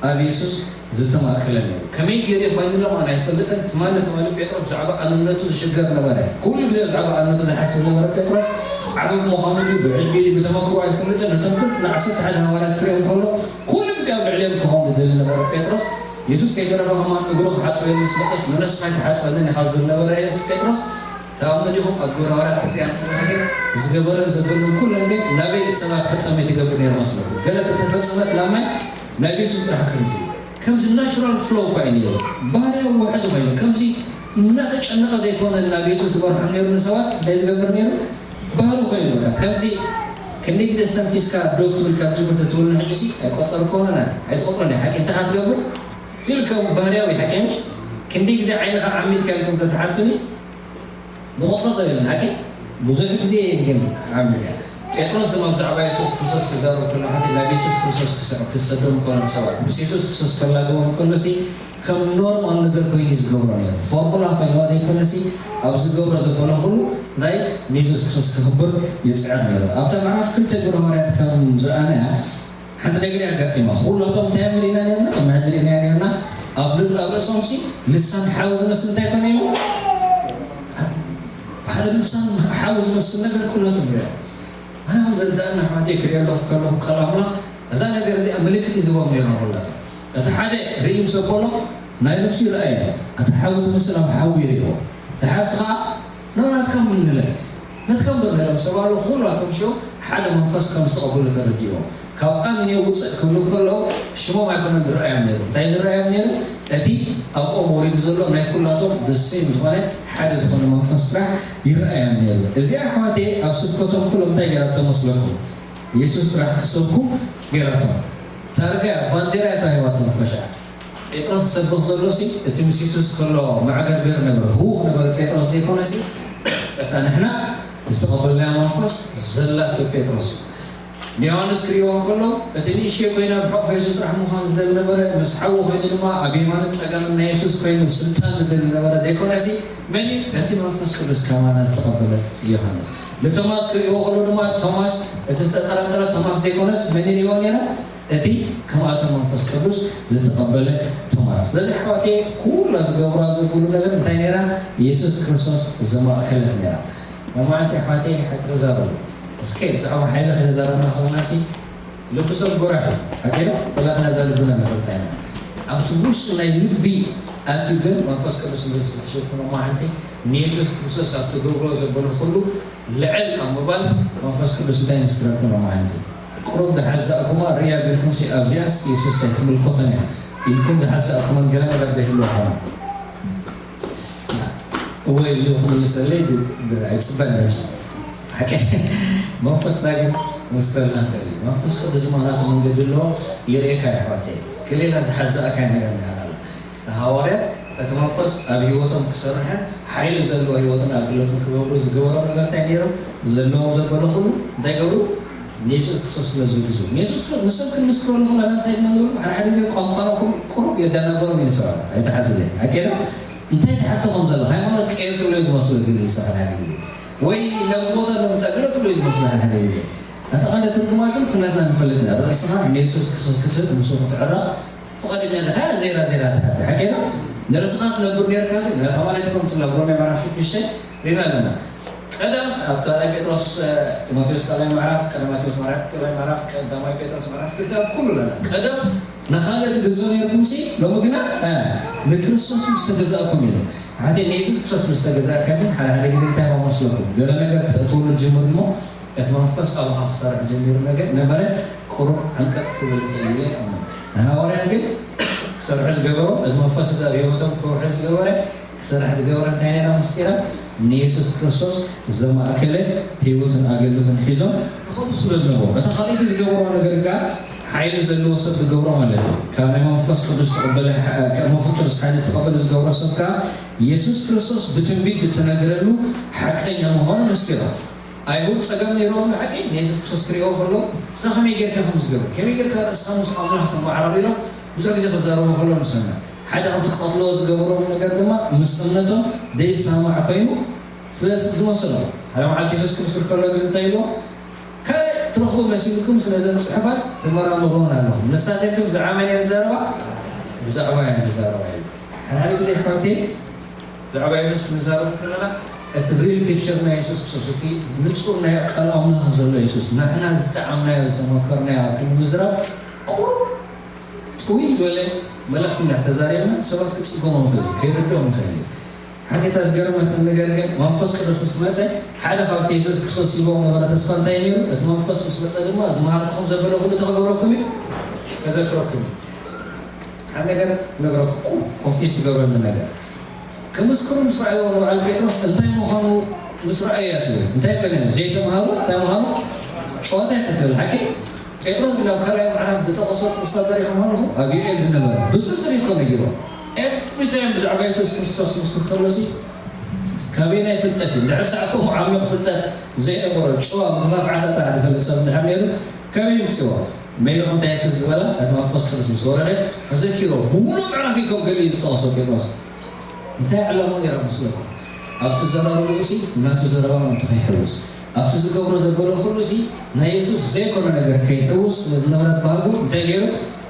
ኣብ የሱስ ዝተማእከለ ነይሩ። ከመይ ገይሩ እዩ ኮይኑሎም ኣነ ኣይፈልጥን። ትማሊ፣ ትማሊ ጴጥሮስ ብዛዕባ ኣንነቱ ዝሽገር ነበረ። ኩሉ ግዜ ብዛዕባ ኣንነቱ ዝሓስብ ነበረ ጴጥሮስ። ዓቢ ብምዃኑ ድዩ፣ ብዕድሚኡ ድዩ፣ ብተመክሮ ኣይፈልጥን። ነቶም ኩሉ ንዓሰርተ ሓደ ሃዋርያት ክሪኦም ከሎ፣ ኩሉ ግዜ ኣብ ልዕሊኦም ክኸውን ዝደሊ ነበረ ጴጥሮስ። የሱስ ከይተረፈ ከማን እግሩ ክሓጽበኒ ምስ መጸስ፣ ንነስኻ ኣይትሓጽበንን ኢኻ ዝብል ነበረ የሱስ ጴጥሮስ። ተኣምኖ ዲኹም? ኣብ ግብረ ሃዋርያት ክትሪኣን ከለኻ ግን ዝገበረን ዘበለን ኩለን ግን ናበይ ሰባት ከጠምዩ ትገብር ነይሩ መስለኩም? ገለ ተተፈጸመት ናብ ማይ ናይ ቤሱስ ጥራሕ ከምዚ እዩ። ከምዚ ናቹራል ፍሎው እኳ እዩ ነይሩ። ባህርያዊ ውሕዝ ኮይኑ ከምዚ እናተጨነቐ ዘይኮነ ናብ ቤሱስ ዝበርሖም ነይሩ። ንሰባት እንታይ ዝገብር ነይሩ? ባህሪ ኮይኑ በቃ ከምዚ ክንደይ ግዜ ዝተንፊስካ ዶክተር ካብ ጅምር ተትብሉ ንሕጂ ሲ ኣይቆጸር ከሆነ ኣይትቆጽረን ሓቂ እንታይ ትገብር ሲል ከም ባህርያዊ ሓቂ ምሽ ክንደይ ግዜ ዓይንኻ ዓሚትካ ኢልኩም ተትሓቱኒ ዝቆጽሮ ሰብ የለን። ሓቂ ብዙሕ ግዜ ግን ዓሚል እያ። ጴጥሮስ ድማ ብዛዕባ የሱስ ክርስቶስ ክዛረብ ከሎ ሓቲ ናብ የሱስ ክርስቶስ ክስዕብ ክሰዶም ከሎም ሰባት ምስ የሱስ ክርስቶስ ከላግቦም ከሎ ሲ ከም ኖርማል ነገር ኮይኑ እዩ ዝገብሮ ነይሩ። ፎርሙላ ኮይንዋ ዘይኮነ ሲ ኣብ ዝገብሮ ዘበሎ ኩሉ እንታይ ንየሱስ ክርስቶስ ክኽብር ይፅዕር ነይሩ። ኣብታ ምዕራፍ ክልተ ግብረ ሃዋርያት ከም ዝረኣናያ ሓንቲ ነገር ኣጋጢማ። ኩላቶም እንታይ እዮም ርኢና ነርና? ከም ሕጂ ርኢና ነርና። ኣብ ል- ኣብ ርእሶም ሲ ልሳን ሓዊ ዝመስል እንታይ ኮነ እዩ? ሓደ ልሳን ሓዊ ዝመስል ነገር ኩላቶም ሪኦም። ኣነ ከም ዝርዳእና ኣሕዋተይ ክሪኦ ኣለኹ ከለኹ ቃል ኣምላኽ እዛ ነገር እዚኣ ምልክት ይዝቦም ነይሮም ኩላቶም። እቲ ሓደ ርኢ ምስ ኣበሎ ናይ ነብሱ ይረኣየ። እቲ ሓዊ ዝመስል ኣብ ሓዊ ይርእዎ። እቲ ሓብቲ ከዓ ንናትካ ምንለ ነትካ እምበር ነሎም ዝተባህሉ ኩላቶም ሽው ሓደ መንፈስ ከም ዝተቐበሉ ተረዲእዎም። ካብ ኣንዮ ውፅእ ክብሉ ከለዉ ሽሞም ኣይኮነን ዝረኣዮም ነይሩ። እንታይ ዝረኣዮም ነይሩ? እቲ ኣብኦም ወሪዱ ዘሎ ናይ ኩላቶም ደሴም ዝኾነ ሓደ ዝኾነ መንፈስ ጥራሕ ይረኣዮም ነይሩ። እዚኣ ኣሕዋተይ ኣብ ስብከቶም ኩሎም እንታይ ገይራቶ መስለኩም? የሱስ ጥራሕ ክሰብኩ ገይራቶም። ታርጋ ባንዴራ እያ ተዋሂባቶም። ከሻ ጴጥሮስ ዝሰብኽ ዘሎ ሲ እቲ ምስ የሱስ ከሎ መዕገርገር ነበረ፣ ህውኽ ነበረ ጴጥሮስ ዘይኮነ ሲ እታ ንሕና ዝተቐበልናዮ መንፈስ ዘላቶ ጴጥሮስ እዩ። ንዮሃንስ ክርእይዎ ከሎ እቲ ንእሽተይ ኮይኑ ኣብ ሕቑፊ የሱስ ጥራሕ ምዃን ዝደሊ ነበረ፣ ምስ ሓዉ ኮይኑ ድማ ኣብ የማንን ጸጋምን ናይ የሱስ ኮይኑ ስልጣን ዝደሊ ነበረ ዘይኮነ ሲ መን እዩ? እቲ መንፈስ ቅዱስ ከማና ዝተቐበለ ዮሃንስ። ንቶማስ ክርእይዎ ከሎ ድማ ቶማስ እቲ ዝተጠራጠረ ቶማስ ዘይኮነስ መን ይርእይዎ ነይሩ? እቲ ከምኣቶም መንፈስ ቅዱስ ዝተቐበለ ቶማስ። ስለዚ ኣሕዋተይ ኩላ ዝገብራ ዘብሉ ነገር እንታይ ነይራ? የሱስ ክርስቶስ ዘማእከለት ነይራ። መማዕንቲ ኣሕዋተይ ሓቂ ተዛረቡ። እስከ ብዛዕባ ሓይሊ ክንዛረብና ከለና ሲ ልቢ ሰብ ጎራሕ እዩ። ሓቂ ዶ? ኩላትና እዛ ልብና ንፈልጣ ኢና። ኣብቲ ውሽጢ ናይ ልቢ ኣትዩ ግን መንፈስ ቅዱስ እንተዝፍትሸኩም መማዕንቲ ንየሱስ ክርስቶስ ኣብ ትገብሮ ዘበሎ ኩሉ ልዕል ካብ ምባል መንፈስ ቅዱስ እንታይ ምስክረኩም መማዕንቲ? ቁሩብ ዝሓዛእኩማ ርያ ቢልኩም ሲ ኣብዚኣስ የሱስ ኣይትምልከቶን እያ ኢልኩም ዝሓዛእኩመን ገለ ነገር ዶ ይህልዋ ይኾና? እወ ኢሉ ክምልሰለይ ድ- ድ- ኣይፅበን መቸም። ሓቂ መንፈስና ግን ክምስክረልና ይኽእል እዩ። መንፈስ ቅዱስ ማለት መንገዲ ኣለዎ። ይርእየካ እዩ ኣሕዋተይ። ከሌላ ዝሓዛእካ ነገር ንሃላ ንሃዋርያት እቲ መንፈስ ኣብ ህይወቶም ክሰርሕን ሓይሊ ዘለዎ ህይወትን ኣገልግሎትን ክገብሩ ዝገበሮም ነገር እንታይ ነይሩ? ዘለዎም ዘበሎ ኩሉ እንታይ ገብሩ? ንየሱስ ክርስቶስ ስለ ዝግዙ ንየሱስ ክርስቶስ ንሰብ ክንምስክረሉ ከለና እንታይ ኢና ንብሉ? ሓደ ሓደ ግዜ ቋንቋና ኩሉ ቁሩብ የደናገሮም እዩ ንሰባት ኣይተሓዝለ ኣኬዶ እንታይ ትሓቶ ከም ዘሎ ሃይማኖት ቀይር ትብሎ እዩ ዝመስሎ ግን ይስኻ ሓደ ግዜ ወይ ናብዚ ቦታ ንምፃእ ገለ ትብሎ እዩ ዝመስሎ ሓደ ሓደ ግዜ ኣታ ቀንዲ ትርጉማ ግን ኩላትና ንፈልጥ ኢና ርእስኻ ንየሱስ ክርስቶስ ክትህብ ምስኡ ክትዕረቕ ፍቓደኛ ነታ ዜራ ዜራ ትሓቲ ሓቂ ዶ ንርእስኻ ትነብር ነርካ ሲ ናይ ከማን ኣይትኮን ትብላ ሮሜ ምዕራፍ ሽዱሽተ ሪና ኣለና ቀደም ኣብ ካልኣይ ጴጥሮስ ጢሞቴዎስ ካልኣይ ምዕራፍ ቀዳማይ ጢሞቴዎስ ምዕራፍ ካልኣይ ምዕራፍ ቀዳማይ ጴጥሮስ ምዕራፍ ክልተ ኣብ ኩሉ ኣለና ቀደም ንኻልእ ትግዝኡ ነርኩም ሲ ሎሚ ግና ንክርስቶስ ምስ ተገዛእኩም ኢሉ ሓቲ ንየሱስ ክርስቶስ ምስ ተገዛእካ ግን ሓደ ሓደ ግዜ እንታይ መስለኩም ገለ ነገር ክተእትውሉ ጅምር እሞ እቲ መንፈስ ኣባኻ ክሰርሕ ጀሚሩ ነገር ነበረ ቁሩብ ዕንቀጽ ክብል ይኽእል እየ ይኣምን። ንሃዋርያት ግን ክሰርሑ ዝገበሮ እዚ መንፈስ እዚ ኣብ ህይወቶም ክወርሑ ዝገበረ ክሰርሕ ዝገበረ እንታይ ነይራ ምስጢራ ንየሱስ ክርስቶስ ዘማእከለ ህይወትን ኣገልግሎትን ሒዞም ንኸዱ ስለ ዝነበሩ እታ ካልኣይቲ ዝገበርዋ ነገር ከኣ ሓይሊ ዘለዎ ሰብ ዝገብሮ ማለት እዩ ካብ ናይ መንፈስ ቅዱስ ተቐበለ መንፈስ ቅዱስ ሓይሊ ዝተቐበለ ዝገብሮ ሰብ ከኣ የሱስ ክርስቶስ ብትንቢት ዝተነገረሉ ሓቀኛ ምዃኑ መስኪሮም ኣይሁድ ጸገም ነይሮም ብሓቂ ንየሱስ ክርስቶስ ክርእይዎ ከሎ ንስኻ ከመይ ጌርካ ከም ዝገብር ከመይ ጌርካ ርእስኻ ምስ ኣምላኽ ተመዓራሪ ኢሎም ብዙሕ ግዜ ክዛረቡ ከሎ ንሰምዕ ሓደ ካብቲ ክቐትልዎ ዝገበሮም ነገር ድማ ምስ እምነቶም ዘይሰማማዕ ኮይኑ ስለ ዝመሰሎም ሓደ መዓልቲ የሱስ ክምስክር ከሎ ግን እንታይ ኢልዎም ካልእ ትረኽቡ መሲልኩም ስለዘን ጽሑፋት ትመራመሩወን ኣለኹም ንሳተን ግን ብዛዕባ መን እየን ዝዛረባ ብዛዕባ እየን ዝዛረባ ኢሉ ሓደ ሓደ ግዜ ኣሕዋተይ ብዛዕባ የሱስ ክንዛረብ ከለና እቲ ሪል ፒክቸር ናይ የሱስ ክርስቶስ እቲ ንጹር ናይ ቃል ኣምላኽ ዘሎ የሱስ ንሕና ዝጠዓምናዮ ዝተመከርናዮ ክንምዝራብ ቁሩብ ጥውይ ዝበለ መልእኽቲ እንዳተዛሪብና ሰባት ክጽገሞም ይኽእል እዩ ከይርድኦም ይኽእል እዩ ሓቲታ ዝገርመት ነገር ግን መንፈስ ቅዱስ ምስ መጸ ሓደ ካብቲ የሱስ ክርስቶስ ሂቦም ነበረ ተስፋ እንታይ ነይሩ እቲ መንፈስ ምስ መጸ ድማ ዝመሃርኩም ዘበለ ኩሉ ተኸገብረኩም እዩ ከዘክረኩም ሓደ ነገር ነግረኩም፣ ኮንፊስ ዝገብረኒ ነገር። ክምስክሩ ምስ ረኣይዎ ንበዓል ጴጥሮስ እንታይ ምዃኑ ምስ ረኣያ ትብል። እንታይ ኮይነ ዘይተምሃሩ እንታይ ምዃኑ ጨዋታ እያ ትብል ሓቂ። ጴጥሮስ ግን ኣብ ካልኣይ ምዕራፍ ዝጠቐሶ ጥቕስታት ተሪኹም ኣለኹ ኣብ ዩኤል ዝነበረ ብዙ ዝሪኮ ነጊሮ ኤቭሪ ታይም ብዛዕባ የሱስ ክርስቶስ ክምስክር ከሎ ሲ ካበየናይ ፍልጠት እዩ ድሕሪ ሳዕ ከምኡ ዓሚቕ ፍልጠት ዘይነበሮ ጭዋ ምግፋፍ ዓሳ ጥራሕ ዝፈልጥ ሰብ እንድሕር ነይሩ ከበይ ምፅዎ? መይልኹም እንታይ የሱስ ዝበላ እቲ መንፈስ ቅዱስ ምስ ወረደ ተዘኪሮ ብሙሉእ ምዕራፍ እዩ ከም ገሊኡ ዝጠቕሶ ጴጥሮስ። እንታይ ዕላማ ነይራ መስለኩም? ኣብቲ ዘረርኡ ሲ ናቱ ዘረባ ምእንቲ ከይሕውስ ኣብቲ ዝገብሮ ዘበሎ ኩሉ ሲ ናይ የሱስ ዘይኮነ ነገር ከይሕውስ ስለ ዝነበረት ባህጉ እንታይ ገይሩ?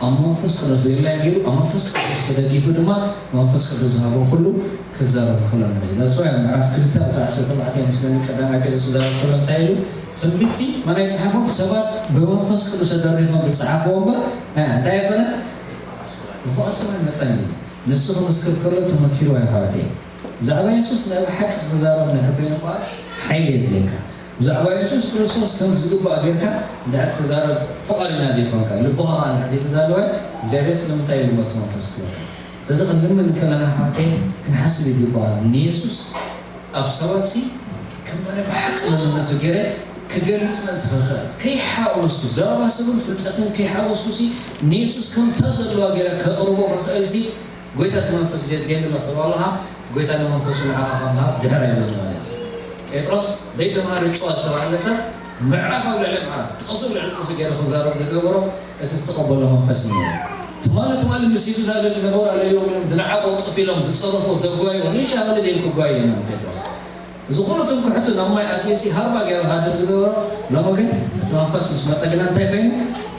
ኣብ መንፈስ ቅዱስ ሪላይ ገይሩ ኣብ መንፈስ ቅዱስ ተደጊፉ ድማ መንፈስ ቅዱስ ዝሃቦ ኩሉ ክዛረብ ከሎ ንርኢ። ዳስዋይ ኣብ ምዕራፍ ክልተ ቁፅሪ ዓሰርተ ኣርባዕተ መስለኒ ቀዳማይ ጴጥሮስ ክዛረብ ከሎ እንታይ ኢሉ? ትንቢትሲ መናይ ጸሓፎም ሰባት ብመንፈስ ቅዱስ ተደሪኾም ዝጸሓፍዎ እምበር እንታይ ኣይኮነ ብፍቓድ ሰብ ኣይመጸን እዩ። ንሱ ክምስክር ከሎ ተመኪሩ ኣይፋቴ። ብዛዕባ የሱስ ናይ ብሓቂ ክዛረብ እንድሕር ኮይኑ እኳ ሓይሊ የድልየካ። ብዛዕባ የሱስ ክርስቶስ ከም ዝግባእ ጌርካ እንድሕር ትዛረብ ፍቓድና ዘይኮንካ ልብኻ ከዓ እንድሕር ዘይተዳለወ እግዚኣብሔር ስለምንታይ እዩ ልሞት መንፈስ ክበካ? ስለዚ ክንልምን እንከለና ኣሕዋተይ ክንሓስብ ይግባእ። ንየሱስ ኣብ ሰባት ሲ ከምታ ናይ ብሓቂ መንነቱ ገይረ ክገልጽ ምእንቲ ክኽእል ከይሓወስኩ ዘረባ ሰብን ፍልጠትን ከይሓወስኩ ሲ ንየሱስ ከምታ ዘለዋ ገይረ ከቕርቦ ክኽእል ሲ ጎይታ እቲ መንፈስ ዘድልየኒ ኣሎ ክትብል ኣለኻ። ጎይታ ንመንፈሱ ንዓኻ ካብ ምሃብ ድሕር ኣይብልን ማለት እዩ። ጴጥሮስ ዘይተምሃረ ጨዋ ዝተባህለ ሰብ ምዕራፍ ኣብ ልዕሊ ምዕራፍ ጥቕሲ ኣብ ልዕሊ ጥቕሲ ገይሩ ክዛረብ ዝገበሮ እቲ ዝተቐበሎ መንፈስ እዩ። ትማሊ ትማሊ ምስ የሱስ ኣለሊ ነበሩ ኣለዎም ኢሎም ዝነዓቆ ጥፍ ኢሎም ዝፀረፉ ደጓይዎ ንሻ ኣለሊ ክጓየ ኢና ጴጥሮስ እዚ ኩሉ ትምክሕቱ ናብ ማይ ኣትየሲ ሃርባ ገይሩ ሃድም ዝገበሮ ሎሚ ግን እቲ መንፈስ ምስ መፀ ግና እንታይ ኮይኑ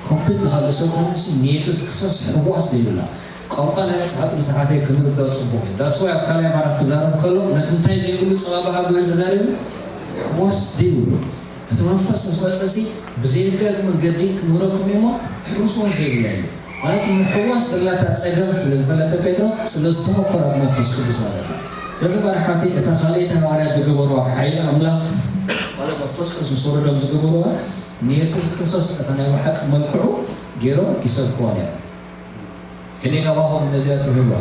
ኮምፕሊት ዝካልእ ሰብ ኮይኑ ንየሱስ ክርስቶስ ሕዋስ ዘይብላ ቋንቋ ናይ መፅሓፍ ቅዱስ ሓተይ ክንርዳእ ፅቡቅ እዩ that's why ኣብ ካልኣይ ምዕራፍ ክዛረብ ከሎ ነቲ እንታይ ዘይብሉ ፀባባ ሃገር ተዛሪቡ ሕዋስ ዘይብሉ እቲ መንፈስ ምስ መፀሲ ብዘየጋግ መንገዲ ክምህረኩም እዩሞ ሕውስዋስ ዘይብላ እዩ ማለት ምሕዋስ ዘላታ ፀገም ስለ ዝፈለጠ ጴጥሮስ ስለ ዝተመኮረ ብመንፈስ ቅዱስ ማለት እዩ ስለዚ ባርሓቲ እታ ካልኣይቲ ሃዋርያት ዝገበርዋ ሓይሊ ኣምላኽ ማለት መንፈስ ቅዱስ ምስ ወረዶም ዝገበርዋ ንየሱስ ክርስቶስ እታ ናይ ብሓቂ መልክዑ ገይሮም ይሰብክዋ ነይሮም ከመይ ናባኹም እነዚኣ ትውህባ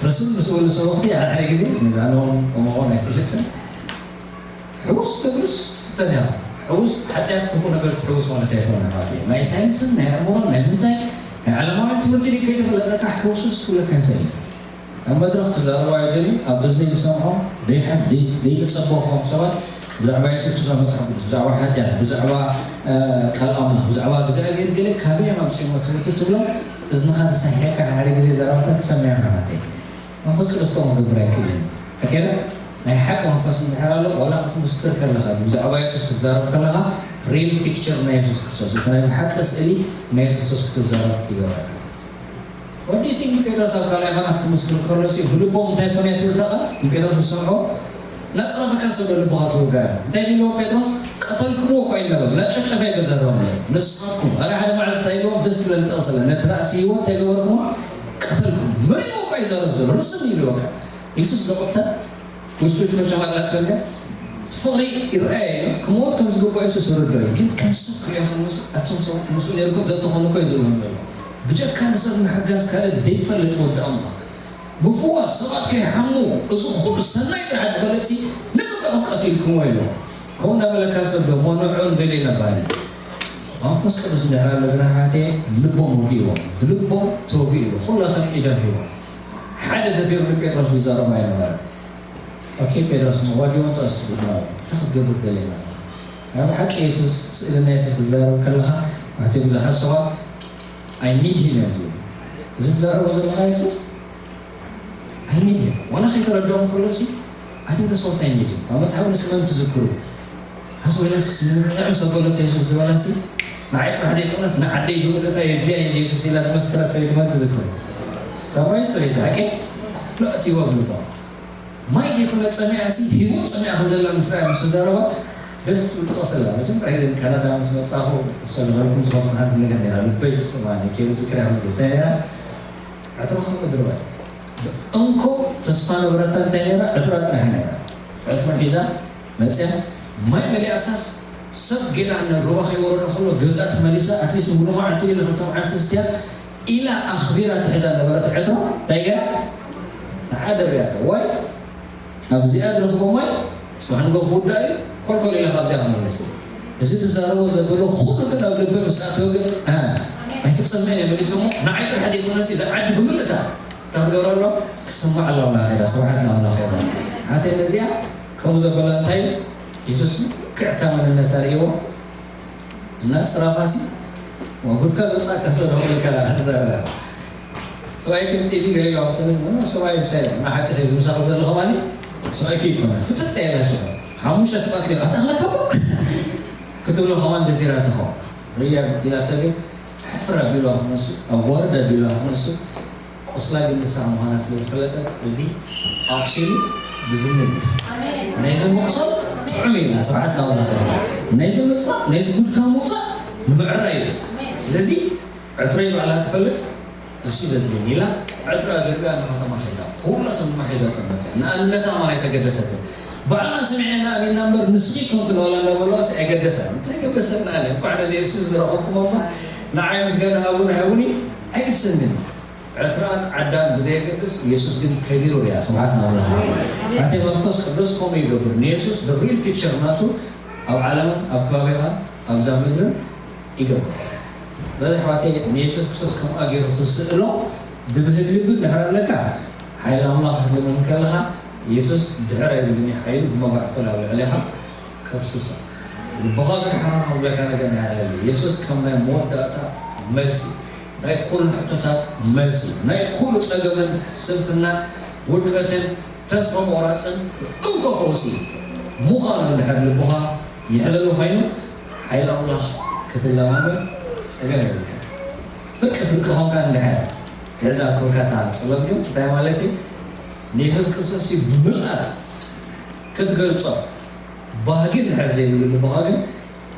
ርስም ምስ በሉ ሰበኽቲ ሓደ ሓደ ግዜ ንባዕሎም ከምኦም ኣይፈልጥን ሕውስ ትብልስ ትፍተን እያ። ሕውስ ሓጢኣት ክፉእ ነገር ትሕውስ ማለት ኣይኮነ ማለት እዩ። ናይ ሳይንስን ናይ ኣእምሮን ናይ ምንታይ ናይ ዓለማውያን ትምህርቲ ድዩ ከይተፈለጠካ ሕውስስ ክብለካ ይኽእል እዩ። ኣብ መድረኽ ክዛረቡ ኣይደልዩ፣ ኣብ እዝኒ ዝሰምዖም ደይሓ- ደይ- ደይተጸበኹም ሰባት ብዛዕባ የሱስ ክርስቶስ መጽሓፍ ቅዱስ፣ ብዛዕባ ሓጢኣት፣ ብዛዕባ እ፣ ቃል ኣምላኽ፣ ብዛዕባ እግዚኣብሔር ገለ ካበይ ኣምጺኦሞ ትምህርቲ ትብሎም እዝንኻ ተሳሒሕካ ሓደ ግዜ ዘረባታት ትሰምዕ ኢኻ ማለት እዩ። መንፈስ ቅዱስ ከምኡ ክገብር ኣይክእልን። ፈኪረ ናይ ሓቂ መንፈስ እንድሕር ኣሎ ዋላ ክትምስክር ከለኻ ብዛዕባ የሱስ ክትዛረብ ከለኻ ሪል ፒክቸር ናይ የሱስ ክርስቶስ እቲ ናይ ብሓቂ ስእሊ ናይ የሱስ ክርስቶስ ክትዛረብ ይገብረካ። ወዲ እቲ ንጴጥሮስ ኣብ ካልኣይ ምዕራፍ ክምስክር ከሎ ሲ ብልቦም እንታይ ኮነ እያ ትብል እታ ቃል ንጴጥሮስ ዝሰምዖ እናጸረፈካ ሰብ ልቦኻ ትውጋ እያ እንታይ ድልዎ ጴጥሮስ ቀተልክምዎ እኮ ኣይነበሩ እናጨፍጨፈ ይገዘሮም ነይሩ ንስኻትኩም ኣረ ሓደ መዓልቲ እንታይ ኢልዎም ደስ ዝለኒ ጠቕሰለ ነቲ ራእሲ ህይወት እንታይ ገበርኩሞ ቀተልኩም መሪሞ እኮ ይዛረብ ዘሎ ርስም ኢሉ በቃ የሱስ ዝቕተል ውሽጡ መቸም ኣላቸው እንደ ፍቕሪ ይረኣየ እዩ ክሞት ከም ዝግባእ የሱስ ይርዶ እዩ ግን ከም ሰብ ክሪኦ ከለስ ኣቶም ሰባት ምስኡ ነርኩም ተተኾኑ እኮ ዝብሎም ዘሎ ብጀካ ንሰብ ምሕጋዝ ካልእ ዘይፈልጥ ወዲ ኣምላኽ ምፍዋስ ሰባት ከይሓሙ እዚ ኩሉ ሰናይ ጥራሕ ዝፈልጥ ሲ ንጥቅዑ ቀቲልክሞ ኢሎ ከምኡ እንዳበለካ ሰብ ዶ መኖዑ እንደሌና ባህል መንፈስ ቅዱስ እንድሕር ኣሎ ግና ሓቴ ልቦም ወጊእዎም ብልቦም ተወጊእዎ ኩላቶም ኢደም ሂቦም ሓደ ደፊሩ ንጴጥሮስ ዝዛረብ ኣይነበረን Okay, Pedro, so what do you want us to do now? እንታይ ክትገብር ደለና ኣለኻ? ናይ ብሓቂ የሱስ ስእሊ ናይ የሱስ ክትዛረብ ከለኻ ማለተይ ብዙሓት ሰባት I need him እዮም ዝብሉ። እዚ ትዛረቦ ዘለኻ የሱስ I need him ዋላ ከይተረድኦም ከሎ ሲ I think that's what I need him ኣብ መፅሓፍ ንስመን ትዝክሩ ኣስወለስ ንዕም ሰበሎት የሱስ ዝበላሲ ንዓይ ጥራሕ ዘይኮነስ ንዓደይ ብምልእታ የድልያ እዩ የሱስ ኢላ ትመስክራ ሰበይቲ መን ትዝክሩ? ሰብኣይ ሰበይቲ ሓቂ ኩሉ ኣትይዋ ብልባ ማይ ዘይኮነ ጸሚኣ ሲ ሂቦ ጸሚኣ ከም ዘላ ምስ ረኣያ ምስ ተዛረባ ደስ ዝብል ጥቕሲ ኣላ። መጀመርያ ግዜ ንካናዳ ምስ መጻኹ ዝሰለፈልኩም ዝኸፍት ሓንቲ ነገር ነይራ። ልበይ ትስማኒ። ኬሩ ዝክርያ ከም ዝብል እንታይ ነይራ? ዕትሮ ከም ምድሪ ባይ። እንኮ ተስፋ ነበረታ እንታይ ነይራ? ዕትሮ ጥራሕ ነይራ። ዕትሮ ሒዛ መጽያ ማይ መሊኣታስ ሰብ ጌና ናብ ሩባ ከይወረዶ ከሎ ገዛ ተመሊሳ ኣትሊስት ሙሉ መዓልቲ ገለ ክልተ መዓልቲ ስትያ ኢላ ኣኽቢራ ትሕዛ ነበረት ዕትሮ እንታይ ገይራ ንዓ ደርብያቶ ዋይ ኣብዚኣ ዝረኽቦ ማይ ጽባሕ ንጎ ክውዳእ እዩ ኮልኮል ኢላ ካብዚኣ ክመለስ እዩ እዚ ትዛረቦ ዘበሎ ኩሉ ግን ኣብ ልበ ምስ ኣተወ ግን ኣይክጸምእን እየ መሊሱ እሞ ንዓይ ጥራሕ ዘይኮነሲ እዛ ዓዲ ብምልእታ እንታይ ክትገብር ኣሎ ክስማዕ ኣሎ ኣምላኽ ኢላ ስብሓት ንኣምላኽ ይኹን ሓተይ ነዚኣ ከምኡ ዘበላ እንታይ የሱስ ልክዕታ መንነት ኣርእይዎ እና ጽራፋሲ ወጉድካ ዘውጻእካ ሰዶ ኢልካ ትዛረብ ሰብኣይ ክምጽእ ኢሉ ገለ ኢሉ ኣብ ሰለስ ሰብኣይ ምሳይ እና ሓቂ ኸይ ዝምሳኹ ዘሎ ኸማኒ ሰብኣይ ከይኮነ ፍጥጥ የላ ሸ ሓሙሽተ ሰባት ከ ኣታኽለካ ክትብሎ ኸማን ደፊራ ትኸው ርያ ኢላቶ ግን ሕፍር ኣቢሉ ኣኽነሱ ኣዋርድ ኣቢሉ ኣኽነሱ ቁስላ ግን ንስኻ ምዃና ስለ ዝፈለጠት እዚ ኣቑሲሉ ብዝምል እዩ። ናይዚ መቑሰል ጥዑም እዩ ኢልና ስብሓት ናብና ናይዚ ምፅራፍ ናይዚ ጉድካ ምውፃእ ንምዕራይ እዩ። ስለዚ ዕትረይ ባዕላ ትፈልጥ እሱ ዘድልየኒ ኢላ ዕትራ ደርቢያ ንከተማ ከይዳ ኩላቶም ድማ ሒዛቶም መፅያ። ንኣብነታ ማን ኣይተገደሰትን። ባዕልና ሰሚዐና ኣሚንና እምበር ንስኺ ኮንክን ዋላ እንዳበለዋስ ኣይገደሰን። እንታይ ገደሰና ኣለ እንኳዕ ነዚ እሱ ዝረኸብኩም እሞ ንዓይ ምስጋና ሃቡኒ ሃቡኒ ኣይግድሰንን። ዕትራን ዓዳን ብዘየገድስ የሱስ ግን ከቢሩ ሪኣ ስብሓት ናብላ ኣቲ መንፈስ ቅዱስ ከምኡ ይገብር ንየሱስ the real picture ናቱ ኣብ ዓለምን ኣብ ከባቢኻን ኣብዛ ምድርን ይገብር ስለዚ ኣሕዋተይ ንየሱስ ክርስቶስ ከምኣ ገይሩ ክስእሎ ድብህግ ልቢ እንድሕር ኣለካ ሓይሊ ኣምላኽ ክትልምን ከለኻ የሱስ ድሕር ኣይብልን ሓይሉ ብመጓዕፈል ኣብ ልዕሌኻ ከፍስሶ ልብኻ ግን ሓራ ክብለካ ነገር ናይ የሱስ ከም ናይ መወዳእታ መልሲ ናይ ኩሉ ሕቶታት መልሲ ናይ ኩሉ ጸገምን ስንፍናን ውድቀትን ተስፋ ምቑራጽን እንኮ ፈውሲ ምዃኑ እንድሕር ልብኻ ይሕለሉ ኮይኑ ሓይሊ ኣምላኽ ክትለማመድ ጸገም የብልካ ፍርቂ ፍርቂ ኾንካ እንድሕር ትሕዛ ክብካታ ጸሎት ግን እንታይ ማለት እዩ ንየሱስ ክርስቶስ እዩ ብምልኣት ክትገልጾ ባህጊ እንድሕር ዘይብሉ ልብኻ ግን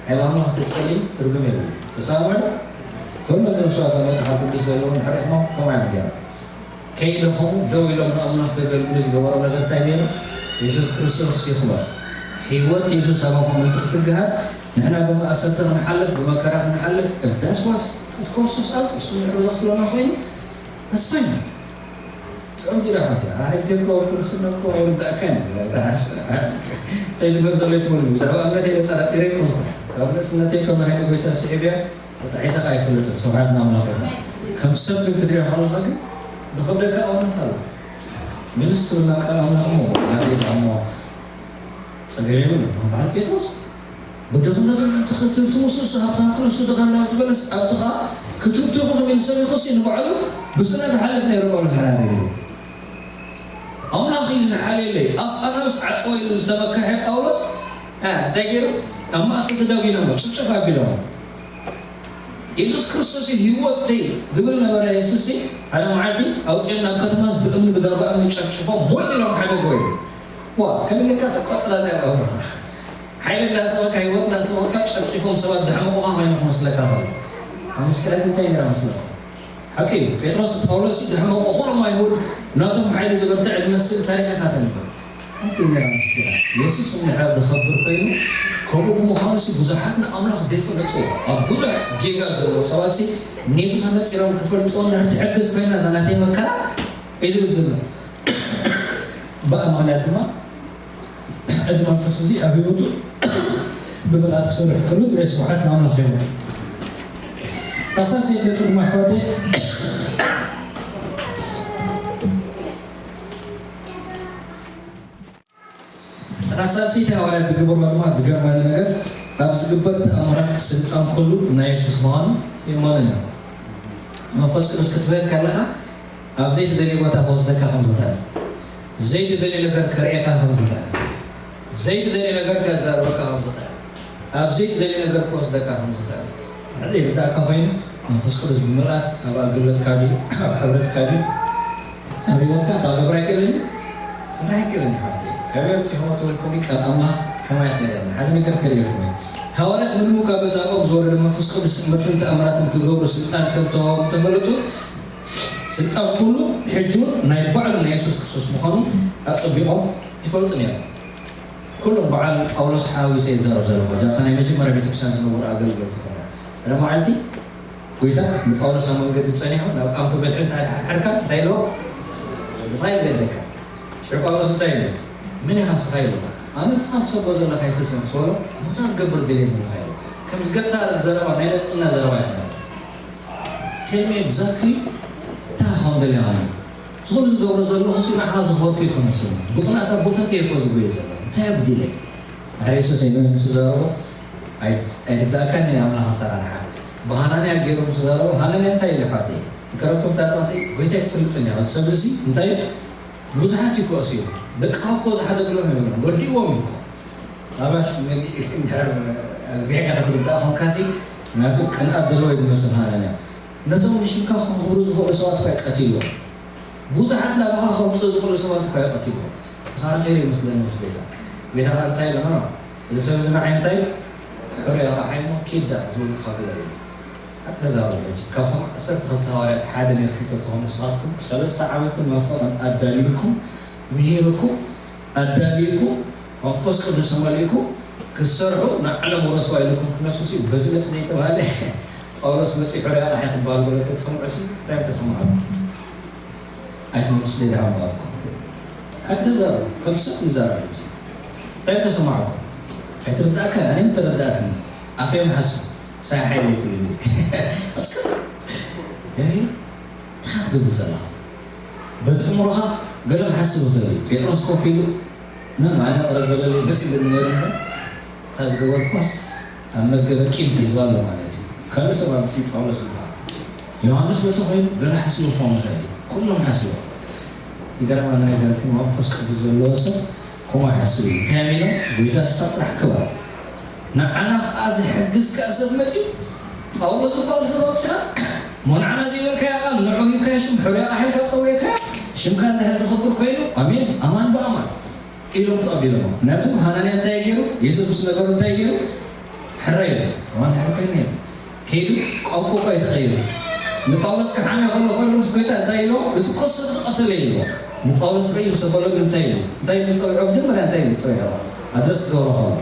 ሓይሊ ኣምላኽ ክትጸሊ ትርጉም የብሉ ተሳማዶ ኩሎም እዞም ሰባት ኣብ መጽሓፍ ቅዱስ ዘለዉ እንድሕር ኢኹም ከምኡ እዮም ገይሮም ከይደኸሙ ደው ኢሎም ንኣምላኽ ከገልግሉ ዝገበሮ ነገር እንታይ ነይሩ የሱስ ክርስቶስ ይኽበር ህይወት የሱስ ኣባኹም እንተ ክትግሃር ንሕና ብመእሰርቲ ክንሓልፍ ብመከራ ክንሓልፍ if that's what it costs us እሱ ንሕሩ ዘኽፍለና ኮይኑ that's fine ጥዑም ዲዳ ሓፍቲ ኣነ ግዜ እኮ ክርስትና እኮ ኣይርዳእካን እንታይ ዝገር ዘሎ ይትበሉ ብዛዕባ እምነት እየ ጠራጢረ ይኮንኩ ካብ ንእስነተይ ከም ናይ ጎይታ ስሒብያ ተጣሒሰ ኣይፈልጥን ስብሓት ንኣምላኽ ይኹን ከም ሰብ ግን ክትሪኦ ከለኻ ግን ብኸብደካ ኣውነት ኣሎ ምንስ ትብልና ቃል ኣምላኽ እሞ ናተይ ደኣ እሞ ጸገም የብሉ ከም በዓል ጴጥሮስ ብድኽነቱ ምእንቲ ክትብቲ ምስ ንሱ ሃብታም ክንሱ ድኻ እንዳበለስ ኣብቲ ኸኣ ክትብቲ ኢኹ ክብል ሰብ ይኹሲ ንባዕሉ ብስነ ክሓልፍ ነይሩ ጳውሎስ ሓደ ሓደ ግዜ ኣምላኽ እዩ ዝሓልየለይ ኣፍ ኣናብስ ዓጽዋ ኢሉ ዝተመክሐ ጳውሎስ እንታይ ገይሩ ኣብ ማእሰርቲ ደጒኖሞ ጭፍጭፍ ኣቢሎሞ የሱስ ክርስቶስ እዩ ህይወተይ ዝብል ነበረ የሱስ ሓደ መዓልቲ ኣውፅኦም ናብ ከተማስ ብእምኒ ብዳርባ እምኒ ጨፍጭፎም ሞት ኢሎም ሓደ ጎይ ዋ ከመይ ጌርካ ትቆፅራ እዚኣ ኣምርኻ ሓይሊ እናስበካ ህይወት እናስበካ ጨፍጭፎም ሰባት ድሕምቑኻ ኮይኑ ክመስለካ ከሎ ኣብ ምስጢራት እንታይ ነራ መስለኩም ሓቂ እዩ ጴጥሮስ ጳውሎስ ድሕምቑ ኩሎም ኣይሁድ ናቶም ሓይሊ ዝበርትዕ ዝመስል ታሪኽ ኢኻ ተንብብ ሓንቲ ነራ ምስጢራት የሱስ እንድሕር ዝኸብር ኮይኑ ከምኡ ብምዃኑሲ ብዙሓት ንኣምላኽ ዘይፈለጥዎ ኣብ ብዙሕ ጌጋ ዘለዉ ሰባትሲ ንየሱስ ኣነፂሮም ክፈልጥዎ እንድሕር ትሕግዝ ኮይና እዛ ናተይ መከራ እዩ ዝብል ዘሎ ብኣማንያ ድማ እቲ መንፈስ እዚ ኣብ ህይወቱ ብምልኣት ክሰርሕ ከሎ ድሬ ስብሓት ንኣምላኽ ይኹን ኣሳሰይቲ ድማ ኣሕዋተይ እታ ሳልሰይቲ ሃዋርያት ዝገበርዋ ድማ ዝገርመኒ ነገር ኣብ ዝግበር ተኣምራት ስልጣን ኩሉ ናይ የሱስ ምዃኑ የእመኑ ነይሮም። መንፈስ ቅዱስ ክትበህግ ከለኻ ኣብ ዘይትደልዮ ቦታ ክወስደካ ከም ዝኽእል፣ ዘይትደልዮ ነገር ከርእየካ ከም ዝኽእል፣ ዘይትደልዮ ነገር ከዛርበካ ከም ዝኽእል፣ ኣብ ዘይትደልዮ ነገር ክወስደካ ከም ዝኽእል ድሕሪ ይርዳእካ ኮይኑ መንፈስ ቅዱስ ብምልኣት ኣብ ኣገልግሎትካ ድዩ ኣብ ሕብረትካ ድዩ ኣብ ህይወትካ እንታይ ክገብር ኣይክእልን እዩ ስራሕ ኣይክእልን እዩ ሓወተይ ካበይ ኣምፂእኹሞ ትብልኩምኒ ቃል ኣምላኽ ከማያት ነገርና ሓደ ነገር ከርእየኩም እየ ሃዋርያት ምንሙ ካብ ቤት ኣቆብ ዝወረደ መንፈስ ቅዱስ ትምህርትን ተኣምራትን ክገብሩ ስልጣን ከም ተዋህቦም ተፈለጡ ስልጣን ኩሉ ሕጂ እውን ናይ ባዕሉ ናይ የሱስ ክርስቶስ ምዃኑ ኣፀቢቖም ይፈልጡ ነይሮም ኩሎም በዓል ጳውሎስ ሓዊሰ ይዛረብ ዘለኹ። እዛ እታ ናይ መጀመርያ ቤተክርስትያን ዝነበሩ ኣገልገልቲ ኮይና። ሓደ መዓልቲ ጎይታ ንጳውሎስ ኣብ መንገዲ ጸኒሑ ናብ ኣንፊ በልሒ እንታይ ሓርካ እንታይ ኢልዎ? ምሳይ ዘደካ። ሽዑ ጳውሎስ እንታይ ኢሉ? "መን ኢኻ ንስኻ?" ኢልዎ። "ኣነ ንስኻ ትሰብኮ ዘለኻ የሱስ እየ" ምስ በሎ፣ "እንታይ ክትገብር ድሌት ዘለኻ?" ኢሉ። ከምዚ ገታ ዘረባ ናይ ነጽና ዘረባ ይነበረ። Tell me exactly እንታይ ከም ደልያ ኣሎ። ዝኾነ ዝገብሮ ዘለኹ ሲ ንዓኻ ዘኽበርኩ ይኮነ ሰብ። ብቕንኣት ኣቦታት እየ እኮ ዝጎየ ዘለኹ። እንታይ ኣጉዲለ? ድሕሪ የሱስ ኢሉ ምስ ዘረቦ፣ ኣይ-፣ ኣይርዳእካን እዩ ኣምላኽ ኣሰራርሓ። ብሃናንያ ገይሩ ምስ ዘረቦ፣ ሃናንያ እንታይ ኢሉ ሓተየ? ዝከረኩም እታ ጥቕሲ፣ "ጎይታይ ትፈልጥን ኢኻ፣ እዚ ሰብ እዚ እንታይ እዩ? ብዙሓት እዩ እኮ ኣስዩ። ደቅኻ እኮ ዝሓደግሎም የብሎምን። ወዲእዎም እዩ እኮ።" ኣባሽ መሊእ እንድሕር ኣግቢዕካ ክትርዳእ ኮንካሲ፣ ምክንያቱ ቅንኣት ዘለዎ እዩ ዝመስል ሃናንያ። ነቶም ንሽምካ ከኽብሩ ዝኽእሉ ሰባት እኳ እዩ ቀቲልዎም። ብዙሓት ናባኻ ከምፅኡ ዝኽእሉ ሰባት እኳ እዩ ቀቲልዎም። ተኻራኺሩ ይመስለኒ ምስ ጎይታ። ጎይታ ኸዓ እንታይ ኢሉ? "ኖ፣ ኖ፣ እዚ ሰብ እዚ ንዓይ እንታይ ሕሩይ ኣቕሓ እሞ ኪድ ደኣ ዝብሉካ ግበር" ኢሉ። ሓቂ ተዛረቡ። ሕጂ ካብቶም ዓሰርተ ክልተ ሃዋርያት ሓደ ነርኩም ተትኾኑ ንስኻትኩም ሰለስተ ዓመትን መፈቐን ኣዳሊልኩም፣ ምሂርኩም፣ ኣዳሊልኩም፣ መንፈስ ቅዱስ ተመሊእኩም ክትሰርሑ ንዓለም ውረስዋ ኢልኩም ክትነሱ ሲ በዚ መጽ ዘይተባህለ ጳውሎስ መጺ ሕሩይ ኣቕሓ ክበሃል ከሎ ተትሰምዑ ሲ እንታይ ተሰምዓኩም? ኣይትመልሱ ደኣ ኣንባብኩም። ሓቂ ተዛረቡ። ከም ሰብ ንዛረብ እንጂ። እንታይ ተሰማዕኩም? ኣይትርዳእካን፣ ኣነ ተረዳእክኒ። ኣፈዮም ሓስቡ። ሳይ ሓይሊ ኩሉ ግዜ። ኣስከ-፣ ያይ፣ እንታይ ትገብር ዘለኻ? በቲ እምሮኻ ገለ ክሓስብ ይኽእል እዩ። ጴጥሮስ ኮፍ ኢሉ፣ ምን ማለት ቅረዝ በለለይ ደስ ይብል ነይሩ እምበር፣ እታ ዝገበርኳስ ኣብ መዝገበ ቂም ሒዝዋ ኣሎ ማለት እዩ። ካልእ ሰብ ኣምፅኡ ጳውሎስ ዝበሃል። ዮሃንስ በቲ ኮይኑ ገለ ሓስቡ ክኸውን ይኽእል እዩ። ኩሎም ሓስቡ። ዝገርመኒ ነገር ግን መንፈስ ቅዱስ ዘለዎ ሰብ ከምኡ ኣይሓስብ እዩ። እንታይ ኣሚኖም? ጎይታ እስኻ ጥራሕ ክበር። ንዓና ኸዓ ዝሕግዝ ከኣ ሰብ መፂኡ። ጳውሎስ ዝበሃል ሰብ ኣምፅኻ፣ እሞ ንዓና ዘይበልካዮ ቃል ንዑ ሂብካዮ ሽም ሕሩይ ኣቕሓ ኢልካ ፀውዒካዮ፣ ሽምካ እንድሕር ዝኽብር ኮይኑ፣ ኣሜን፣ ኣማን ብኣማን ኢሎም ተቐቢሎሞ። ምክንያቱ ሃናንያ እንታይ ገይሩ? የሱስ ምስ ነገሩ እንታይ ገይሩ? ሕራይ ኢሉ። ኣማን ድሕር ኮይኑ ኢሉ። ከይዱ ቋንቋ እኳ እዩ ተቐይሩ። ንጳውሎስ ክሓምዮ ከሎ ኮይኑ ምስ ጎይታ እንታይ ኢሎ? እዚ እኮ ሰብ ዝቐተለ ኢልዎ። ንጳውሎስ ርእዩ ምስ ኣበሎ ግን እንታይ ኢሉ? እንታይ ኢሉ ዝፀውዖ? መጀመርያ እንታይ ኢሉ ዝፀውዖ? ኣድረስ ክገብሮ ከሎ።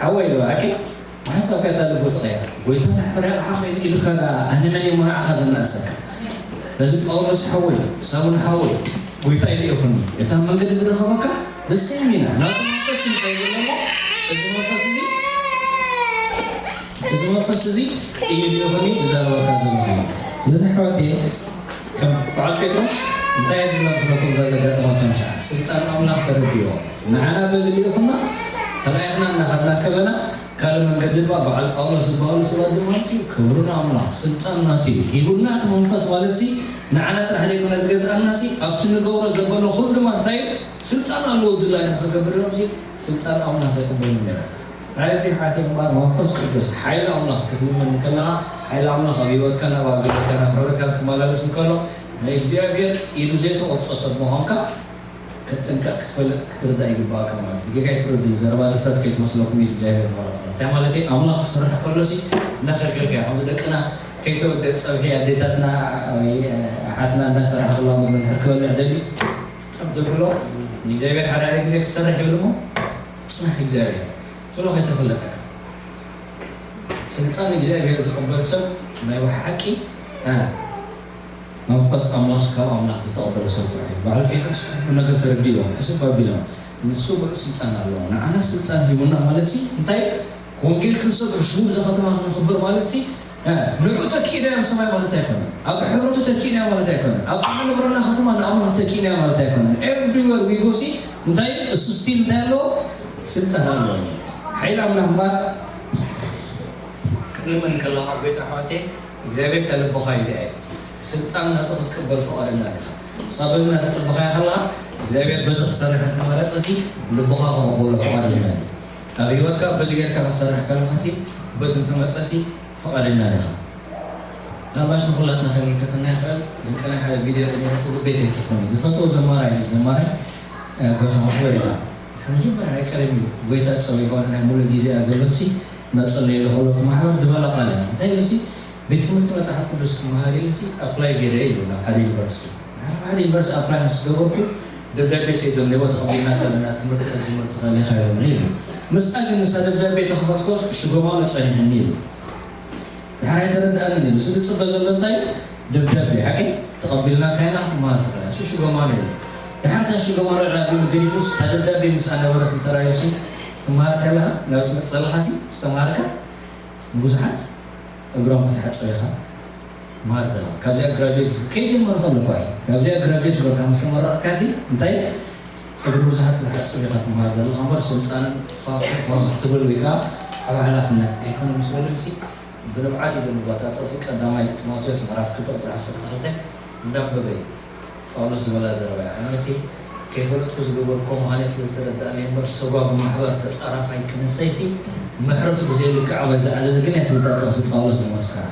ሓወይ ኢልዎ፣ ኣኪ ብሓንሳብ ከኣ እታ ልቡ ተቐየረ። ጎይታ ናይ ሕራይ ኣቕሓ ኸይኑ ኢሉካ ደኣ ኣነ መን እየ እሞ ንዓኻ ዘናእሰካ? ስለዚ ጳውሎስ ሓወይ፣ ሳውል ሓወይ፣ ጎይታ ኢሉ ይኹኒ። እታ መንገዲ ዝረኸበካ ደስ ይብልና። ናቱ መንፈስ እዩ እንታይ ዘሎ እሞ፣ እዚ መንፈስ እዚ፣ እዚ መንፈስ እዚ እዩ ይኹኒ ዝዛረበካ ዘሎ። ስለዚ ኣሕዋተይ፣ ከም በዓል ጴጥሮስ እንታይ የድልና መስለኩም? እዛ ዘጋጠመቶም ሸዓ ስልጣን ኣምላኽ ተረዲኦ። ንዓና በዚ ልኢኹና ተላኢኽና እናኸድና ከለና ካልእ መንገዲ ድማ በዓል ጳውሎስ ዝበሃሉ ሰባት ድማ ኣምፅኡ። ክብሪ ንኣምላኽ፣ ስልጣን ናቱ እዩ። ሂቡና እቲ መንፈስ ማለት ሲ ንዓና ጥራሕ ዘይኮነ ዝገዝኣና ሲ ኣብቲ ንገብሮ ዘበሎ ኩሉ ድማ እንታይ እዩ? ስልጣን ኣለዎ ድላዩ ንክገብር እዮም ሲ ስልጣን ኣምላኽ ይቕበሉ ነይሮም። ናይዚ ሓቲ እምበር መንፈስ ቅዱስ ሓይሊ ኣምላኽ ክትልምን እንከለኻ ሓይሊ ኣምላኽ ኣብ ህይወትካ ናብ ኣገልግሎትካ ናብ ሕብረትካ ክመላለስ እንከሎ ናይ እግዚኣብሔር ኢዱ ዘይተቆርጾ ሰብ ምዃንካ ክትጥንቀቕ ክትፈልጥ ክትርዳእ ይግባእካ ማለት እዩ። ጌጋ ይትረዱ እዩ። ዘረባ ድፍረት ከይትመስለኩም እዩ እግዚኣብሔር ማለት ነው። እንታይ ማለት እዩ? ኣምላኽ ክሰርሕ ከሎ ሲ እናኸልከልካ ከምዚ ደቅና ከይተወደእ ጸብሒ ኣዴታትና ወይ ኣሓትና እንዳሰራሕ ከለዋ ምግቢ እንድሕር ክበልዕ ደልዩ ጸብ ዘብሎ ንእግዚኣብሔር ሓደ ሓደ ግዜ ክሰርሕ ይብል እሞ ጽናሕ እግዚኣብሔር ቶሎ ከይተፈለጠካ ስልጣን እግዚኣብሔር ዝቕበል ሰብ ናይ ብሓቂ እ፣ መንፈስ ኣምላኽ ካብ ኣምላኽ ዝተቐበለ ሰብ ጥራሕ እዩ። በዓል ጴጥሮስ ኩሉ ነገር ተረዲእዎም፣ ሕስብ ኣቢሎም፣ ንሱ ምሉእ ስልጣን ኣለዎ። ንዓና ስልጣን ሂቡና ማለት ሲ እንታይ? ወንጌል ክንሰብኽ፣ ሽሙ ብዛ ከተማ ክነኽብር ማለት ሲ እ፣ ንዑ ተኪእና እዮም ሰማይ ማለት ኣይኮነን። ኣብ ሕብረቱ ተኪእና እዮም ማለት ኣይኮነን። ኣብ ንነብረላ ከተማ ንኣምላኽ ተኪእና እዮም ማለት ኣይኮነን። Everywhere we go ሲ እንታይ? እሱ ስቲል እንታይ ኣለዎ? ስልጣን ኣለዎ። ሓይሊ ኣምላኽ እምበኣር ክትልምን ከለኻ ጎይታ ኣሕዋተይ እግዚኣብሔር ከልብኻ ይርኣይ። ስልጣን ናቱ ክትቅበል ፍቓደኛ ዲኻ? ንስኻ በዚ እናተጸበኻዮ ከለኻ እግዚኣብሔር በዚ ክሰርሕ እንተመረጸ ሲ ልብኻ ክቕበሎ ፍቓደኛ እዩ። ኣብ ህይወትካ በዚ ጌርካ ክትሰርሕ ከለኻ ሲ በቲ እንተመጸ ሲ ፍቓደኛ ዲኻ? ምናልባሽ ንኹላትና ከይምልከተና ይኽእል ግን ቀናይ ሓደ ቪድዮ ርኤ ነይረ ሲ ልበይ ተይትርፈኒ ዝፈትዎ ዘማራይ እዩ ዘማራይ ጎይታ መኽብር ኢኻ። መጀመርያ ናይ ቀደም እዩ ጎይታ ጸዊዕዎ ናይ ሙሉእ ግዜ ኣገልግሎት ሲ እናጸለየሉ ከሎ እቲ ማሕበር ዝበላ ቃል እያ። እንታይ ኢሉ ሲ ቤት ትምህርቲ መጽሓፍ ቅዱስ ክመሃር ኢለ ሲ ኣፕላይ ገይረ ኢሉ ናብ ሓደ ዩኒቨርሲቲ። ናብ ሓደ ዩኒቨርሲቲ ኣፕላይ ምስ ገበርኩ ደብዳቤ ሰይዶም ነይዎ ተቐቢልና ከለና ትምህርቲ ክትጅምር ትኽእል ኢኻ ኢሎም ኢሉ። ምስኣ ግን ንሳ ደብዳቤ ተኸፈትኮስ ሽጎማኖ ጸኒሕኒ ኢሉ። ድሓር ኣይተረድኣንን ኢሉ። እቲ ዝጽበ ዘሎ እንታይ እዩ? ደብዳቤ ሓቂ ተቐቢልና ካይና ክትመሃር ትኽእል እያ። እሱ ሽጎማኖ ኢሉ። ድሓር እታ ሽጎማኖ ዕላቢሉ ገዲፉስ እታ ደብዳቤ ምስኣ ነበረት እንተራዮሲ ክትመሃር ከለኻ ናብ ዝመጸለኻሲ ምስ ተምሃርካ ንብዙሓት እግሮም ክትሓጽብ ኢኻ። ማር ዘባ ካብዚኣ ግራጁዌት ከይጀመርካ ኣለኳ እዩ ካብዚኣ ግራጁዌት ዝገርካ ምስ ተመረቕካሲ እንታይ እግሪ ብዙሓት ክትሓጽብ ኢኻ ትመሃር ዘለኻ እምበር ስልጣንን ፋኽር ፋኽር ትብል ወይ ከዓ ዓብ ሓላፍነት ኣይኮነ ምስ በለንሲ ብንብዓት እዩ ዝንባታ ጥቕሲ ቀዳማይ ጢሞቴዎስ ምዕራፍ ክልተ ቁፅሪ ዓሰርተ ክልተ እንዳንበበ እዩ ጳውሎስ ዝበላ ዘረባ እያ ኣነሲ ከይፈለጥኩ ዝገበርኮ ምዃነ ስለ ዝተረዳእኒ እምበር ሰጓጉ ማሕበር ተፃራፋይ ክነሰይሲ ምሕረቱ ብዘይልክዕ ኣባይ ዝዓዘዘ ግን እያ ትብል ጥቕሲ ጳውሎስ ዝመስከራ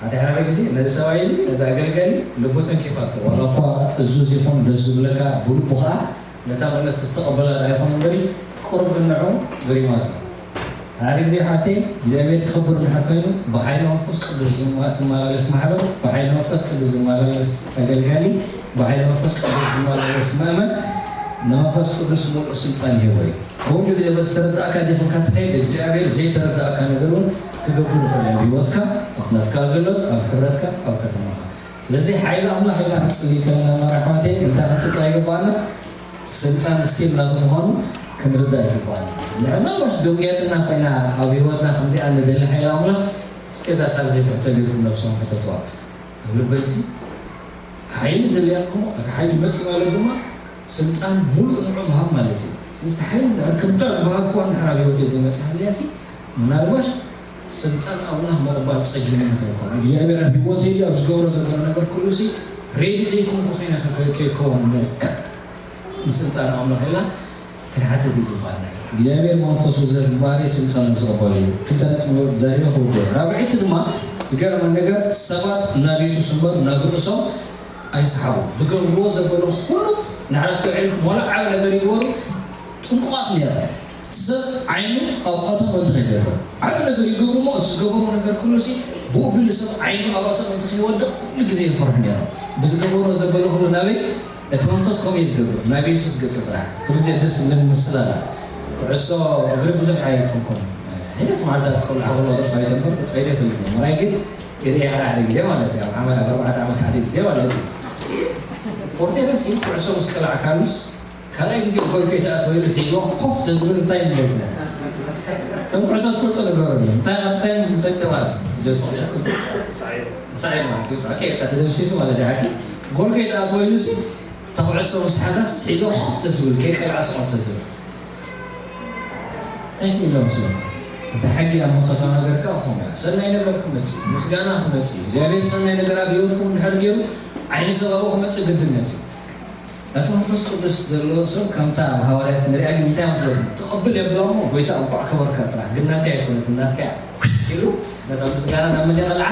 ኣቲ ሓደ ግዜ ነዚ ሰብኣይ እዚ ነዚ ኣገልጋሊ ልቡ ተንኪፋቶ ዋላ እኳ እዙዝ ይኹን ደስ ዝብለካ ብልቡ ከዓ ነታ መልእክቲ ዝተቐበላ ዳ ይኹን እምበሪ ቁሩብ ግን ንዑ ገሪማቶ ሓደ ግዜ ሓተይ እግዚኣብሔር ክኽብር እንድሕር ኮይኑ ብሓይሊ መንፈስ ቅዱስ ዝማ- ትመላለስ ማሕበር ብሓይሊ መንፈስ ቅዱስ ዝመላለስ ኣገልጋሊ ብሓይሊ መንፈስ ቅዱስ ዝመላለስ ምእመን ንመንፈስ ቅዱስ ሙሉእ ስልጣን ይህቦ እዩ ኩሉ ግዜ በዚ ተረዳእካ ዲኹም ካትኸይድ እግዚኣብሔር ዘይተረዳእካ ነገር እውን ክገብር ይኽእል ኣብ ህይወትካ ኣብ ናትካ ኣገልግሎት ኣብ ሕብረትካ ኣብ ከተማኻ ስለዚ ሓይሊ ኣምላኽ ኢልና ክንጽሊ ከለና ማራ ኣሕዋተይ እንታይ ክንጥንቀቕ ይግባኣና ስልጣን ስቲል ናቱ ምዃኑ ክንርዳእ ይግባኣና ንሕና ባሽ ደንጉያትና ኮይና ኣብ ህይወትና ከምዚኣ ንደሊ ሓይሊ ኣምላኽ እስከ እዛ ሳብ ዘይትሕቶ ጌርኩም ነብሶም ሕተትዋ ኣብ ልበይሲ ሓይሊ ደልያ እሞ እቲ ሓይሊ መፂ ማለት ድማ ስልጣን ሙሉእ ንዑ ምሃብ ማለት እዩ ስለዚ እቲ ሓይሊ እንድሕር ከምታ ዝበሃግክዋ እንድሕር ኣብ ህይወተይ ዘይመፅሃልያሲ ምናልባሽ ስልጣን ኣምላኽ ምቕባል ፀጊሙ ንኸይኮን እግዚኣብሔር ኣብ ህይወተይ ድዩ ኣብ ዝገብሮ ዘሎ ነገር ኩሉሲ ሬዲ ዘይኮንኩ ኮይነ ከይከውን ንስልጣን ኣምላኽ ኢልና ክንሓትት ይግባና እዩ እግዚኣብሔር መንፈሱ ዘባሪ ስልጣኑ ዝቕበሉ እዩ ክልተ ነጥቢ ዘሪበ ክውደ ራብዒቲ ድማ ዝገርመን ነገር ሰባት እናቤቱ ስምበር ናብ ርእሶም ኣይስሓቡ ዝገብርዎ ዘበሎ ኩሉ ንዓረስተውዒልኩም ዋላ ዓብ ነገር ይግበሩ ጥንቁቓት ነይሮም ሰብ ዓይኑ ኣብኣቶም እንተኸይገበር ዓብ ነገር ይገብሩ እሞ እቲ ዝገበርዎ ነገር ኩሉ ሲ ብኡ ቢሉ ሰብ ዓይኑ ኣብኣቶም እንተኸይወድቕ ኩሉ ግዜ ይፈርሑ ነይሮም ብዝገበርዎ ዘበሎ ኩሉ ናበይ እቲ መንፈስ ከምኡ እዩ ዝገብር ናብ የሱስ ገጹ ጥራሕ ኩሉ ግዜ ደስ ዝብለኒ ምስል ኣላ ኩዕሶ እግሪ ብዙሕ ኣይኮንኩን ሒደት መዓልታት ክቆልዓ ከሎ ተጻዊተ እምበር ተጻዊተ ይፈልጥ እየ ምራይ ግን ይርኢ ሓደ ሓደ ግዜ ማለት እዩ ኣብ ዓመት ኣብ ኣርባዕተ ዓመት ሓደ ግዜ ማለት እዩ ፖርቴረሲ ኩዕሶ ምስ ቀላዕካሉስ ካልኣይ ግዜ ጎል ከይተኣተወ ኢሉ ሒዝዋ ኮፍ ተዝብል እንታይ ምገርኩ እቶም ኩዕሶ ትፈልጦ ነገሩ እንታይ እንታይ እንታይ ተባለ ደስቅሰ ሳዒር ማለት እዩ ጻ ከይካ ተደምሲሱ ማለት እዩ ሓቂ ጎል ከይተኣተወ ኢሉ ሲ ተኩዕሶ ምስ ሓዛስ ሒዞ ኮፍ ተዝብል ከይቀልዓ ስቆም ተዝብል እንታይ ክብሎ መስለኩም እቲ ሕጊ ኣብ መንፈሳዊ ነገር ከዓ ከምኡ እያ ሰናይ ነገር ክመፅእ ምስጋና ክመፅእ እግዚኣብሔር ሰናይ ነገር ኣብ ህይወትኩም እንድሕር ገይሩ ዓይኒ ሰብ ኣብኡ ክመፅእ ግድነት እዩ እቲ መንፈስ ቅዱስ ዘለዎ ሰብ ከምታ ኣብ ሃዋርያት ንሪኣ ግን እንታይ መስለኩም ትቐብል የብላ እሞ ጎይታ እንኳዕ ክበርካ ጥራሕ ግን ናተይ ኣይኮነትን ናትካ ኢሉ ነታ ምስጋና ናብ መን የቐልዓ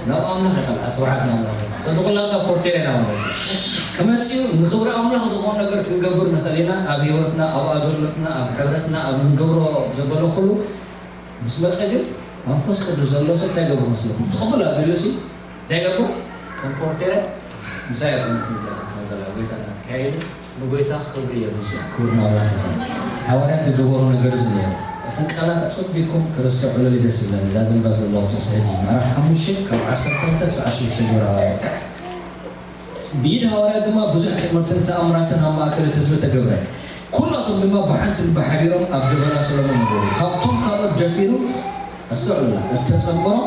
ናብ ኣምላኽ የቐልዓ ስብሓት ንኣምላኽ ስለዚ ኩላትና ፖርቴር ኢና ማለት እዩ ክመፅኡ ንኽብሪ ኣምላኽ ዝኾን ነገር ክንገብር ንኽእል ኢና ኣብ ህይወትና ኣብ ኣገልግሎትና ኣብ ሕብረትና ኣብ ንገብሮ ዘበሎ ኩሉ ምስ መፀ ግን መንፈስ ቅዱስ ዘሎ ሰብ እንታይ ገብሩ መስለኩም ትቕብል ኣቢሉ ሲ እንታይ ገብሩ ከም ፖርቴረ ምሳይ ኣቆመት ዘላ ጎይታ እናተካየዱ ንጎይታ ክብሪ የብዝሕ ክብሪ ናብራ ይኹን። ሓዋርያት ዝገበሮ ነገር እዚ ነይሩ። እተን ቃላት ኣጸቢቕኩም ከተስተውዕሉለይ ደስ ይብለኒ። እዛ ዘንባ ዘለዋ ጥቕሲ ሕጂ ምዕራፍ ሓሙሽተ ካብ ዓሰርተ ክልተ ክሳዕ ሽዱሽተ ግብረ ሃዋርያት። ብኢድ ሃዋርያት ድማ ብዙሕ ትእምርትን ተኣምራትን ኣብ ማእከል እቲ ህዝቢ ተገብረ። ኩላቶም ድማ ብሓንቲ ልቢ ሓቢሮም ኣብ ደበና ሰሎሞን ነበሩ። ካብቶም ካልኦት ደፊሩ፣ ኣስተውዕሉላ፣ እተጸንበሮም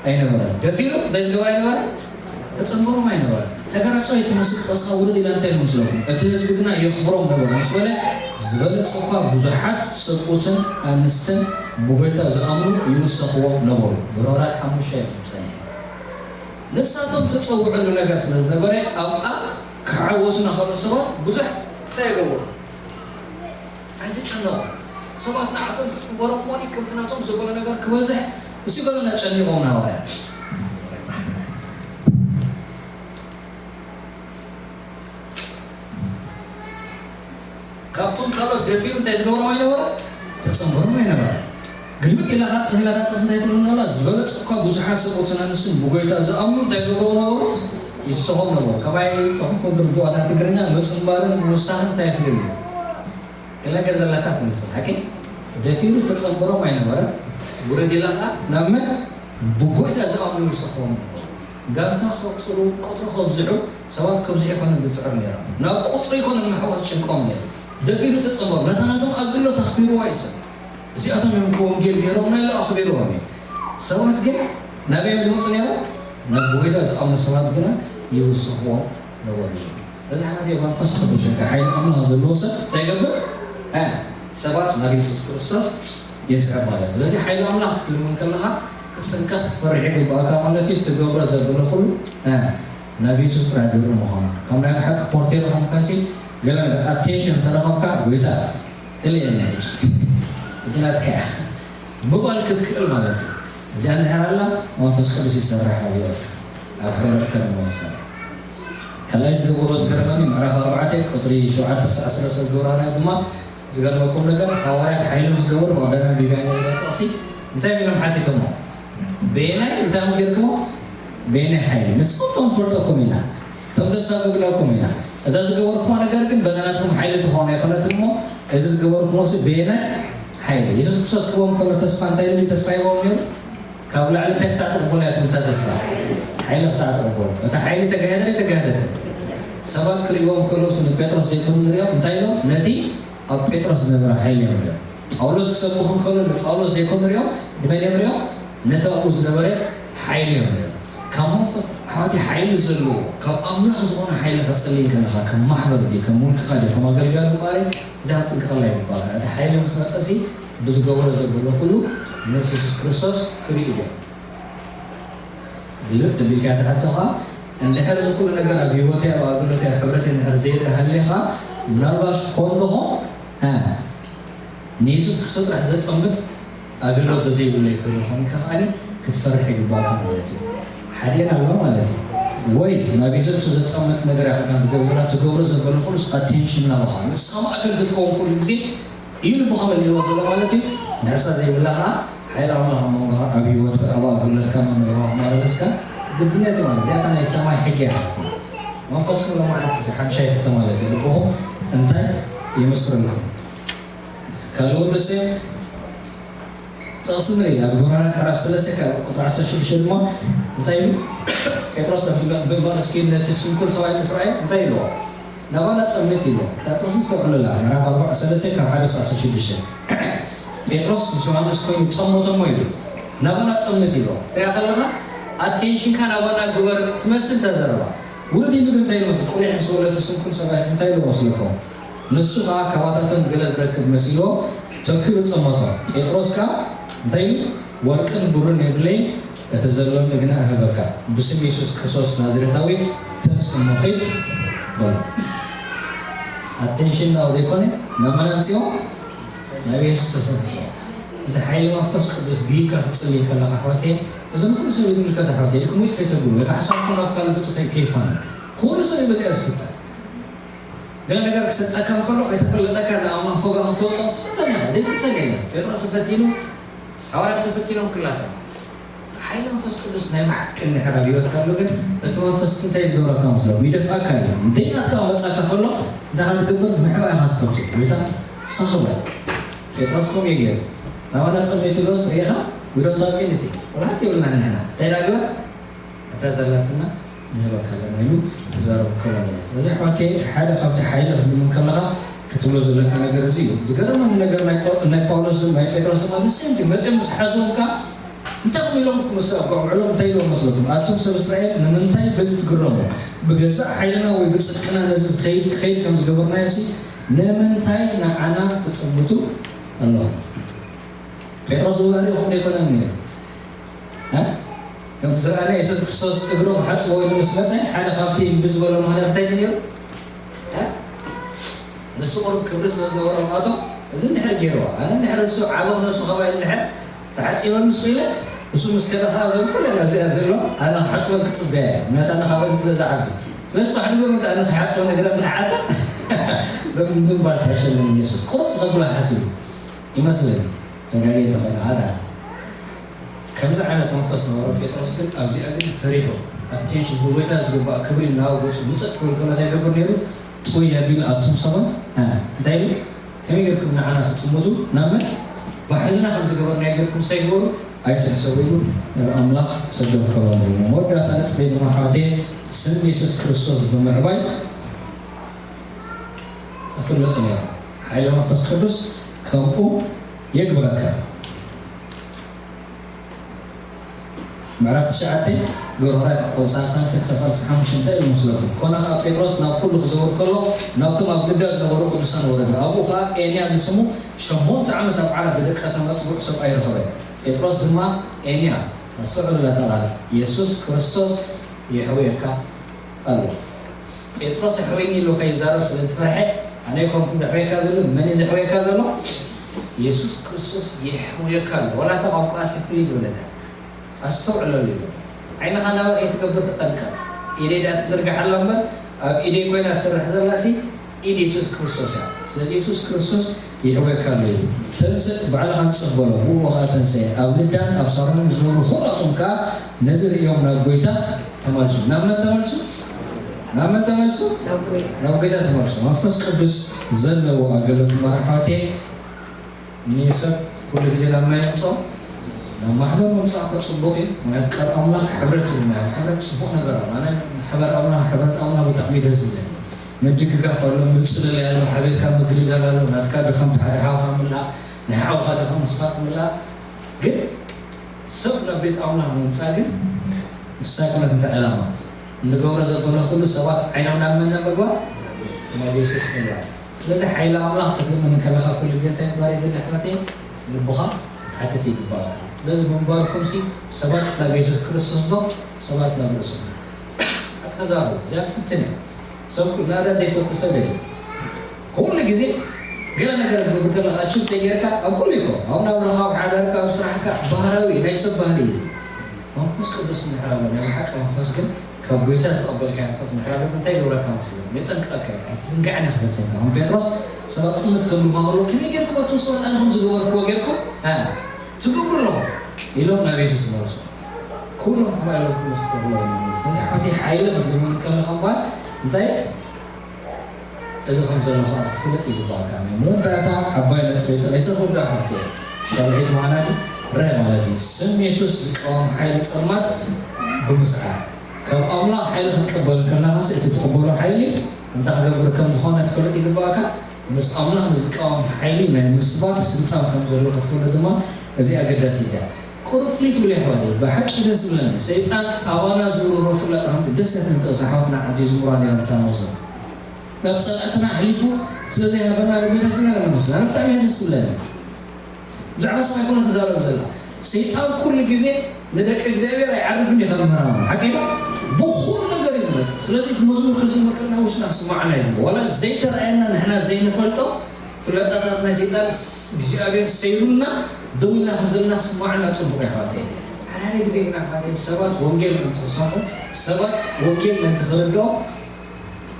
ኣይነበረን። ደፊሩ እንታይ ዝገብር ኣይነበረን? ተጸንበሮም ኣይነበረን። ተጋራጫዊ ትመስል ጠስኻ ውርድ ኢላ እንታይ ይመስለኩም? እቲ ህዝቢ ግና የኽብሮም ነበረ ምስ በለ ዝበለጸ እኳ ብዙሓት ሰብኡትን ኣንስትን ብጎይታ ዝኣምኑ ይውሰኽዎም ነበሩ። ብርሆራት ሓሙሽተ እዮም ጸኒሑ። ንሳቶም ተጸውዕሉ ነገር ስለ ዝነበረ ኣብኣ ክሓወሱና ካልኦት ሰባት ብዙሕ እንታይ ይገብሩ? ኣይትጨነቑ። ሰባት ንዓቶም ክጽንበሮም እሞ ከምቲ ናቶም ዘበሎ ነገር ክበዝሕ እሱ ገለና ጨኒቖም ንሃዋርያት። ካብቶም ካልኦት ደፊሩ እንታይ ዝገብሮም ኣይነበረ? ተጸንበሮም ኣይነበረ። ግልብጥ ኢላኻ ጥቕስ ኢላታ ጥቕስ እንታይ ትብለና ኣላ? ዝበለጸ እኳ ብዙሓት ሰብኡትን ኣንስትን ብጎይታ ዝኣምኑ እንታይ ገብረው ነበሩ? ይስኹም ነበሩ። ከማይ ተኹም ትርድኦ፣ እታ ትግርኛ ምጽንባርን ምውሳኽን እንታይ ይፍልል እዩ? ገለ ነገር ዘለታ ትመስል ሓቂ። ደፊሩ ተጸንበሮም ኣይነበረን። ውረድ ኢላ ኸኣ ናብ መን? ብጎይታ ዝኣምኑ ይስኹም ነበሩ። ጋንታ ክቕጽሉ፣ ቁጽሪ ከብዝሑ፣ ሰባት ከብዝሑ ኣይኮነን ዝጽዕር ነይሮም። ናብ ቁጽሪ ኣይኮነን ምሕዋስ ጭንቆም ነይሩ። ደፊሩ ተጸንበሮም። ነታ ናቶም ኣገልግሎት ኣኽቢርዋ እዩ ሰብ። እዚኣቶም እዮም እኮ ወንጌል ገይሮም ናይ ኣኽቢርዎም እዩ። ሰባት ግን ናበይ እዮም ዝመጹ ነይሮም? ናብ ጎይታ ዝኣምኑ ሰባት ግና ይውስኽዎም ነበሩ እዩ። ስለዚ ሓንቲ መንፈስ ቅዱስ ወይ ከዓ ሓይሊ ኣምላኽ ዘለዎ ሰብ እንታይ ይገብር? እ፣ ሰባት ናብ የሱስ ክርስቶስ የስዕብ ማለት እዩ። ስለዚ ሓይሊ ኣምላኽ ክትልምን ከለኻ ክትጥንቀቕ ክትፈርሕ ይግባእካ ማለት እዩ። ትገብሮ ዘበለ ኩሉ፣ እ፣ ናብ የሱስ ጥራሕ ዝርኢ ምዃኑ። ከም ናይ ብሓቂ ፖርቴሮ ኮንካሲ ገለ ነገር ኣቴንሽን እንተረኸብካ ጎይታ እልየኒ ሕጂ። እቲ ናትካ እያ። ምባል ክትክእል ማለት እዩ። እዚኣ እንድሕር ኣላ መንፈስ ቅዱስ ይሰርሕ ኣብ ህይወትካ፣ ኣብ ሕብረትካ ድማ ይሰርሕ። ካልኣይ ዝገበሮ ዝገርመኒ ምዕራፍ ኣርባዕተ ቁፅሪ ሸውዓተ ክሳዕ ሰለስተ ዝገበሮ ሃዋርያት ድማ ዝገርመኩም ነገር ሃዋርያት ሓይሊ ምስ ገበሩ ብቐዳማይ ቢብያ ነዛ ጥቕሲ እንታይ ኢሎም ሓቲቶሞ? በየናይ እንታይ ጌርክሞ? በየናይ ሓይሊ ንስኹም እቶም ንፈልጠኩም ኢና፣ እቶም ተሳጉግለኩም ኢና። እዛ ዝገበርኩሞ ነገር ግን በታ ናትኩም ሓይሊ ትኾኑ ኣይኮነትን እሞ፣ እዚ ዝገበርኩሞ ሲ በየናይ ሓይሊ? የሱስ ክርስቶስ ክቦም ከሎ ተስፋ እንታይ ኢሉ ተስፋ ይቦም ነይሩ? ካብ ላዕሊ እንታይ ክሳዕ ትቕበሉ እያ ትምልታ ተስፋ? ሓይሊ ክሳዕ ትቕበሉ። እታ ሓይሊ ተጋየደ ተጋየደት። ሰባት ክርእዎም ከለዉ ንጴጥሮስ ዘይኮኑ ንሪኦም እንታይ ኢሎም? ነቲ ኣብ ጴጥሮስ ዝነበረ ሓይሊ እዮም ሪኦም። ጳውሎስ ክሰብኽ እንከሎ ንጳውሎስ ዘይኮኑ ሪኦም ንመን እዮም ሪኦም? ነቲ ኣብኡ ዝነበረ ሓይሊ እዮም ሪኦም። ካብ መንፈስ ኣሕዋቲ ሓይሊ ዘለዎ ካብ ኣምላኽ ዝኾነ ሓይሊ ከጸልይ ከለኻ ከም ማሕበር ድዩ ከም ውልቅኻ ድዩ ከም ኣገልጋሊ እምበኣር እዚኣ ክትጥንቀቐላ ይግባእ። እቲ ሓይሊ ምስ መጸሲ ብዝገብሮ ዘበሎ ኩሉ ምስ የሱስ ክርስቶስ ክርእዩ እዮም። ግልብጥ ቢልካ ትሕቶ ኸዓ እንድሕር እዚ ኩሉ ነገር ኣብ ህይወተይ ኣብ ኣገልግሎተይ ኣብ ሕብረተይ እንድሕር ዘይርኢ ሃሊኻ ምናልባሽ ኮንዶኾ ንየሱስ ክርስቶስ ጥራሕ ዘጠምት ኣገልግሎት ተዘይብለይ ኮይኑ ኾንካ ከዓኒ ክትፈርሕ ይግባእካ ማለት እዩ። ሓዲኤን ኣሎ ማለት እዩ። ወይ ናብ የሱስ ዘጠምት ነገር ያኽልካ ትገብር ዘላ ትገብሮ ዘበለ ኩሉስ ኣቴንሽን ናባኻ ንስኻ ማእከል ክትከውን ኩሉ ግዜ ኢሉ ብኸመይ ልህይወት ዘሎ ማለት እዩ። ንዕሳ ዘይብላ ከዓ ሓይል ኣምላኽ ኣብ መንጎኻ ኣብ ህይወትካ ኣብ ኣገልግሎትካ መንበርኻ ክማረለስካ ግድነት እዩ ማለት እዚኣታ ናይ ሰማይ ሕጊ እያ ማለት እዩ። መንፈስኩም ሎማዓንቲ እዚ ሓምሻይ ሕቶ ማለት እዩ ልብኹም እንታይ ይምስክረልኩም? ካልእ ወደሰ ጥቕሲ ንርኢ ኣብ ግብረ ሃዋርያት ምዕራፍ ሰለስተ ካብ ቁጥሪ ዓሰርተ ሽዱሽተ ድማ እንታይ ኢሉ? ጴጥሮስ ኣብ ግንባር እስኪ ነቲ ስንኩል ሰብኣይ ምስ ረኣዮ እንታይ ኢልዎ? ናባና ጠምት ኢልዎ። እታ ጥቕሲ ኣስተውዕሉላ ምዕራፍ ኣርባዓ ሰለስተ ካብ ሓደ ክሳብ ዓሰርተ ሽዱሽተ። ጴጥሮስ ምስ ዮሃንስ ኮይኑ ጠመቶ እሞ ኢሉ ናባና ጠምት ኢልዎ። ትሪኣ ከለኻ ኣቴንሽንካ ናባና ግበር ትመስል እታ ዘረባ። ውርድ ኢሉ ግን እንታይ ኢሉ መስል? ቁሊሕ ምስ በለቱ ስንኩል ሰብኣይ እንታይ ኢሉ መስለኩም? ንሱ ኸዓ ካባታቶም ገለ ዝረክብ መሲልዎ ተኪሉ ጠመቶ። ጴጥሮስ ከኣ እንታይ ኢሉ? ወርቅን ብሩርን የብለይን፣ እቲ ዘሎኒ ግና እህበካ። ብስም የሱስ ክርስቶስ ናዝሬታዊ ተንስ እሞ ኺድ በሎ። ኣቴንሽን ናው ዘይኮነ ናብ መን ኣምፅኦ? ናብ የሱስ ተሰምፅኦ። እዚ ሓይሊ መንፈስ ቅዱስ ብይካ ክትፅሊ ከለኻ ኣሕዋተየ፣ እዞም ኩሉ ሰብ ይምልከት ኣሕዋተየ፣ ኢልኩም ውጭ ከይተብሉ ወይ ከዓ ሓሳብኩም ናብ ካልእ ገፁ ከይ- ከይፋነ። ኩሉ ሰብ እዩ በዚኣ ዝፍተን። ገለ ነገር ክሰጠካ እንከሎ ከይተፈለጠካ ንኣምላኽ ፎጋ ክትወፅኦ ትፍተን ኢኻ። ዘይፍተን የለን። ጴጥሮስ ተፈቲኑ፣ ሓዋርያት ተፈቲኖም ኩላቶም። ሓይሊ መንፈስ ቅዱስ ናይ ብሓቂ እንድሕር ኣብ ህይወትካ ኣሎ ግን እቲ መንፈስ እንታይ ዝገብረካ መስለኩም? ይደፍኣካ እዩ። እንተይ ናትካ ክመፅኣካ ከሎ እንታይ ኢኻ ትገብር? ምሕባእ ኢኻ ትፈቱ። ጎይታ ንስኻ ክብረ ጴጥሮስ ከምኡ እዩ ገይሩ። ናባና ፀመይ ትብሎስ ርኢኻ? We don't have anything። ወላ ሓንቲ የብልናን ንሕና። እንታይ ኢና ግበር? እታ ዘላትና ንህበካ ኣለና ኢሉ ክዛረብ ከሎ ማለት እዩ። ስለዚ ኣሕዋተይ ሓደ ካብቲ ሓይሊ ክትልምን ከለኻ ክትብሎ ዘለካ ነገር እዚ እዩ። ዝገረመኒ ነገር ናይ ጳው- ናይ ጳውሎስ ድማ ናይ ጴጥሮስ ድማ the same thing። መፅኦም ምስ ሓዝዎም ከኣ እንታይ ኮን ኢሎም ክመስ ኣብ ውዕሎም እንታይ ኢሎም መስለኩም? ኣቱም ሰብ እስራኤል ንምንታይ በዚ ትግረሙ? ብገዛእ ሓይልና ወይ ብፅድቅና ነዚ ዝኸይድ ክኸይድ ከም ዝገበርናዮ ሲ ንምንታይ ንዓና ትፅምቱ ኣለኹም? ጴጥሮስ ዝባህሪኹም ዘይኮነን ነይሩ። እ? ከምቲ ዝረኣና የሱስ ክርስቶስ እግሩ ክሓጽቦ ኢሉ ምስ መጸ ሓደ ካብቲ እምቢ ዝበሎ ምኽንያት እንታይ እዩ ነይሩ? እ? ንሱ ቁሩብ ክብሪ ስለ ዝነበሮ ንኣቶም እዚ እንድሕር ገይርዋ ኣነ እንድሕር እሱ ዓቢ ክነሱ ከባይ እንድሕር ተሓጺበ ንሱ ኢለ እሱ ምስ ከደ ከዓ ዘም ኩለ ናብዚኣ ዘሎ ኣነ ክሓጽበን ክጽበያ እየ ምክንያት ኣነ ካባይ ስለ ዝዓቢ ስለዚ ጽባሕ ንግሆ መተ ኣነ ክሓጽበን እግረ ምንዓተ ብምንባር ተሸለኒ የሱስ ቁርጽ ከብላ ሓሲቡ ይመስለኒ ተጋግየ ተኾይነ ሓደ ከምዚ ዓይነት መንፈስ ነበሮ ጴጥሮስ ግን ኣብዚኣ ግን ፈሪሑ ኣቴንሽን፣ ብጎይታ ዝግባእ ክብሪ እናሃበ ገጹ ምጽእ ክብል ከሎ እንታይ ይገብር ነይሩ? ጥውይ ኣቢሉ ኣቱም ሰባት፣ እ፣ እንታይ ኢሉ? ከመይ ጌርኩም ንዓና ትጥምቱ? ናብ መን? ባሕልና ከም ዝገበርናዮ ጌርኩም እንታይ ግበሩ? ኣይትሕሰቡ ኢሉ ናብ ኣምላኽ ሰዶም ከሎ ንሪኢ። መወዳእታ ነጥበይ ድማ ኣሕዋተየ፣ ስም የሱስ ክርስቶስ ብምዕባይ እፍለጡ ነይሩ። ሓይሊ መንፈስ ቅዱስ ከምኡ የግብረካ። ምዕራፍ ትሽዓተ ግብረ ሃዋርያት ቁጽሪ ሰላሳ ክሳብ ሰላሳ ሓሙሽተ እንታይ ኢሉ መስለኩም? ኮነ ኸኣ ጴጥሮስ ናብ ኩሉ ክዘውር ከሎ ናብቶም ኣብ ልዳ ዝነበሩ ቅዱሳን ወረደ። ኣብኡ ኸኣ ኤንያ ዝስሙ ሸሞንተ ዓመት ኣብ ዓራት ዝደቀሰ መጽጉዕ ሰብኣይ ረኸበ። ጴጥሮስ ድማ ኤንያ፣ ኣስተውዕሉ እታ ቃል፣ የሱስ ክርስቶስ የሕውየካ ኣሎ። ጴጥሮስ ኣሕውየኒ ኢሉ ከይዛረብ ስለ ዝፈርሐ፣ ኣነ ኣይኮንኩን ዘሕውየካ ዘሎ፣ መን እዩ ዘሕውየካ ዘሎ? የሱስ ክርስቶስ የሕውየካ ኣሎ። ዋላ እታ ቋንቋ ፍልይ ዝበለት እያ። ኣስተውዕለሉ እዩ ዘሎ። ዓይንኻ ናብኣ ከይትገብር ተጠንቀቕ። ኢደይ ደኣ ትዝርግሓላ እምበር፣ ኣብ ኢደይ ኮይና ትሰርሕ ዘላሲ ኢድ የሱስ ክርስቶስ እያ። ስለዚ የሱስ ክርስቶስ ይሕውየካ ኣሎ እዩ። ተንስእ፣ ባዕልኻ ንጽህ በሎ፣ ብእኡ ኸኣ ተንስአ። ኣብ ልዳን ኣብ ሳሮንን ዝነብሩ ኹላቶም ከኣ ነዚ ርእዮም ናብ ጐይታ ተመልሱ። ናብ መን ተመልሱ? ናብ መን ተመልሱ? ናብ ጐይታ። ናብ ጐይታ ተመልሱ። መንፈስ ቅዱስ ዘለዎ ኣገልግሎት እምበር ኣሕዋተየ፣ ንሰብ ኩሉ ግዜ ናብ መን የምጽኦ? ናብ ማሕበር ምምጻእ እኮ ጽቡቕ እዩ። ምኽንያቱ ቃል ኣምላኽ ሕብረት ይብለና። ሕብረት ጽቡቕ ነገር ኣሎ። ኣነ ማሕበር ኣምላኽ፣ ሕብረት ኣምላኽ ብጣዕሚ ደስ ዝብለኒ። ምድግጋፍ ኣሎ፣ ምጽልላይ ኣሎ፣ ሓቢርካ ምግልጋል ኣሎ። ናትካ ድኻም እቲ ሓደ ሓውኻ ምላእ፣ ናይ ሓውኻ ድኻም ንስኻ ትምላእ። ግን ሰብ ናብ ቤት ኣምላኽ ምምጻእ ግን ንሳ ኣይኮነትን እታ ዕላማ። ንገብሮ ዘለና ኩሉ ሰባት ዓይኖም ናብ መን ንምግባር? ናብ የሱስ ምግባር። ስለዚ ሓይሊ ኣምላኽ ክትልምን ከለኻ ኩሉ ግዜ እንታይ ምግባር የድሊ ኣሕዋተይ? ልብኻ ክትሓትት ይግባእካ። ስለዚ ምንባርኩምሲ ሰባት ናብ የሱስ ክርስቶስ ዶ ሰባት ናብ ርእሶም? ሓቂ ተዛረቡ። እዚኣ ትፍትን እያ። ሰብ ኩ-፣ ናዳ ዘይፈቱ ሰብ የለን። ኩሉ ግዜ ገለ ነገር ክትገብር ከለኻ ኣቺቭ ተጌርካ ኣብ ኩሉ ይኮ፣ ኣብ ናብራኻ፣ ኣብ ሓዳርካ፣ ኣብ ስራሕካ ባህራዊ ናይ ሰብ ባህሪ እዩ። መንፈስ ቅዱስ እንድሕር ኣሎ፣ ናይ ብሓቂ መንፈስ ግን ካብ ጎይታ ዝተቐበልካዮ መንፈስ እንድሕር ኣሎ እንታይ ይገብረካ መስለኩም? የጠንቅቐካ እዩ። ኣይትዝንጋዕን እየ ክፈልጸልካ። ከም ጴጥሮስ ሰባት ጥምት ከብሉኻ ከለዉ ከመይ ጌርኩም ኣቱም ሰባት ኣነ ከም ዝገበርክዎ ጌርኩም፣ እ፣ ትገብሩ ኣለኹም ኢሎም ናብ የሱስ መለሱ። ኩሎም ከምኣ ኢሎም ክምስክሩ ኣለዎም ማለት እዩ። ስለዚ ሓንቲ ሓይሊ ክትልምን ከለኻ እምበኣር እንታይ እዚ ከም ዘሎ ኸኣ ክትፍለጥ ይግባእካ። ናይ መወዳእታ ዓባይ ነጥበይ ጠቒሰ ክውዳእ ሓፍተይ። ሻብዒት ምዃና ድረ ማለት እዩ። ስም የሱስ ዝቃወም ሓይሊ ጸልማት ብምስዓር። ካብ ኣምላኽ ሓይሊ ክትቅበል እንከለኻስ እቲ ትቕበሎ ሓይሊ እንታይ ክገብር ከም ዝኾነ ክትፈልጥ ይግባእካ። ምስ ኣምላኽ ንዝቃወም ሓይሊ ናይ ምስባር ስልጣን ከም ዘሎ ክትፈልጥ ድማ እዚ ኣገዳሲት እያ። ቁሩብ ፍልይ ትብል እያ ኣሕዋተይ። ብሓቂ ደስ ዝብለኒ ሰይጣን ኣባና ዝውርሮ ፍላጻ ከምቲ ደስ እያ ትብል ጥቕሲ ኣሕዋትና ዓዲ ዝሙራ ነይሮም እታ መስሎ ናብ ጸላእትና ኣሕሊፉ ስለ ዘይሃበና ንጎይታ ስና ነመስግን። ኣነ ብጣዕሚ እየ ደስ ዝብለኒ። ብዛዕባ ሰብ ኣይኮነ ክዛረብ ዘላ። ሰይጣን ኩሉ ግዜ ንደቂ እግዚኣብሔር ኣይዓርፍን እዩ ካብ ምህራሙ። ሓቂ ዶ? ብኹሉ ነገር እዩ ዝመጽእ። ስለዚ እቲ መዝሙር ክዝምር ከለና ውሽና ክስማዓና ይግብኦ። ዋላ ዘይተራእየና ንሕና ዘይንፈልጦ ፍላጻታት ናይ ሰይጣን እግዚኣብሔር ሰይሩልና ደው ኢልና ከም ዘለና ክስማዓና ጽቡቕ እዩ ኣሕዋተይ። ሓደ ሓደ ግዜ ግን ኣሕዋተይ ሰባት ወንጌል ምእንቲ ክሰምዑ፣ ሰባት ወንጌል ምእንቲ ክርድኦም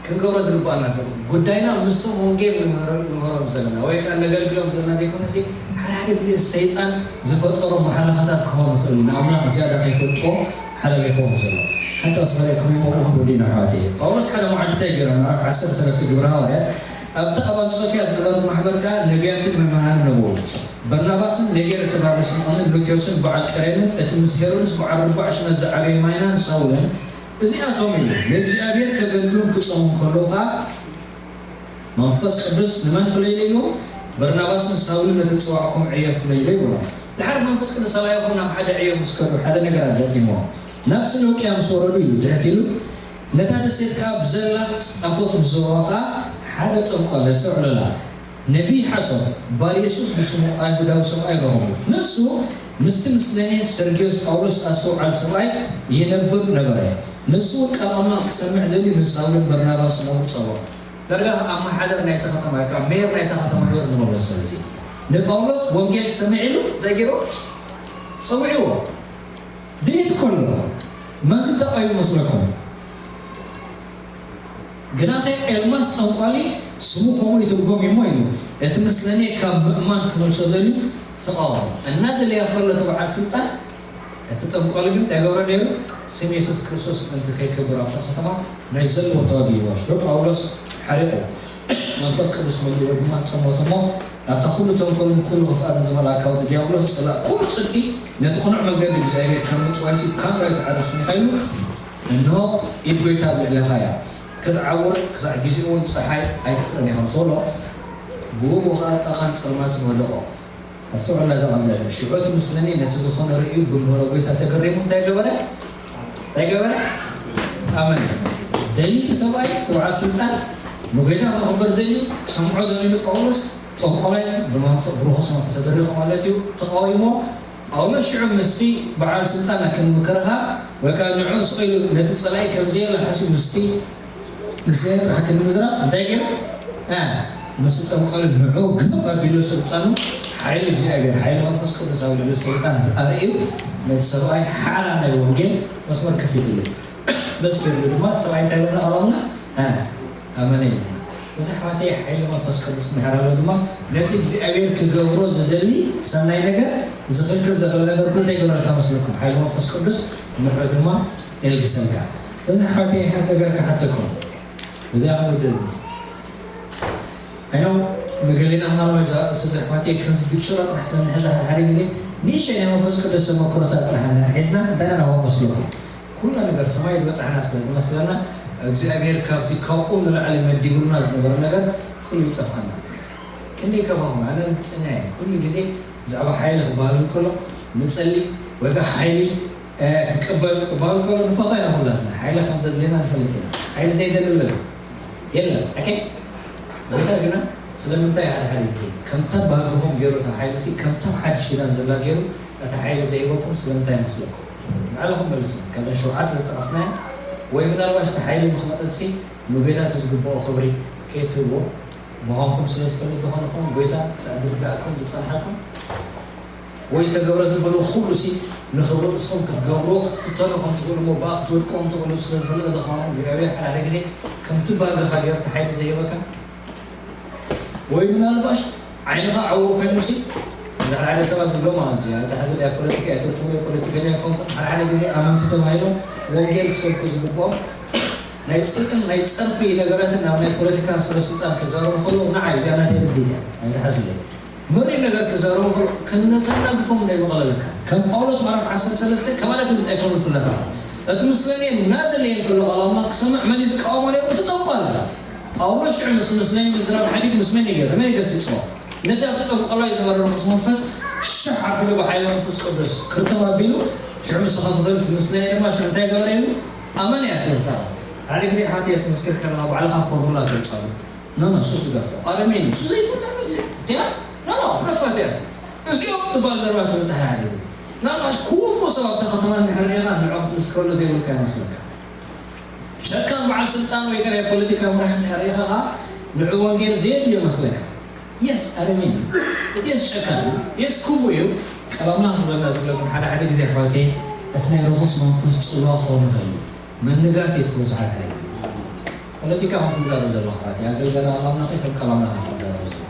ክንገብሮ ዝግባኣና ዘሎ ጉዳይና ምስቶም ወንጌል ንምህሮ-፣ ንምህሮም ዘለና ወይ ከኣ ነገልግሎም ዘለና ዘይኮነሲ፣ ሓደ ሓደ ግዜ ሰይጣን ዝፈጠሮ መሓለኻታት ክኸውን ይኽእል እዩ። ንኣምላኽ ዝያዳ ከይፈልጥዎ ሓደጋ ይኸውን ዘሎ። ሓንቲ ኣስመራ ከመይ መብርሂ ክንወዲ ኢና ኣሕዋተይ። ጳውሎስ ሓደ መዓልቲ እንታይ ገይሩ? ምዕራፍ ዓሰርተ ሰለስተ ግብረ ሃዋርያት፣ ኣብቲ ኣብ ኣንጾክያ ዝነበረ ማሕበር ከኣ ነቢያትን መምሃርን ነበሩ። በርናባስን ኔጌር እተባህለ ስምዖንን ሉክዮስን በዓል ቀሬንን እቲ ምስ ሄሮድስ በዓል ርባዕ ሽመት ዝዓበየ ማይናን ሳውልን እዚኣቶም እዮም ንእግዚኣብሔር ከገልግሉን ክጸሙን ከለዉ ኸኣ መንፈስ ቅዱስ ንመን ፍለይሉ ኢሉ? በርናባስን ሳውልን ነቲ ዝጸዋዕኩም ዕዮ ፍለይሉ ይብሎም። ድሓር መንፈስ ቅዱስ ኣላኢኹም ናብ ሓደ ዕዮ ምስ ከዱ ሓደ ነገር ኣጋጢምዎም። ናብ ሰሎንቅያ ምስ ወረዱ ኢሉ ትሕት ኢሉ ነታ ደሴት ከኣ ብዘላ ጻፎት ምስ ዞረዋ ኸኣ ሓደ ጠንቋል ኣስተውዕለላ። ነቢይ ሓሶት ባር የሱስ ዝስሙ ኣይሁዳዊ ሰብኣይ ረኸቡ። ንሱ ምስቲ ምስለኔ ሰርግዮስ ጳውሎስ ኣስተውዓሊ ሰብኣይ ይነብር ነበረ። ንሱ እውን ቃል ኣምላኽ ክሰምዕ ደልዩ ንሳውልን በርናባስን ኣብኡ ጸውዖ። ዳርጋ ኣመሓደር ናይታ ከተማ፣ ወይ ከዓ ሜየር ናይታ ከተማ ነይሩ ንበሎ ሰብ እዚ። ንጳውሎስ ወንጌል ክሰምዕ ኢሉ እንታይ ገይርዎ? ጸዊዕዎ። ድሌት እኮ ኣለዎ። መን ክተቃዩ መስለኩም? ግናኸ ኤልማስ ጠንቋሊ ስሙ ከምኡ ይትርጎም እዩሞ ኢሉ፣ እቲ ምስለኔ ካብ ምእማን ክመልሶ ደልዩ ተቓወሞ። እናደለየ ከሎ እቲ በዓል ስልጣን እቲ ጠንቋሊ ግን እንታይ ገብረ ነይሩ? ስም የሱስ ክርስቶስ ምእንቲ ከይከብር ኣብታ ከተማ ናይ ዘለዎ ተዋጊእዋ። ሽዑ ጳውሎስ ሓሪቑ፣ መንፈስ ቅዱስ መሊእዎ ድማ ጠመቶ እሞ፣ ኣብታ ኩሉ ተንኮልን ኩሉ ክፍኣትን ዝመልኣ ካብ ዲያብሎስ ጸላእ ኩሉ ጽድቂ፣ ነቲ ቅኑዕ መንገዲ እግዚኣብሔር ከም ምጥዋይሲ ካብ ዳዊት ዓርስ ሚካኤሉ፣ እንሆ፣ ኢድ ጐይታ ኣብ ልዕሌኻ እያ፣ ክትዓውር ክሳዕ ግዜኡ እውን ጸሓይ ኣይትፍረን ኢኻ ምስ በሎ፣ ብኡ ብኡ ኸኣ ጠኻን ጸልማትን ወደቖ። ኣስተውዕላ እዛ ቃል እዚኣ። ሽዑ እቲ ምስለኒ ነቲ ዝኾነ ርእዩ ብምህሮ ጐይታ ተገሪሙ እንታይ ገበረ? እንታይ ገበረ? ኣመነ። ደሊቲ ሰብኣይ እቲ በዓል ስልጣን ንጐይታ ከኽብር ደልዩ ክሰምዖ ደልዩ ንጳውሎስ ጠንቆላይ ብመንፈ- ብርኹስ መንፈስ ተደሪኹ ማለት እዩ ተቃዊሞ። ጳውሎስ ሽዑ ምስቲ በዓል ስልጣን ኣክን ምክርኻ ወይ ከዓ ንዑ ስቕ ኢሉ ነቲ ጸላኢ ከም ዘየለ ሓሲቡ ምስቲ ንስለ ጥራሕ ክንምዝራብ እንታይ ገይሩ? እ፣ ምስ ጸምቀሉ ንዑ ግፍፍ ኣቢሉ ስልጣኑ ሓይሊ እግዚኣብሔር፣ ሓይሊ መንፈስ ቅዱስ ኣብ ልዕሊ ሰይጣን ኣርእዩ ነቲ ሰብኣይ ሓራ ናይ ወንጌል መስመር ከፊትሉ። በዚ ገይርሉ ድማ እቲ ሰብኣይ እንታይ ኢሎና? ኣላምና እ፣ ኣመነ ኢልና። እዚ ኣሕዋተይ ሓይሊ መንፈስ ቅዱስ እንድሕር ኣሎ ድማ ነቲ እግዚኣብሔር ክገብሮ ዝደሊ ሰናይ ነገር ዝኽልክል ዘሎ ነገር ኩሉ እንታይ ይገብረልካ መስለኩም? ሓይሊ መንፈስ ቅዱስ ንዑ ድማ የልግሰልካ። በዚ ኣሕዋተይ ሓደ ነገር ክሓተኩም። እዚኣ ክውድእ ኣይነው ንገሌና ምናልባት እዛ ርእሲ እዚ ኣሕዋተይ ከምዚ ብጭሮ ጥራሕ ስለ እንሕዛ ሓደ ሓደ ግዜ ንእሽተይ ናይ መንፈስ ቅዱስ ተመክሮታት ጥራሕ እንድሕር ሒዝና እንታይ ኢና ንሃቦ መስለኩም? ኩሉ ነገር ሰማይ ዝበጻሕና ስለ ዝመስለና እግዚኣብሔር ካብቲ ካብኡ ንላዕሊ መዲቡልና ዝነበረ ነገር ኩሉ ይጠፍኣና። ክንደይ ከባኹም ኣነ ርግጸኛ እየ ኩሉ ግዜ ብዛዕባ ሓይሊ ክበሃል እንከሎ ንጸሊ ወይ ከዓ ሓይሊ እ፣ ክቅበል ክበሃል ከሎ ንፈቶ ኢና ኩላትና። ሓይሊ ከም ዘድልየና ንፈልጥ ኢና። ሓይሊ ዘይደሊ ኣሎ ዶ? የለን። ኦኬ? ጎይታ ግና ስለምንታይ ሓደ ሓደ ግዜ ከምታ ባህግኹም ገይሩ እታ ሓይሊ ሲ ከምታ ሓድሽ ኪዳን ዘላ ገይሩ እታ ሓይሊ ዘይህበኩም ስለምንታይ ይመስለኩም? ንባዕልኹም መልሱ። ካብ ሸውዓተ ዝጠቐስናዮ ወይ ምናልባሽ እታ ሓይሊ ምስ መጸት ሲ ንጎይታ እቲ ዝግብኦ ክብሪ ከይትህብዎ ምዃንኩም ስለ ዝፈልጥ ዝኾነ ኾን ጎይታ ክሳዕ ዝርዳእኩም ዝጸንሓኩም ወይ ዝተገብረ ዘበለ ኩሉ ሲ ንኽብሪ ርእስኹም ክትገብርዎ ክትፍተኑ ከም ትኽእሉ እሞ ብኣ ክትወድቁ ከም ትኽእሉ ስለ ዝፈልጥ ዝኾነ እግዚኣብሔር ሓደ ሓደ ግዜ ከምቲ ባገኻ ገይሩ እቲ ሓይሊ ዘይህበካ ወይ ምናልባሽ ዓይንኻ ዓውሩ ኮይኑ ሲ እንድሕር ሓደ ሰባት ዝብሎ ማለት እዩ። ኣይትሓዙ ናይ ፖለቲካ እየ ትርክቡ ፖለቲከኛ ኣይኮንኩም። ሓደ ሓደ ግዜ ኣመንቲ ተባሂሎም ወንጌል ክሰብኩ ዝግብኦም ናይ ጽድቅን ናይ ጸርፊ ነገራትን ናብ ናይ ፖለቲካ ስለ ስልጣን ክዛረቡ ከለዉ ንዓይ እዚኣ ናተይ ርድኢት እያ። ኣይትሓዙለይ። መሪር ነገር ክዛረቡ ከለዉ ክነተናግፎም እንዳይመቐለለካ። ከም ጳውሎስ ምዕራፍ ዓሰርተ ሰለስተ ከማላት እንታይ ኮኑ ኩነታት እቲ ምስለኔ እናደለየ እንከሎ ቃል ኣምላኽ ክሰምዕ መን እዩ ዝቃወሞ ነይሩ? እቲ ጠንቋል። ጳውሎስ ሽዑ ምስ ምስለኔ ምዝራብ ሓዲግ ምስ መን ይገርም? መን ይገስጽዎ? ነቲ ኣብቲ ጠንቋላይ ዝነበረ ርኹስ መንፈስ ሽሕ ኣቢሉ ብሓይሊ መንፈስ ቅዱስ ክርተም ኣቢሉ ሽዑ ምስ ተኸፈተሉ እቲ ምስለኔ ድማ ሽዑ እንታይ ገበረ ኢሉ ኣመን እያ ትብል እታ ቃል። ሓደ ግዜ ሓትያ ትምስክር ከለኻ ባዕልኻ ፎርሙላ ተውጻሉ። ኖ ኖ ሱስ ግደፎ። ኣረሜን እዩ። ሱስ ዘይሰምዕ መልሲ። እቲያ ኖ ኖ ረፋት እያስ። እዚኦም ትባል ዘረባ ትበጽሕ ሓደ ግዜ። ናባሽ ክውፉ ሰብ ኣብታ ከተማ እንድሕር ርኢኻ ንዕኦም ክትምስክረሉ ዘይብልካ ይመስለካ። ጨካን በዓል ስልጣን ወይ ገለ ናይ ፖለቲካ መራሒ እንድሕር ርኢኻ ኸኣ ንዑ ወንጌል ዘየድልዮ ይመስለካ። የስ ኣረሜን እዩ። የስ ጨካን እዩ። የስ ክፉ እዩ። ቀባምና ክብለና ዝብለኩም ሓደ ሓደ ግዜ ኣሕዋተይ እቲ ናይ ርኹስ መንፈስ ጽልዋ ክኸውን ይኽእል እዩ። ምንጋፍ የጥፍኡ ዝሓደ ፖለቲካ ከም ክንዛረብ ዘሎ ክፋት ኣገልገላ ኣላምና ከ ከም ቀላምና ከም ክንዛረብ ዘሎ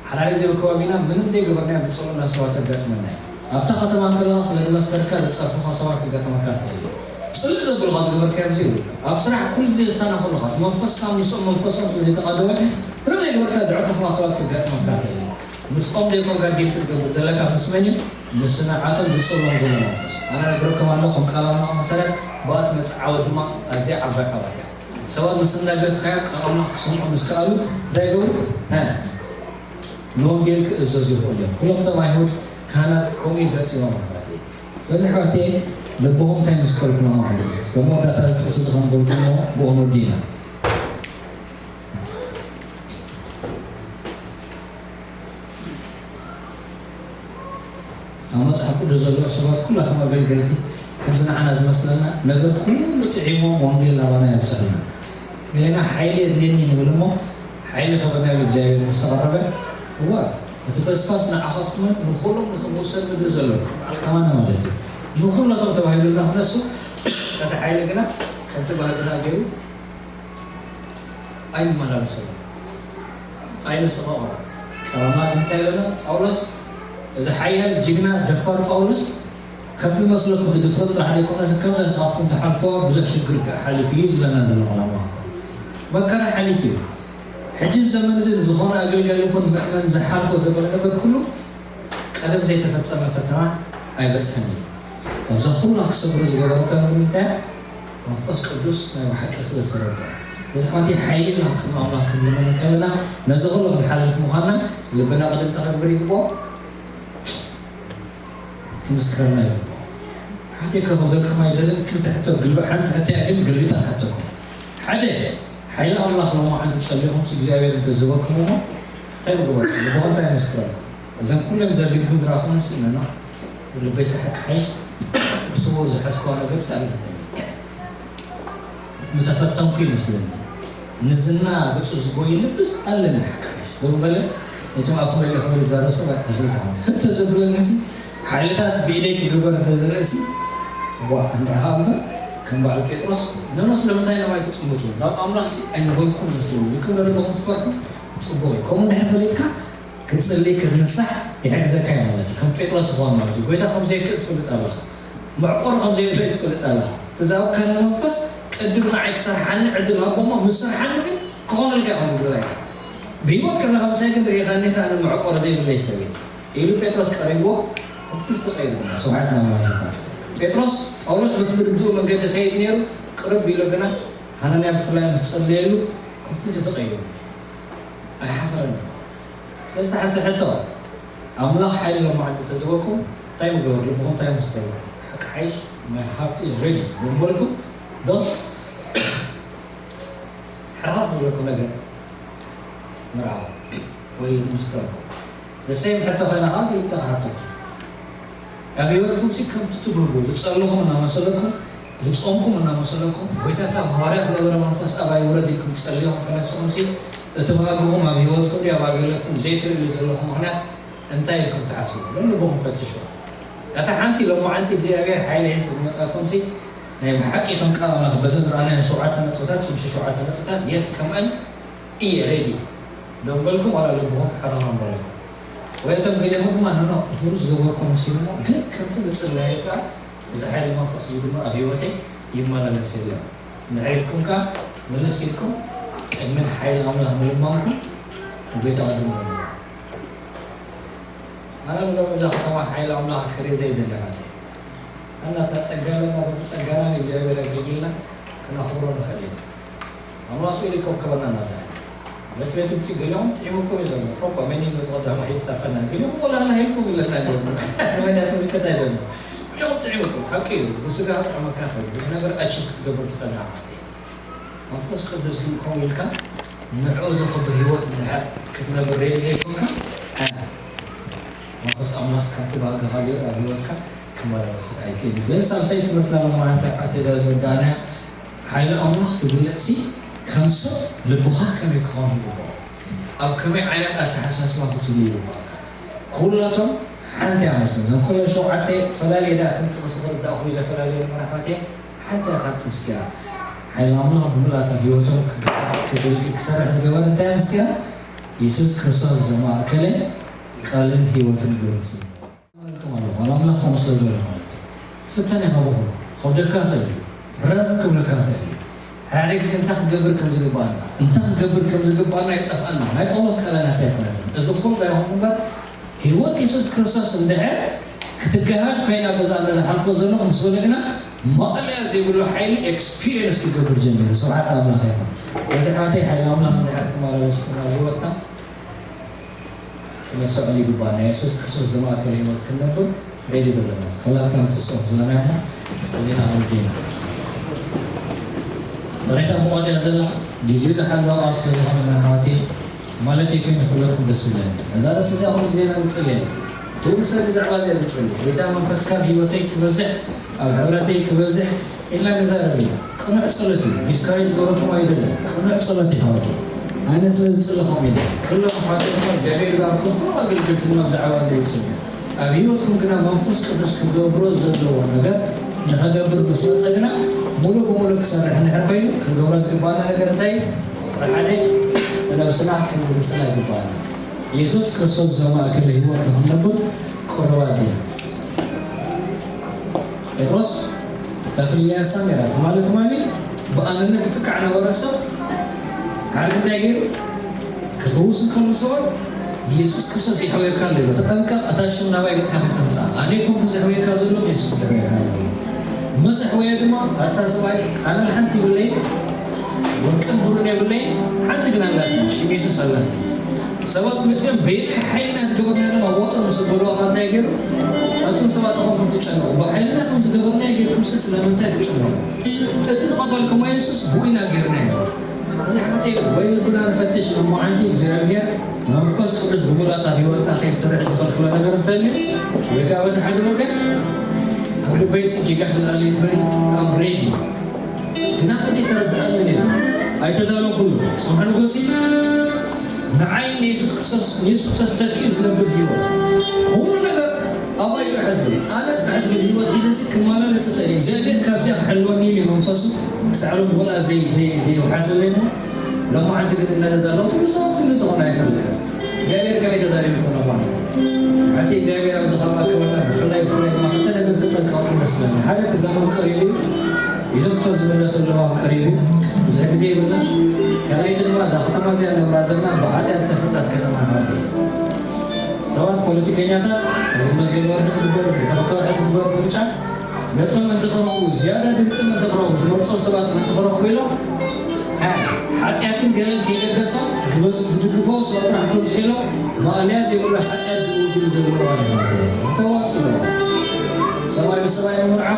ሓላሊ ዝብል ከባቢና ምንም ዘይገበርናዮ ብፅሉእና ሰባት ተጋጥመና እዩ። ኣብታ ከተማ እንከለኻ ስለ ዝመስከርካ ዝፀርፉኻ ሰባት ክጋጥመካ ትኽእል እዩ። ፅሉእ ዘብልኻ ዝገበርካዮ ብዙ ይብሉካ። ኣብ ስራሕ ኩሉ ግዜ ዝታናኸሉኻ እቲ መንፈስካ ምስኦም መንፈሶም ስለ ዘይተቓደወ ምንም ዘይገበርካ ዝዕቅፉኻ ሰባት ክጋጥመካ ትኽእል እዩ። ምስኦም ዘይኮንካ ዲል ክትገብር ዘለካ ምስ መን እዩ? ምስ ንዓቶም ዝጽልዎም ዘሎ መንፈስ። ኣነ ነግረኩም ኣለኹ፣ ከም ቃል ኣምላኽ መሰረት ብኣ ትመጽእ ዓወት ድማ ኣዝያ ዓባይ ዓወት እያ። ሰባት ምስ እናገፍካዮም ቃል ኣምላኽ ክሰምዑ ምስ ከኣሉ እንታይ ይገብሩ? እ፣ ንወንጌል ክእዘዙ ይኽእሉ እዮም። ኩሎም እቶም ኣይሁድ ካህናት ከምኡ እዮም ገጢሞም ማለት እዩ። ስለዚ ኣሕዋተይ ልብኹም እንታይ ምስ ከልኩ ማለት እዩ። እስከ መወዳእታ እዚ ጥቕሲ እዚ ከንብበልኩም እሞ ብኡ ንወዲ ኢና። ኣብ መጽሓፍ ቅዱስ ዘለዉ ሰባት ኩላቶም ኣገልገልቲ ከምዚ ንዓና ዝመስለና ነገር ኩሉ ጥዒሞም ወንጌል ናባና የብጽሑልና። ገሌና ሓይሊ የድልየኒ ንብል እሞ ሓይሊ ከበናዮ እግዚኣብሔር ምስ ተቐረበ እዋ እቲ ተስፋስ ንዓኻትኩምን ንኹሎም ነቶም ውሰን ምድሪ ዘለዉ ከማና ማለት እዩ ንኹላቶም ተባሂሉልና ክነሱ እቲ ሓይሊ ግና ከምቲ ባህልና ገይሩ ኣይንመላለሰሉ ኣይንሰቐቐሉ። ጸማማት እንታይ ኢለና ጳውሎስ? እዚ ሓያል ጅግና ደፋር ጳውሎስ ከምቲ ዝመስለኩም ትድፍሩ ጥራሕ ዘይኮነስ፣ ከምዛ ንስኻትኩም ትሓልፎ ብዙሕ ሽግር ሓሊፉ እዩ ዝብለና ዘሎ ቃል ኣምላኽ። መከራ ሓሊፉ እዩ። ሕጂ ዘመን እዚ ዝኾነ ኣገልጋሊ ይኹን ምእመን ዝሓልፎ ዘሎ ነገር ኩሉ ቀደም ዘይተፈጸመ ፈተና ኣይበጽሐን እዩ። ኣብዛ ኩላ ክሰብሮ ዝገበረቶም ግን እንታይ? መንፈስ ቅዱስ ናይ ብሓቂ ስለ ዝተረድኦ። በዚ ሕማቲ ሓይሊ ናብ ቅድሚ ኣምላኽ ክንልምን ከለና ነዚ ኩሉ ክንሓልፍ ምዃንና ልብና ቅድም ተኸግብር ይግብኦ። ክምስክረና ይግብኦ። ሓቴ ከኽብደልኩም ኣይደልን። ክልተ ሕቶ ግልበ-፣ ሓንቲ ሕቶ እያ ግን ግልቢጣ ክሓተኩም። ሓደ፣ ሓይሊ ኣምላኽ ሎማዓንቲ ጸሊኹምሲ እግዚኣብሔር እንተዝህበኩም እሞ እንታይ ምግበርኩም? ልብኹም እንታይ ይመስክረልኩም? እዘን ኩለን ዘርዚርኩም ዝረኣኹምሲ ነና ልበይ ሰሓቅ ሓይሽ፣ ብስውር ዝሓዝክዋ ነገር ሰኣልተኒ። ምተፈተንኩ ይመስለኒ። ንዝና ገጹ ዝጎይ ልብስ ኣለኒ ሓቂ ሓይሽ። ደው በለ፣ ነቶም ኣፉ መሊኡ ክብል ዝዛረብ ሰብ ኣትሕዝኒ ትኾኒ። ህተ ዘብለኒ እዚ ሓይልታት ብኢደይ ክግበር እንተዝርእሲ፣ ቧ እንድርሃ እምበር፣ ከም በዓል ጴጥሮስ፣ ነኖ ስለምንታይ ነማይ ትጥምቱ? ናብ ኣምላኽሲ ኣይነበርኩን መስለኒ። ክብረ ኣለኹም ትፈርሑ? ጽቡቕ እዩ። ከምኡ እንድሕር ፈሊጥካ፣ ክጽሊ ክትንሳሕ ይሕግዘካ እዩ ማለት እዩ። ከም ጴጥሮስ ዝኾን ማለት እዩ። ጎይታ ከም ዘይክእል ትፈልጥ ኣለኻ። መዕቆሪ ከም ዘይብለይ ትፈልጥ ኣለኻ። እቲ ዝሃብካኒ መንፈስ ቅድም ንዓይ ክሰርሓኒ ዕድል ሃቦሞ፣ ምስ ሰርሓኒ ግን ክኾነልካ እዩ ከም ዝብለካ። ብህይወት ከለኻ ምሳይ ግን ርኢኻኒ ኢኻ፣ ኣነ መዕቆሪ ዘይብለይ ሰብ እየ ኢሉ ጴጥሮስ ቀሪብዎ፣ ኮምፕሊት ተቐይሩ ድማ። ስብሓት ንኣምላኽ ይኹን። ጴጥሮስ ጳውሎስ በቲ ብርድኡ መንገዲ ከይድ ነይሩ፣ ቅርብ ኢሉ ግና ሃናንያ ብፍላይ ምስ ጸለየሉ ኮምፕሊት ተቐይሩ። ኣይሓፈረን። ስለዚ ሓንቲ ሕቶ፣ ኣምላኽ ሓይሊ ሎማዓንቲ ተዝበኩም እንታይ ምግበር? ልብኹም እንታይ ይመስለኩም? ሓቂ ሓይሽ፣ my heart is ready። ደንበልኩም ዶስ ሕራቕ ዝብለኩም ነገር ምርኣው ወይ ምስከርኩም። The same ሕቶ ኮይና ከዓ ክልተ ክሓተኩም። ኣብ ህይወትኩም ሲ ከምቲ ትብህጉ፣ ዝጸለኹም እናመሰለኩም፣ ዝጾምኩም እናመሰለኩም፣ ጎይታ እታ ሃዋርያት ነበረ መንፈስ ኣባይ ውረድ ኢልኩም ጸሊኹም ክነስኹም ሲ፣ እቲ ባህግኹም ኣብ ህይወትኩም ድዩ ኣብ ኣገልግሎትኩም ዘይትርእይሉ ዘለኹም ምኽንያት እንታይ ኢልኩም ትሓስቡ? ልብኹም ፈትሹ። እታ ሓንቲ ሎማዓንቲ እግዚኣብሔር ሓይሊ ሒዙ ዝመጻኩም ሲ፣ ናይ ብሓቂ ከም ቃል ኣምላኽ በዘን ረኣናዮ ሸውዓተ ነጥብታት፣ ሽዱሽተ ሸውዓተ ነጥብታት፣ የስ ከምኣን እየ ሬዲ ደንበልኩም ዋላ ልብኹም ሕራቕ ኣንበለኩም። ወይ እቶም ገሊኹም ድማ፣ ኖ፣ ኖ፣ እሁድ ዝገበርኩ መሲሉሞ፣ ግን ከምቲ ምጽላየይ ከኣ እዚ ሓይሊ መንፈስ እዚ ድማ ኣብ ህይወተይ ይመላለስ የለን እንድሕር ኢልኩም ከኣ፣ ምልስ ኢልኩም ቅድሚ ሓይሊ ኣምላኽ ምልማንኩም ንጎይታ ቀድሙ በልዎ። ኣነ ንሎሚ እዛ ከተማ ሓይሊ ኣምላኽ ክርኢ ዘይደሊ ማለት እዩ። ኣናትና ጸጋ ኣለና፣ በቲ ጸጋና ንእግዚኣብሔር ኣገልጊልና ክነኽብሮ ንኽእል ኢና። ኣምላኽ ስኢሉ ይኮብከበና እናዳ። በቲ ቤት ውጽእ ገሊኦም ጥዒሙኩም እዩ ዘሎ። ፕሮፓ መን እዩ መጽ ቀዳማይ ይጻፈና? ገሊኦም ወላ ኣና ኢልኩም ኣለና ገርና። መን እያ ትምልከት ኣይደሎ። ገሊኦም ጥዒሙኩም፣ ሓቂ እዩ። ብስጋ ጥዕመካ ይኽእል፣ ብዙሕ ነገር ኣቺቭ ክትገብር ትኽእል ኢኻ ማለት እዩ። መንፈስ ቅዱስ ግን ከምኡ ኢልካ ንዕኡ ዘኽብር ህይወት እንድሕር ክትነብር ሬዲ ዘይኮንካ፣ መንፈስ ኣምላኽ ከምቲ ባህግኻ ገይሩ ኣብ ህይወትካ ክመላለስ ኣይክእልን። ስለዚ ሳልሳይ ትምህርትና ሎማዓንቲ ኣብ ኣተዛዝ ወዳእና ሓይሊ ኣምላኽ ክግለጽ ሲ ከም ሰብ ልብኻ ከመይ ክኸውን ይግባኦ? ኣብ ከመይ ዓይነት ኣተሓሳስባ ክትህሉ ይግባእካ? ኩላቶም ሓንቲ እያ መስል። እዘን ኩለን ሸውዓተ ፈላልየ ደኣ እተን ጥቕሲ ክርዳእኹም ኢለ ፈላልየ መራሕባትየ ሓንቲ እያ ካብቲ ምስጢራ። ሓይሊ ኣምላኽ ብምልኣት ኣብ ህይወቶም ክግ-፣ ክግ-፣ ክሰርሕ ዝገበረ እንታይ እያ ምስጢራ? የሱስ ክርስቶስ ዘማእከለ ቃልን ህይወትን ግብርን ስለ ዝነበረ። ኣመልኩም ኣለኹ፣ ኣብ ኣምላኽ ከምኡ ስለ ዝበለ ማለት እዩ። ትፍተን ኢኻ ብኹሉ። ከብደካ ይኽእል እዩ። ረም ክብለካ ይኽእል እዩ። ሓደ ሓደ ግዜ እንታይ ክንገብር ከም ዝግብኣና፣ እንታይ ክንገብር ከም ዝግብኣና ይጠፍኣና። ናይ ጳውሎስ ቃላት ኣይኮነትን። እዚ ኩሉ ኣይኹን እምበር፣ ህይወት የሱስ ክርስቶስ እንድሕር ክትገሃድ ኮይና በዛ ኣነ ዝሓልፎ ዘለኹ ምስ በለ ግና፣ ማእለያ ዘይብሉ ሓይሊ ኤክስፒሪየንስ ክገብር ጀሚሩ። ስብሓት ንኣምላኽ ይኹን። በዚ ሓተይ ሓይሊ ኣምላኽ እንድሕር ክመላለስኩም ኣብ ህይወትና፣ ክነሰዕሉ ይግባእ። ናይ የሱስ ክርስቶስ ዘማእከለ ህይወት ክንነብር ሬዲ ዘለና። እስከ ሁላትና ንትስኦም ዘለና ኢና። ጸሊና ወዲና። መሬታ ብቆት እያ ዘላ። ግዜኡ ዝሓለወ ቃል ስለ ዝኾነ ኣሕዋተይ፣ ማለት ይኮይን ክብለኩም ደስ ይብለኒ። እዛ ርእሲ እዚኣ ኩሉ ግዜና ንጽልየላ። ኩሉ ሰብ ብዛዕባ እዚኣ ዝጽሊ። ጎይታ መንፈስካ ኣብ ህይወተይ ክበዝሕ፣ ኣብ ሕብረተይ ክበዝሕ፣ ኢልና ንዛረብ ኢና። ቅኑዕ ጸሎት እዩ። ዲስካሬጅ ገብረኩም ኣይደለም። ቅኑዕ ጸሎት እዩ ኣሕዋተይ። ኣነ ስለ ዝጽለኹም ኢለ። ኩሎም ኣሕዋተይ ድማ እግዚኣብሔር ይባርኩም። ኩሎም ኣገልገልቲ ድማ ብዛዕባ እዚ ይጽልዩ። ኣብ ህይወትኩም ግና መንፈስ ቅዱስ ክገብሮ ዘለዎ ነገር ንኸገብር ምስ መጸ ግና፣ ሙሉእ ብሙሉእ ክሰርሕ እንድሕር ኮይኑ፣ ክንገብሮ ዝግባና ነገር እንታይ እዩ? ቁጽሪ ሓደ፣ ንነብስና ክንምልስና ይግባና። የሱስ ክርስቶስ ዘማእከለ ህይወት ንኽንነብር ቅሩባት ዲና? ጴጥሮስ እታ ፍልልያሳ ነይራ ትማሊ ትማሊ ብኣንነት ዝጥቃዕ ነበረ ሰብ ሓደ እንታይ ገይሩ ክፍውስ እንከሎ ሰባት የሱስ ክርስቶስ የሕውየካ ኣሎ ኢሉ ተጠንቀቕ እታ ሽም ናባይ ገጽካ ከይተምጽኣ ኣነ ኮንኩ ዘሕውየካ ዘሎ የሱስ ዘሕውየካ ዘሎ መሰሕ ወየ ድማ ኣታ ሰብኣይ ኣነ ንሓንቲ ይብለይ ወርቅን ብሩን የብለይ ሓንቲ ግን ኣላት ሽም የሱስ ኣላት ሰባት መፅኦም በየናይ ሓይልና ትገበርና ኢሎም ኣብ ወጥር ምስ በልዋ እንታይ ገይሩ ኣቱም ሰባት ተኾንኩም ትጨነቁ ብሓይልና ከም ዝገበርና ገይርኩም ስ ስለምንታይ ትጨነቁ እቲ ዝቐተልኩሞ የሱስ ብኡ ኢና ገይርና እዩ እዚ ሓተይ ወይ ልብና ንፈትሽ እሞ ሓንቲ እግዚኣብሔር መንፈስ ቅዱስ ብምሉኣት ኣብ ህይወትና ከይሰርሕ ዝኸልክሎ ነገር እንተልዩ ወይ ከዓ በቲ ሓደ ወገን ኣብ ልበይ ስጊጋ ክልኣል ይንበሪ ኣም ሬዲ ግና ከዚ ተረድኣኒ ነይሩ ኣይተዳለኹሉ ጽንሑ ንጎሲ ንዓይ ንየሱስ ክርስቶስ ንየሱስ ክርስቶስ ተኪኡ ዝነብር ህይወት ኩሉ ነገር ኣባይ ጥራሕ ዝብል ኣነ ጥራሕ ዝብል ህይወት ሒዘሲ ክመላለስ ይኽእል እግዚኣብሔር ካብዚኣ ክሕልወኒ ኢሉ መንፈሱ ክሳዕ ሎም ወላ ዘይወሓዘለይ እሞ ሎማዓንቲ ግን እነተ ዘለኹ ትብሉ ሰባት ትብሉ ትኾኑ ኣይፈልጥን እግዚኣብሔር ከመይ ተዛሪብኩም ሎማዓንቲ ኣቲ እግዚኣብሔር ኣብዚ ካብ ኣከበና ብፍላይ ብፍላይ ድማ ክልተ ነገር ክጠንቀቑ ይመስለኒ ሓደ እቲ ዘመን ቀሪቡ እዩ የሱስ ክርስቶስ ዝምለሰሉ እዋን ቀሪቡ ብዙሕ ግዜ ይብልና ካልኣይቲ ድማ እዛ ከተማ እዚኣ ነብራ ዘለና ብሓጢኣት ተፈልጣት ከተማ ኣሕዋት ሰባት ፖለቲከኛታት ዝመዘሉ ወርሒ ዝግበር ተረፍተ ወርሒ ዝግበር ምርጫ ነጥሮም እንተተረኽቡ ዝያዳ ድምፂ እንተረኽቡ ዝመርፆም ሰባት እንተረኽቡ ኢሎም ሓጢኣትን ገለን ከይገደሶም ዝበዝ ዝድግፎ ሰብ ጥራሕ ከምዚ ኢሎም ማእለያ ዘይብሉ ሓጢኣት ዝውድሉ ዘለዋ ተዋፅሎ ሰብኣይ ብሰብኣይ ምርዓ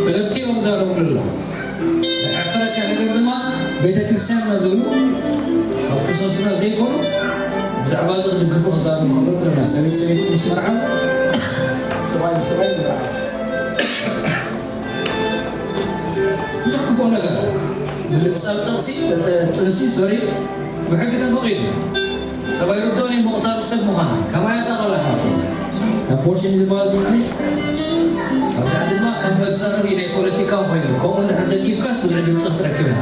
ብለብቲኦም ዘረብሉ ኣሎ ዝሕፍረካ ነገር ድማ ቤተ ክርስቲያንና ዝብሉ ኣብ ክርስቶስና ዘይኮኑ ብዛዕባ እዚ ክድግፉ ክዛረቡ ከለዉ ድማ ሰበይቲ ሰበይቲ ምስ መርዓው ሰብኣይ ብሰብኣይ ምርዓው ብዙሕ ክፉእ ነገር ምልጻል ጥቕሲ ጥንሲ ሶሪ ብሕጊ ተፈቒዱ ሰብኣይ ርድኦን እዩ ምቕታል ሰብ ምዃና ከማያ እታ ቆልዓ ሓወተይ ኣቦርሽን ዝበሃል ምንሽ ኣብዛ ድማ ከም መዛረቢ ናይ ፖለቲካዊ ኮይኑ ከምኡ እንድሕር ደጊፍካስ ብዙሕ ድምፂ ክትረክብ ኢኻ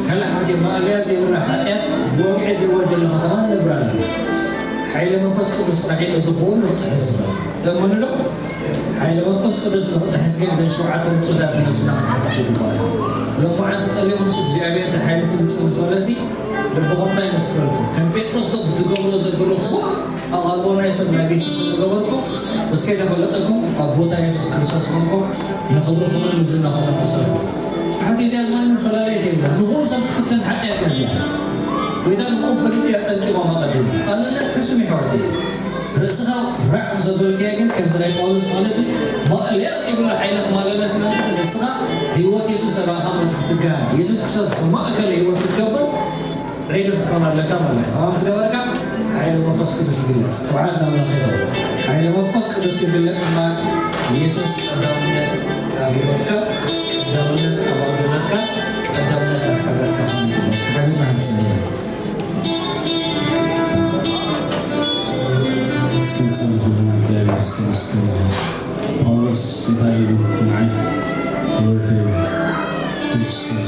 ካልእ ሓደ ማእለያ ዘይብላ ሓጢኣት ብወግዒ ዝእወጀሉ ከተማ ንነብር ኣለና ሓይለ መንፈስ ቅዱስ ጥራሕ እዩ እዚ ኩሉ ክጥሕስ ዝኽእል ተእመኑ ዶ ሓይለ መንፈስ ቅዱስ ንኽጥሕስ ግን እዘን ሸውዓተ ንጹዳት ንነብስና ክንሓትት ይግባእ ሎማዓንቲ ጸሊኹምሲ እግዚኣብሔር እቲ ሓይሊ ትምጽእ ምስ በለሲ ልብኹም እንታይ ይመስለኩም ከም ጴጥሮስ ዶ ብትገብሮ ዘብልኹም ኣቓልቦ ናይ ሰብ ናይ ቤት ዝገበርኩም ምስ ከይተፈለጠኩም ኣብ ቦታ የሱስ ክርስቶስ ኮንኩም ንኽብርኹምን ንዝናኹምን ትሰርሑ ሓንቲ እዚኣ ድማ ንፈላለየት የብላ ንኹሉ ሰብ ትፍትን ሓጢኣት እያ እዚኣ ጎይታ ንኹም ፈሊጡ እያ ጠንቂቖም ኣቐዲሙ ኣንነት ሕሱም ይሕዋት እየ ርእስኻ ራዕ ምስ ኣበልካዮ ግን ከምዚ ናይ ጳውሎስ ማለት እዩ ማእለያ ዘይብሉ ሓይሊ ክማለለስ መንፈስ ንስኻ ህይወት የሱስ ኣባኻ ክትትጋሃር የሱስ ክርስቶስ ማእከል ህይወት ክትገብር ሬዲ ክትኮን ኣለካ ማለት እዩ። ከምኣ ምስ ገበርካ ሓይሊ መንፈስ ቅዱስ ይግለጽ። ስብሓት ንኣምላኽ ይኹን። ሓይሊ መንፈስ ቅዱስ ክግለጽ እምበኣር የሱስ ቀዳምነት ኣብ ህይወትካ፣ ቀዳምነት ኣብ ኣገልግሎትካ፣ ቀዳምነት ኣብ ሕብረትካ ክኸውን ይግባእ። እስኪ ሓቢርና ክንጽሊ ኢና። እስኪ ንጸሊ ኩልና እግዚኣብሔር ዝተመስገነ ይኹን። ጳውሎስ እንታይ ኢሉ ንዓይ ህይወተይ ክርስቶስ